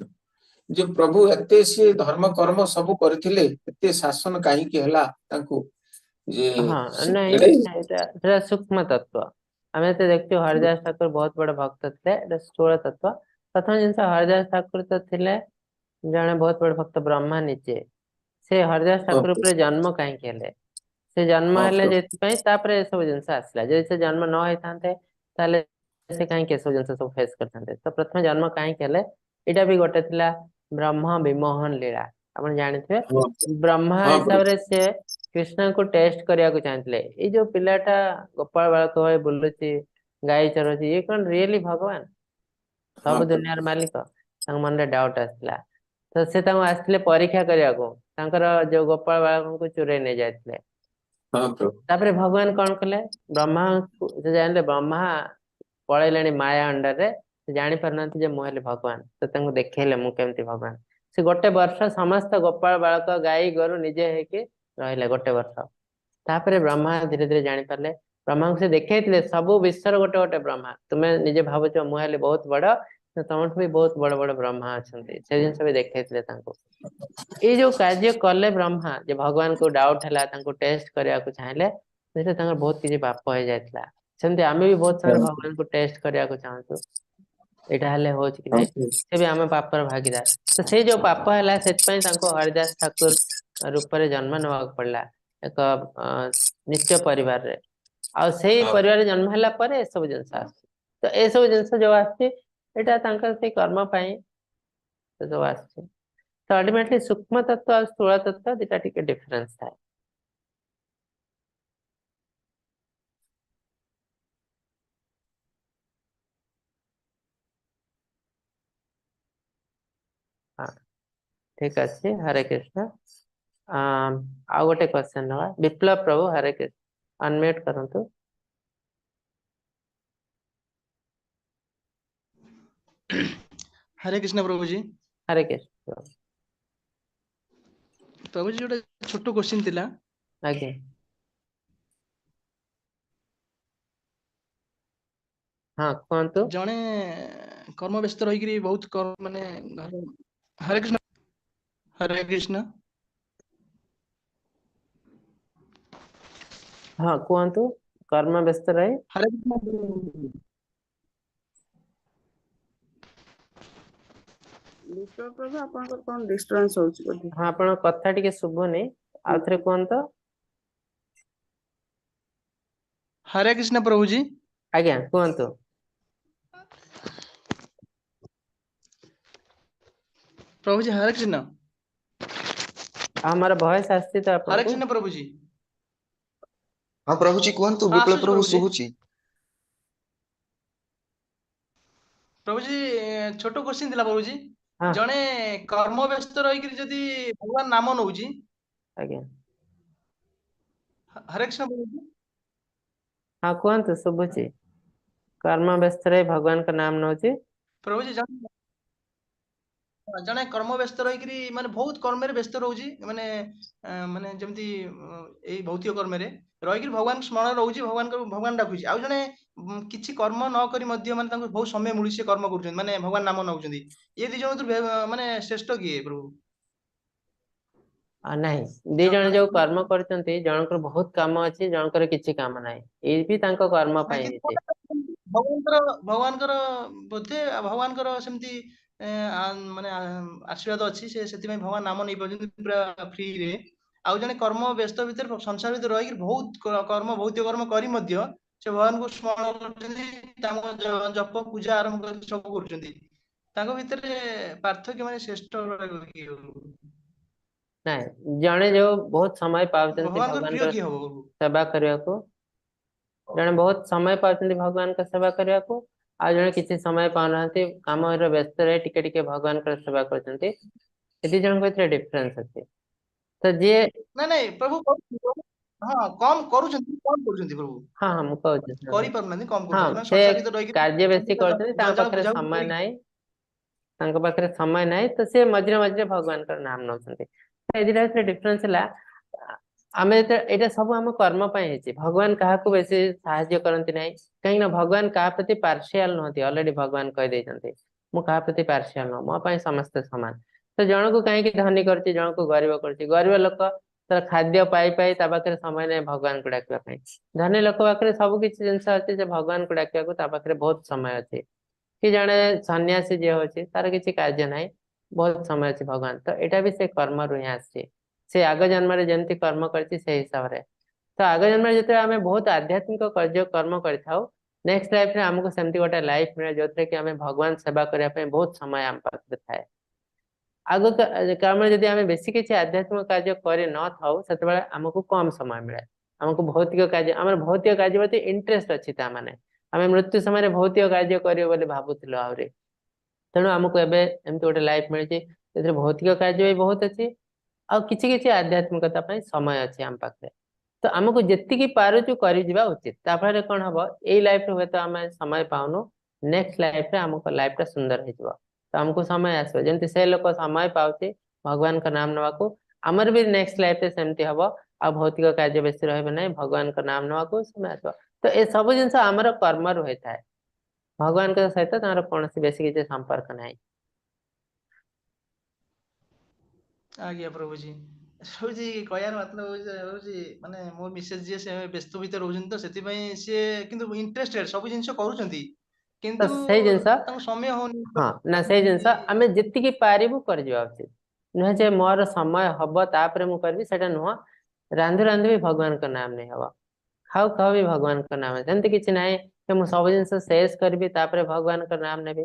ଯେ ପ୍ରଭୁ ଏତେ ସିଏ ଧର୍ମ କର୍ମ ସବୁ କରିଥିଲେ, ଏତେ ଶାସନ କାହିଁକି ହେଲା ତାଙ୍କୁ? ଯେ ହଁ, ନାଇଁ, ଏଇଟା ସେଟା ସୂକ୍ଷ୍ମ ତତ୍ଵ। ଆମେ ତ ଦେଖଛୁ ହରିଦାସ ଠାକୁର ବହୁତ ବଡ ଭକ୍ତ ଥିଲେ। ଏଟା ସ୍ଥୂଳ ତତ୍ଵ। ପ୍ରଥମ ଜିନିଷ, ହରିଦାସ ଠାକୁର ତ ଥିଲେ ଜଣେ ବହୁତ ବଡ ଭକ୍ତ, ବ୍ରହ୍ମା ନିଜେ। ସେ ହରିଦାସ ଠାକୁର ଉପରେ ଜନ୍ମ କାହିଁକି ହେଲେ? ସେ ଜନ୍ମ ହେଲେ ଯେଉଁଥିପାଇଁ ତାପରେ ଏସବୁ ଜିନିଷ ଆସିଲା। ଯଦି ସେ ଜନ୍ମ ନ ହେଇଥାନ୍ତେ ତାହେଲେ ସେ କାହିଁକି ଏସବୁ ଜିନିଷ ସବୁ ଫେସ୍ କରିଥାନ୍ତେ? ତ ପ୍ରଥମେ ଜନ୍ମ କାହିଁକି ହେଲେ, ଏଇଟା ବି ଗୋଟେ ଥିଲା ବ୍ରହ୍ମ ବିମୋହନ ଲୀଳା। ଆପଣ ଜାଣିଥିବେ, ବ୍ରହ୍ମା ହିସାବରେ ସେ କୃଷ୍ଣଙ୍କୁ ଟେଷ୍ଟ କରିବାକୁ ଚାହିଁଥିଲେ। ଏଇ ଯୋଉ ପିଲାଟା ଗୋପାଳ ବାଳକ ଭଳି ବୁଲୁଛି, ଗାଈ ଚରଉଛି, ଇଏ କଣ ରିଏଲି ଭଗବାନ, ସବୁ ଦୁନିଆର ମାଲିକ? ତାଙ୍କ ମନରେ ଡାଉଟ ଆସିଥିଲା। ତ ସେ ତାଙ୍କୁ ଆସିଥିଲେ ପରୀକ୍ଷା କରିବାକୁ, ତାଙ୍କର ଯୋଉ ଗୋପାଳ ବାଳକଙ୍କୁ ଚୁରେଇ ନେଇ ଯାଇଥିଲେ। ତାପରେ ଭଗବାନ କଣ କଲେ, ବ୍ରହ୍ମା ସେ ଜାଣିଲେ ବ୍ରହ୍ମା ପଳେଇଲେଣି ମାୟା ଅଣ୍ଡରରେ, ସେ ଜାଣିପାରୁନାହାନ୍ତି ଯେ ମୁଁ ହେଲି ଭଗବାନ। ତ ତାଙ୍କୁ ଦେଖେଇଲେ ମୁଁ କେମିତି ଭଗବାନ। ସେ ଗୋଟେ ବର୍ଷ ସମସ୍ତ ଗୋପାଳ ବାଳକ ଗାଈ ଗୋରୁ ନିଜେ ହେଇକି ରହିଲେ ଗୋଟେ ବର୍ଷ। ତାପରେ ବ୍ରହ୍ମା ଧୀରେ ଧୀରେ ଜାଣିପାରିଲେ। ବ୍ରହ୍ମାଙ୍କୁ ସେ ଦେଖେଇଥିଲେ ସବୁ ବିଶ୍ୱର ଗୋଟେ ଗୋଟେ ବ୍ରହ୍ମା, ତୁମେ ନିଜେ ଭାବୁଛ ମୁଁ ହେଲି ବହୁତ ବଡ, ତମଠୁ ବି ବହୁତ ବଡ ବଡ ବ୍ରହ୍ମା ଅଛନ୍ତି। ସେ ଜିନିଷ ବି ଦେଖେଇଥିଲେ ତାଙ୍କୁ। ଏଇ ଯୋଉ କାର୍ଯ୍ୟ କଲେ ବ୍ରହ୍ମା, ଯେ ଭଗବାନଙ୍କୁ ଡାଉଟ ହେଲା, ତାଙ୍କୁ ଟେଷ୍ଟ କରିବାକୁ ଚାହିଁଲେ, ସେଥିରେ ତାଙ୍କର ବହୁତ କିଛି ପାପ ହେଇଯାଇଥିଲା। ସେମିତି ଆମେ ବି ବହୁତ ସମୟରେ ଭଗବାନଙ୍କୁ ଟେଷ୍ଟ କରିବାକୁ ଚାହୁଁଛୁ, ଏଇଟା ହେଲେ ହଉଛି କି ନାଇଁ, ସେ ବି ଆମେ ପାପର ଭାଗିଦାର। ତ ସେଇ ଯୋଉ ପାପ ହେଲା ସେଥିପାଇଁ ତାଙ୍କୁ ହରିଦାସ ଠାକୁର ରୂପରେ ଜନ୍ମ ନେବାକୁ ପଡିଲା ଏକ ନିତ୍ୟ ପରିବାରରେ। ଆଉ ସେଇ ପରିବାରରେ ଜନ୍ମ ହେଲା ପରେ ଏସବୁ ଜିନିଷ ଆସୁଛି। ତ ଏସବୁ ଜିନିଷ ଯୋଉ ଆସୁଛି ଏଇଟା ତାଙ୍କର ସେଇ କର୍ମ ପାଇଁ ଯୋଉ ଆସୁଛି। ତ ଅଲ୍ଟିମେଟଲି ସୂକ୍ଷ୍ମ ତତ୍ଵ ଆଉ ସ୍ଥୂଳ ତତ୍ଵ ଦିଟା ଟିକେ ଡିଫରେନ୍ସ ଥାଏ। ହଁ, ଠିକ ଅଛି, ହରେ କୃଷ୍ଣ। ଆଉ ଗୋଟେ କ୍ୱେଶ୍ଚନ ନବା। ବିପ୍ଲବ ପ୍ରଭୁ, ହରେ କୃଷ୍ଣ, ଅନମ୍ୟୁଟ କରନ୍ତୁ। ହରେ କୃଷ୍ଣ ପ୍ରଭୁଜୀ। ହରେ କୃଷ୍ଣ ପ୍ରଭୁଜୀ, ଗୋଟେ ଛୋଟ କ୍ୱେଶ୍ଚିନ୍ ଥିଲା। ଆଜ୍ଞା, ହଁ କୁହନ୍ତୁ। ଜଣେ କର୍ମ ବ୍ୟସ୍ତ ରହିକିରି ବହୁତ ମାନେ ଘରେ। ହରେ କୃଷ୍ଣ, ହରେ କୃଷ୍ଣ। ହଁ କୁହନ୍ତୁ, କର୍ମ ବ୍ୟସ୍ତ ରହି। ହରେ କୃଷ୍ଣ। ବିପ୍ଳବ ପ୍ରଭୁ, ଆପଣଙ୍କର କଣ ଡିଷ୍ଟର୍ବାନ୍ସ ହଉଛି ବୋଧେ। ହଁ, ଆପଣଙ୍କ କଥା ଟିକେ ଶୁଭୁନି, ଆଉ ଥରେ କୁହନ୍ତୁ। ହରେ କୃଷ୍ଣ ପ୍ରଭୁଜୀ। ଆଜ୍ଞା, କୁହନ୍ତୁ। ପ୍ରଭୁଜୀ, ହରେ କୃଷ୍ଣ। ଆମର ଭଏସ ଆସିଛି ତ ହରେ ଆପଣଙ୍କୁ? କୃଷ୍ଣ ପ୍ରଭୁଜୀ। ହଁ ପ୍ରଭୁଜୀ, କୁହନ୍ତୁ। ହଁ, ବିପ୍ଳବ ଆସୁଛି। ପ୍ରଭୁ। ପ୍ରଭୁଜୀ। ଶୁଭୁଛି। ପ୍ରଭୁଜୀ, ଛୋଟ କ୍ୱେଶ୍ଚିନ୍ ଥିଲା ପ୍ରଭୁଜୀ। ହଁ। ଜଣେ କର୍ମ ବ୍ୟସ୍ତ ରହିକିରି ଯଦି ଭଗବାନ ନାମ ନଉଛି, ହରେ କୃଷ୍ଣ ପ୍ରଭୁଜୀ। ହଁ, କୁହନ୍ତୁ, ଶୁଭୁଛି। କର୍ମ ବ୍ୟସ୍ତରେ ଭଗବାନଙ୍କ ନାମ ନଉଛି। ପ୍ରଭୁଜୀ, ଜଣେ କର୍ମ ବ୍ୟସ୍ତ ରହିକିରି, ମାନେ ବହୁତ କର୍ମରେ ବ୍ୟସ୍ତ ରହୁଛି, ମାନେ ଯେମିତି ଏଇ ଭୌତିକ କର୍ମରେ ରହିକିରି ଭଗବାନ ସ୍ମରଣ ରହୁଛି, ଭଗବାନଙ୍କ ଭଗବାନ ଡାକୁଛି। ଆଉ ଜଣେ କିଛି କର୍ମ ନ କରି ମଧ୍ୟ, ମାନେ ତାଙ୍କୁ ବହୁତ ସମୟ ମିଳୁଛି, ସେ କର୍ମ କରୁଛନ୍ତି, ମାନେ ଭଗବାନ ନାମ ନଉଛନ୍ତି। ଏ ଦି ଜଣ ଭିତରୁ ମାନେ ଶ୍ରେଷ୍ଠ କିଏ ପ୍ରଭୁ? ନାହିଁ, ଦି ଜଣ ଯୋଉ କର୍ମ କରୁଛନ୍ତି, ଜଣଙ୍କର ବହୁତ କାମ ଅଛି, ଜଣଙ୍କର କିଛି କାମ ନାହିଁ। ଏଇ ବି ତାଙ୍କ କର୍ମ ପାଇଁ ହେଇଛି। ଭଗବାନଙ୍କର ବୋଧେ ଭଗବାନଙ୍କର ସେମିତି ମାନେ ଆଶୀର୍ବାଦ ଅଛି, ସେ ସେଥିପାଇଁ ଭଗବାନ ନାମ ନେଇପାରୁଛନ୍ତି ପୁରା ଫ୍ରିରେ। ଆଉ ଜଣେ କର୍ମ ବ୍ୟସ୍ତ ଭିତରେ, ସଂସାର ଭିତରେ ରହିକି ବହୁତ କର୍ମ, ଭୌତିକ କର୍ମ କରି ମଧ୍ୟ ସେ ଭଗବାନଙ୍କୁ ସ୍ମରଣ କରୁଛନ୍ତି, ତାଙ୍କ ଜପ ପୂଜା ଆରମ୍ଭ କରି ସବୁ କରୁଛନ୍ତି। ତାଙ୍କ ଭିତରେ ପାର୍ଥକ୍ୟ, ମାନେ ଶ୍ରେଷ୍ଠ କିଏ ହବ? ନାଇଁ, ଜଣେ ଯୋଉ ବହୁତ ସମୟ ପାଉଛନ୍ତି ଭଗବାନଙ୍କର ପ୍ରିୟ ଭଗବାନଙ୍କର କିଏ ହବ ପ୍ରଭୁ? ସେବା କରିବାକୁ, ଜଣେ ବହୁତ ସମୟ ପାଉଛନ୍ତି ଭଗବାନଙ୍କ ସେବା କରିବାକୁ, ଆଉ ଜଣେ କିଛି ସମୟ ପାଉନାହାନ୍ତି, କାମରେ ବ୍ୟସ୍ତ ରହି ଟିକେ ଟିକେ ଭଗବାନଙ୍କର ସେବା କରୁଛନ୍ତି। ଏ ଦି ଜଣଙ୍କ ଭିତରେ ଡିଫରେନ୍ସ ଅଛି। ତ ଯିଏ ନାଇଁ ନାଇଁ ପ୍ରଭୁ, ହଁ, କମ କରୁଛନ୍ତି, କମ କରୁଛନ୍ତି ପ୍ରଭୁ। ହଁ ହଁ ମୁଁ କହୁଛି, ଶୁଣନ୍ତୁ। କରିପାରୁନାହାନ୍ତି, କମ ହଁ, କରୁଛନ୍ତି, ମାନେ ସେ ସଂସାର ଭିତରେ ରହିକି କାର୍ଯ୍ୟ ବେଶୀ କରୁଛନ୍ତି, ତାଙ୍କ ଜଞ୍ଜାଳ ପାଖରେ ବୁଝାବୁଝି ସମୟ କରିକି ନାହିଁ, ତାଙ୍କ ପାଖରେ ସମୟ ନାହିଁ, ତ ସେ ମଝିରେ ମଝିରେ ଭଗବାନଙ୍କର ନାମ ନଉଛନ୍ତି। ତ ଏ ଦିଟା ଭିତରେ ଡିଫରେନ୍ସ ହେଲା, ଆମେ ଯେତେବେଳେ ଏଇଟା ସବୁ ଆମ କର୍ମ ପାଇଁ ହେଇଛି। ଭଗବାନ କାହାକୁ ବେଶୀ ସାହାଯ୍ୟ କରନ୍ତି ନାହିଁ, କାହିଁକି ନା ଭଗବାନ କାହା ପ୍ରତି ପାର୍ସିଆଲ ନୁହନ୍ତି। ଅଲରେଡି ଭଗବାନ କହିଦେଇଛନ୍ତି, ମୁଁ କାହା ପ୍ରତି ପାର୍ସିଆଲ ନୁହଁ, ମୋ ପାଇଁ ସମସ୍ତେ ସମାନ। ତ ଜଣକୁ କାହିଁକି ଧନୀ କରୁଛି, ଜଣକୁ ଗରିବ କରୁଛି? ଗରିବ ଲୋକ ତାର ଖାଦ୍ୟ ପାଇ ପାଇ ତା ପାଖରେ ସମୟ ନାହିଁ ଭଗବାନଙ୍କୁ ଡାକିବା ପାଇଁ। ଧନୀ ଲୋକ ପାଖରେ ସବୁ କିଛି ଜିନିଷ ଅଛି, ସେ ଭଗବାନଙ୍କୁ ଡାକିବାକୁ ତା ପାଖରେ ବହୁତ ସମୟ ଅଛି। କି ଜଣେ ସନ୍ନ୍ୟାସୀ ଯିଏ ହଉଛି, ତାର କିଛି କାର୍ଯ୍ୟ ନାହିଁ, ବହୁତ ସମୟ ଅଛି ଭଗବାନ। ତ ଏଇଟା ବି ସେ କର୍ମରୁ ହିଁ ଆସିଛି, ସେ ଆଗ ଜନ୍ମରେ ଯେମିତି କର୍ମ କରିଛି ସେଇ ହିସାବରେ। ତ ଆଗ ଜନ୍ମରେ ଯେତେବେଳେ ଆମେ ବହୁତ ଆଧ୍ୟାତ୍ମିକ କାର୍ଯ୍ୟ କର୍ମ କରିଥାଉ, ନେକ୍ସଟ ଲାଇଫରେ ଆମକୁ ସେମିତି ଗୋଟେ ଲାଇଫ ମିଳେ ଯୋଉଥିରେ କି ଆମେ ଭଗବାନ ସେବା କରିବା ପାଇଁ ବହୁତ ସମୟ ଆମ ପାଖରେ ଥାଏ। ଆଗ କାମରେ ଯଦି ଆମେ ବେଶୀ କିଛି ଆଧ୍ୟାତ୍ମିକ କାର୍ଯ୍ୟ କରି ନଥାଉ, ସେତେବେଳେ ଆମକୁ କମ ସମୟ ମିଳେ। ଆମକୁ ଭୌତିକ କାର୍ଯ୍ୟ, ଆମର ଭୌତିକ କାର୍ଯ୍ୟ ପ୍ରତି ଇଣ୍ଟରେଷ୍ଟ ଅଛି, ତା ମାନେ ଆମେ ମୃତ୍ୟୁ ସମୟରେ ଭୌତିକ କାର୍ଯ୍ୟ କରିବୁ ବୋଲି ଭାବୁଥିଲୁ ଆହୁରି। ତେଣୁ ଆମକୁ ଏବେ ଏମିତି ଗୋଟେ ଲାଇଫ ମିଳିଛି, ସେଥିରେ ଭୌତିକ କାର୍ଯ୍ୟ ବି ବହୁତ ଅଛି, ଆଉ କିଛି କିଛି ଆଧ୍ୟାତ୍ମିକତା ପାଇଁ ସମୟ ଅଛି ଆମ ପାଖରେ। ତ ଆମକୁ ଯେତିକି ପାରୁଛୁ କରିଯିବା ଉଚିତ। ତା ଫଳରେ କଣ ହବ, ଏଇ ଲାଇଫରେ ହୁଏତ ଆମେ ସମୟ ପାଉନୁ, ନେକ୍ସଟ ଲାଇଫରେ ଆମକୁ ଲାଇଫଟା ସୁନ୍ଦର ହେଇଯିବ, ତ ଆମକୁ ସମୟ ଆସିବ। ଯେମିତି ସେ ଲୋକ ସମୟ ପାଉଛି ଭଗବାନଙ୍କ ନାମ ନେବାକୁ, ଆମର ବି ନେକ୍ସଟ ଲାଇଫରେ ସେମିତି ହବ, ଆଉ ଭୌତିକ କାର୍ଯ୍ୟ ବେଶୀ ରହିବ ନାହିଁ, ଭଗବାନଙ୍କ ନାମ ନେବାକୁ ସମୟ ଆସିବ। ତ ଏ ସବୁ ଜିନିଷ ଆମର କର୍ମରୁ ହେଇଥାଏ, ଭଗବାନଙ୍କ ସହିତ ତାଙ୍କର କୌଣସି ବେଶୀ କିଛି ସମ୍ପର୍କ ନାହିଁ। ଆଜ୍ଞା ପ୍ରଭୁଜୀ। ପ୍ରଭୁଜୀ, କହିବାର ମତଲବ ହଉଛି ମାନେ ମୋ ମିସେସ୍ ଯିଏ, ସେ ବ୍ୟସ୍ତ ଭିତରେ ରହୁଛନ୍ତି, ତ ସେଥିପାଇଁ ସିଏ କିନ୍ତୁ ଇଣ୍ଟରେଷ୍ଟେଡ, ସବୁ ଜିନିଷ କରୁଛନ୍ତି, ତ କିନ୍ତୁ ସେଇ ଜିନିଷ ତାଙ୍କୁ ସମୟ ହଉନି। ହଁ, ନା, ସେଇ ଜିନିଷ ଆମେ ଯେତିକି ପାରିବୁ କରିଯିବା ଉଚିତ। ନୁହେଁ ଯେ ମୋର ସମୟ ହବ ତାପରେ ମୁଁ କରିବି, ସେଇଟା ନୁହଁ। ରାନ୍ଧୁ ରାନ୍ଧୁ ବି ଭଗବାନଙ୍କ ନାମ ନେଇ ହବ, ଖାଉ ଖାଉ ବି ଭଗବାନଙ୍କ ନାମ। ସେମିତି କିଛି ନାହିଁ ଯେ ମୁଁ ସବୁ ଜିନିଷ ଶେଷ କରିବି ତାପରେ ଭଗବାନଙ୍କ ନାମ ନେବି।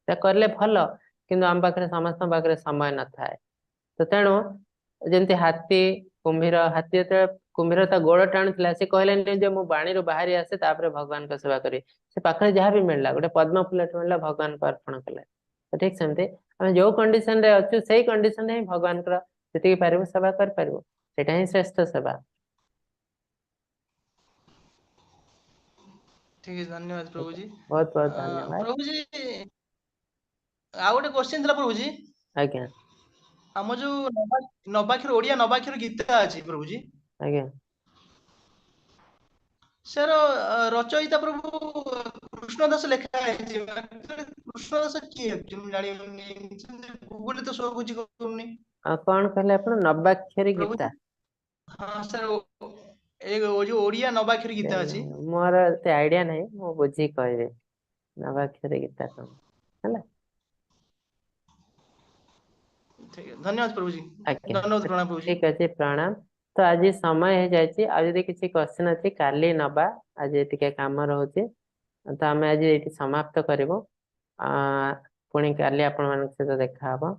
ସେଟା କଲେ ଭଲ, କିନ୍ତୁ ଆମ ପାଖରେ, ସମସ୍ତଙ୍କ ପାଖରେ ସମୟ ନଥାଏ। ତ ତେଣୁ ଯେମିତି ହାତୀ କୁମ୍ଭୀର, ହାତୀ ଯେତେବେଳେ କୁମ୍ଭୀର ତା ଗୋଡ ଟାଣୁଥିଲା, ସେ କହିଲାନି ଯେ ମୁଁ ପାଣିରୁ ବାହାରି ଆସେ ତାପରେ ଭଗବାନଙ୍କ ସେବା କରିବି। ସେ ପାଖରେ ଯାହା ବି ମିଳିଲା, ଗୋଟେ ପଦ୍ମ ଫୁଲଟେ ମିଳିଲା, ଭଗବାନଙ୍କୁ ଅର୍ପଣ କଲେ। ତ ଠିକ ସେମିତି ଆମେ ଯୋଉ କଣ୍ଡିସନ ରେ ଅଛୁ, ସେଇ କଣ୍ଡିସନରେ ହିଁ ଭଗବାନଙ୍କର ଯେତିକି ପାରିବୁ ସେବା କରିପାରିବୁ, ସେଇଟା ହିଁ ଶ୍ରେଷ୍ଠ ସେବା। ଠିକ ଅଛି, ଧନ୍ୟବାଦ ପ୍ରଭୁଜୀ। ବହୁତ ବହୁତ ଧନ୍ୟବାଦ। ପ୍ରଭୁଜୀ, ଆଉ ଗୋଟେ କ୍ୱେଶ୍ଚିନ୍ ଥିଲା ପ୍ରଭୁଜୀ। ଆଜ୍ଞା। ଆମ ଯୋଉ ନବାକ୍ଷର, ଓଡିଆ ନବାକ୍ଷର ଗୀତା ଅଛି ପ୍ରଭୁଜୀ, ସାର ରଚୟିତା ପ୍ରଭୁ କୃଷ୍ଣ ଦାସ ଲେଖା ହେଇଛି। କୃଷ୍ଣ ଦାସ କିଏ ମୁଁ ଜାଣିପାରୁନି, ଗୁଗୁଲରେ ତ ଶୋ କିଛି କରୁନି। ଆଉ କଣ କହିଲେ ଆପଣ, ନବାକ୍ଷରୀ ପ୍ରଭୁ ଗୀତା? ହଁ ସାର୍, ଏ ଯୋଉ ଓଡିଆ ନବାକ୍ଷରୀ ଗୀତା ଅଛି। ମୋର ଏତେ ଆଇଡିଆ ନାହିଁ, ମୁଁ ବୁଝିକି କହିବି ନବାକ୍ଷରୀ ଗୀତା କଣ ହେଲା। ଠିକ, ଧନ୍ୟବାଦ ପ୍ରଭୁଜୀ। ଆଜ୍ଞା। ଧନ୍ୟବାଦ, ପ୍ରଣାମ ପ୍ରଭୁଜୀ। ଠିକ ଅଛି, ପ୍ରଣାମ। ତ ଆଜି ସମୟ ହେଇଯାଇଛି, ଆଉ ଯଦି କିଛି କ୍ୱେଶ୍ଚନ ଅଛି କାଲି ନବା। ଆଜି ଟିକେ କାମ ରହୁଛି, ତ ଆମେ ଆଜି ଏଇଠି ସମାପ୍ତ କରିବୁ। ପୁଣି କାଲି ଆପଣମାନଙ୍କ ସହିତ ଦେଖା ହବ।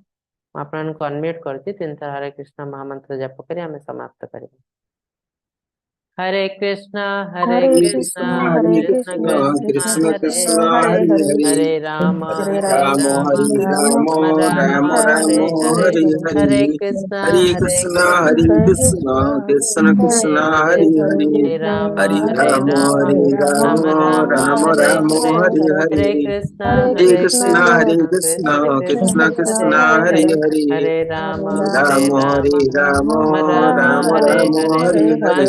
ମୁଁ ଆପଣମାନଙ୍କୁ ଅନମ୍ୟୁଟ କରୁଛି, ତିନିଥର ହରେ କୃଷ୍ଣ ମହାମନ୍ତ୍ର ଜପ କରି ଆମେ ସମାପ୍ତ କରିବୁ। ହରେ କୃଷ୍ଣ ହରେ ହରେ କୃଷ୍ଣ କୃଷ୍ଣ ହରେ କୃଷ୍ଣ କୃଷ୍ଣ କୃଷ୍ଣ କୃଷ୍ଣ ହରେ କୃଷ୍ଣ ହରେ ହରେ ହରେ ହରେ ରାମ ହରେ ହରେ ରାମ ରାମ ରାମ ରାମ ରାମ ରାମ ହରେ ହରେ ହରେ ହରେ ହରେ କୃଷ୍ଣ ହରେ ହରେ କୃଷ୍ଣ କୃଷ୍ଣ ହରେ ହରେ କୃଷ୍ଣ କୃଷ୍ଣ କୃଷ୍ଣ ହରେ କୃଷ୍ଣ ହରେ ହରେ ହରେ ହରେ ରାମ ହରେ ହରେ ରାମ ରାମ ହରେ ରାମ ରାମ ରାମ ରାମ ହରେ ରାମ ହରେ ହରେ ହରେ ହରେ କୃଷ୍ଣ ହରେ ହରେ ହରେ କୃଷ୍ଣ କୃଷ୍ଣ ହରେ କୃଷ୍ଣ କୃଷ୍ଣ କୃଷ୍ଣ କୃଷ୍ଣ କୃଷ୍ଣ କୃଷ୍ଣ ହରେ ହରେ ହରେ ହରେ ହରେ ରାମ ହରେ ହରେ ରାମ ରାମ ହରେ ରାମ ରାମ ରାମ ରାମ ହରେ ରାମ ହରେ ହରେ ହରେ।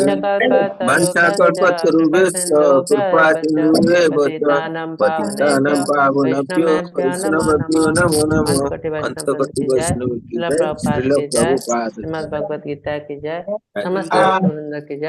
ବାଞ୍ଛାକଳ୍ପତରୁଭ୍ୟଶ୍ଚ ବାଞ୍ଛାକଳ୍ପତରୁଭ୍ୟଶ୍ଚ କୃପା କୃପା ସିନ୍ଧୁଭ୍ୟ ସିନ୍ଧୁଭ୍ୟେବ ଚ ପତିତାନାଂ ପାବନେଭ୍ୟ ପତିତାନାଂ ପାବନେଭ୍ୟୋ ବୈଷ୍ଣବେଭ୍ୟୋ ନମୋ ବୈଷ୍ଣବେଭ୍ୟୋ ନମଃ। ନମୋ ନମଃ। ଅନ୍ତକୋଟି ବୈଷ୍ଣବ ଅନ୍ତକୋଟି की जय, ବୈଷ୍ଣବ की श्रील ଜୟ, प्रभुपाद ଶ୍ରୀଲ की जय, ପ୍ରଭୁପାଦ श्रीमद् भगवत गीता की जय, की समस्त जय। भक्त वृंद की जय।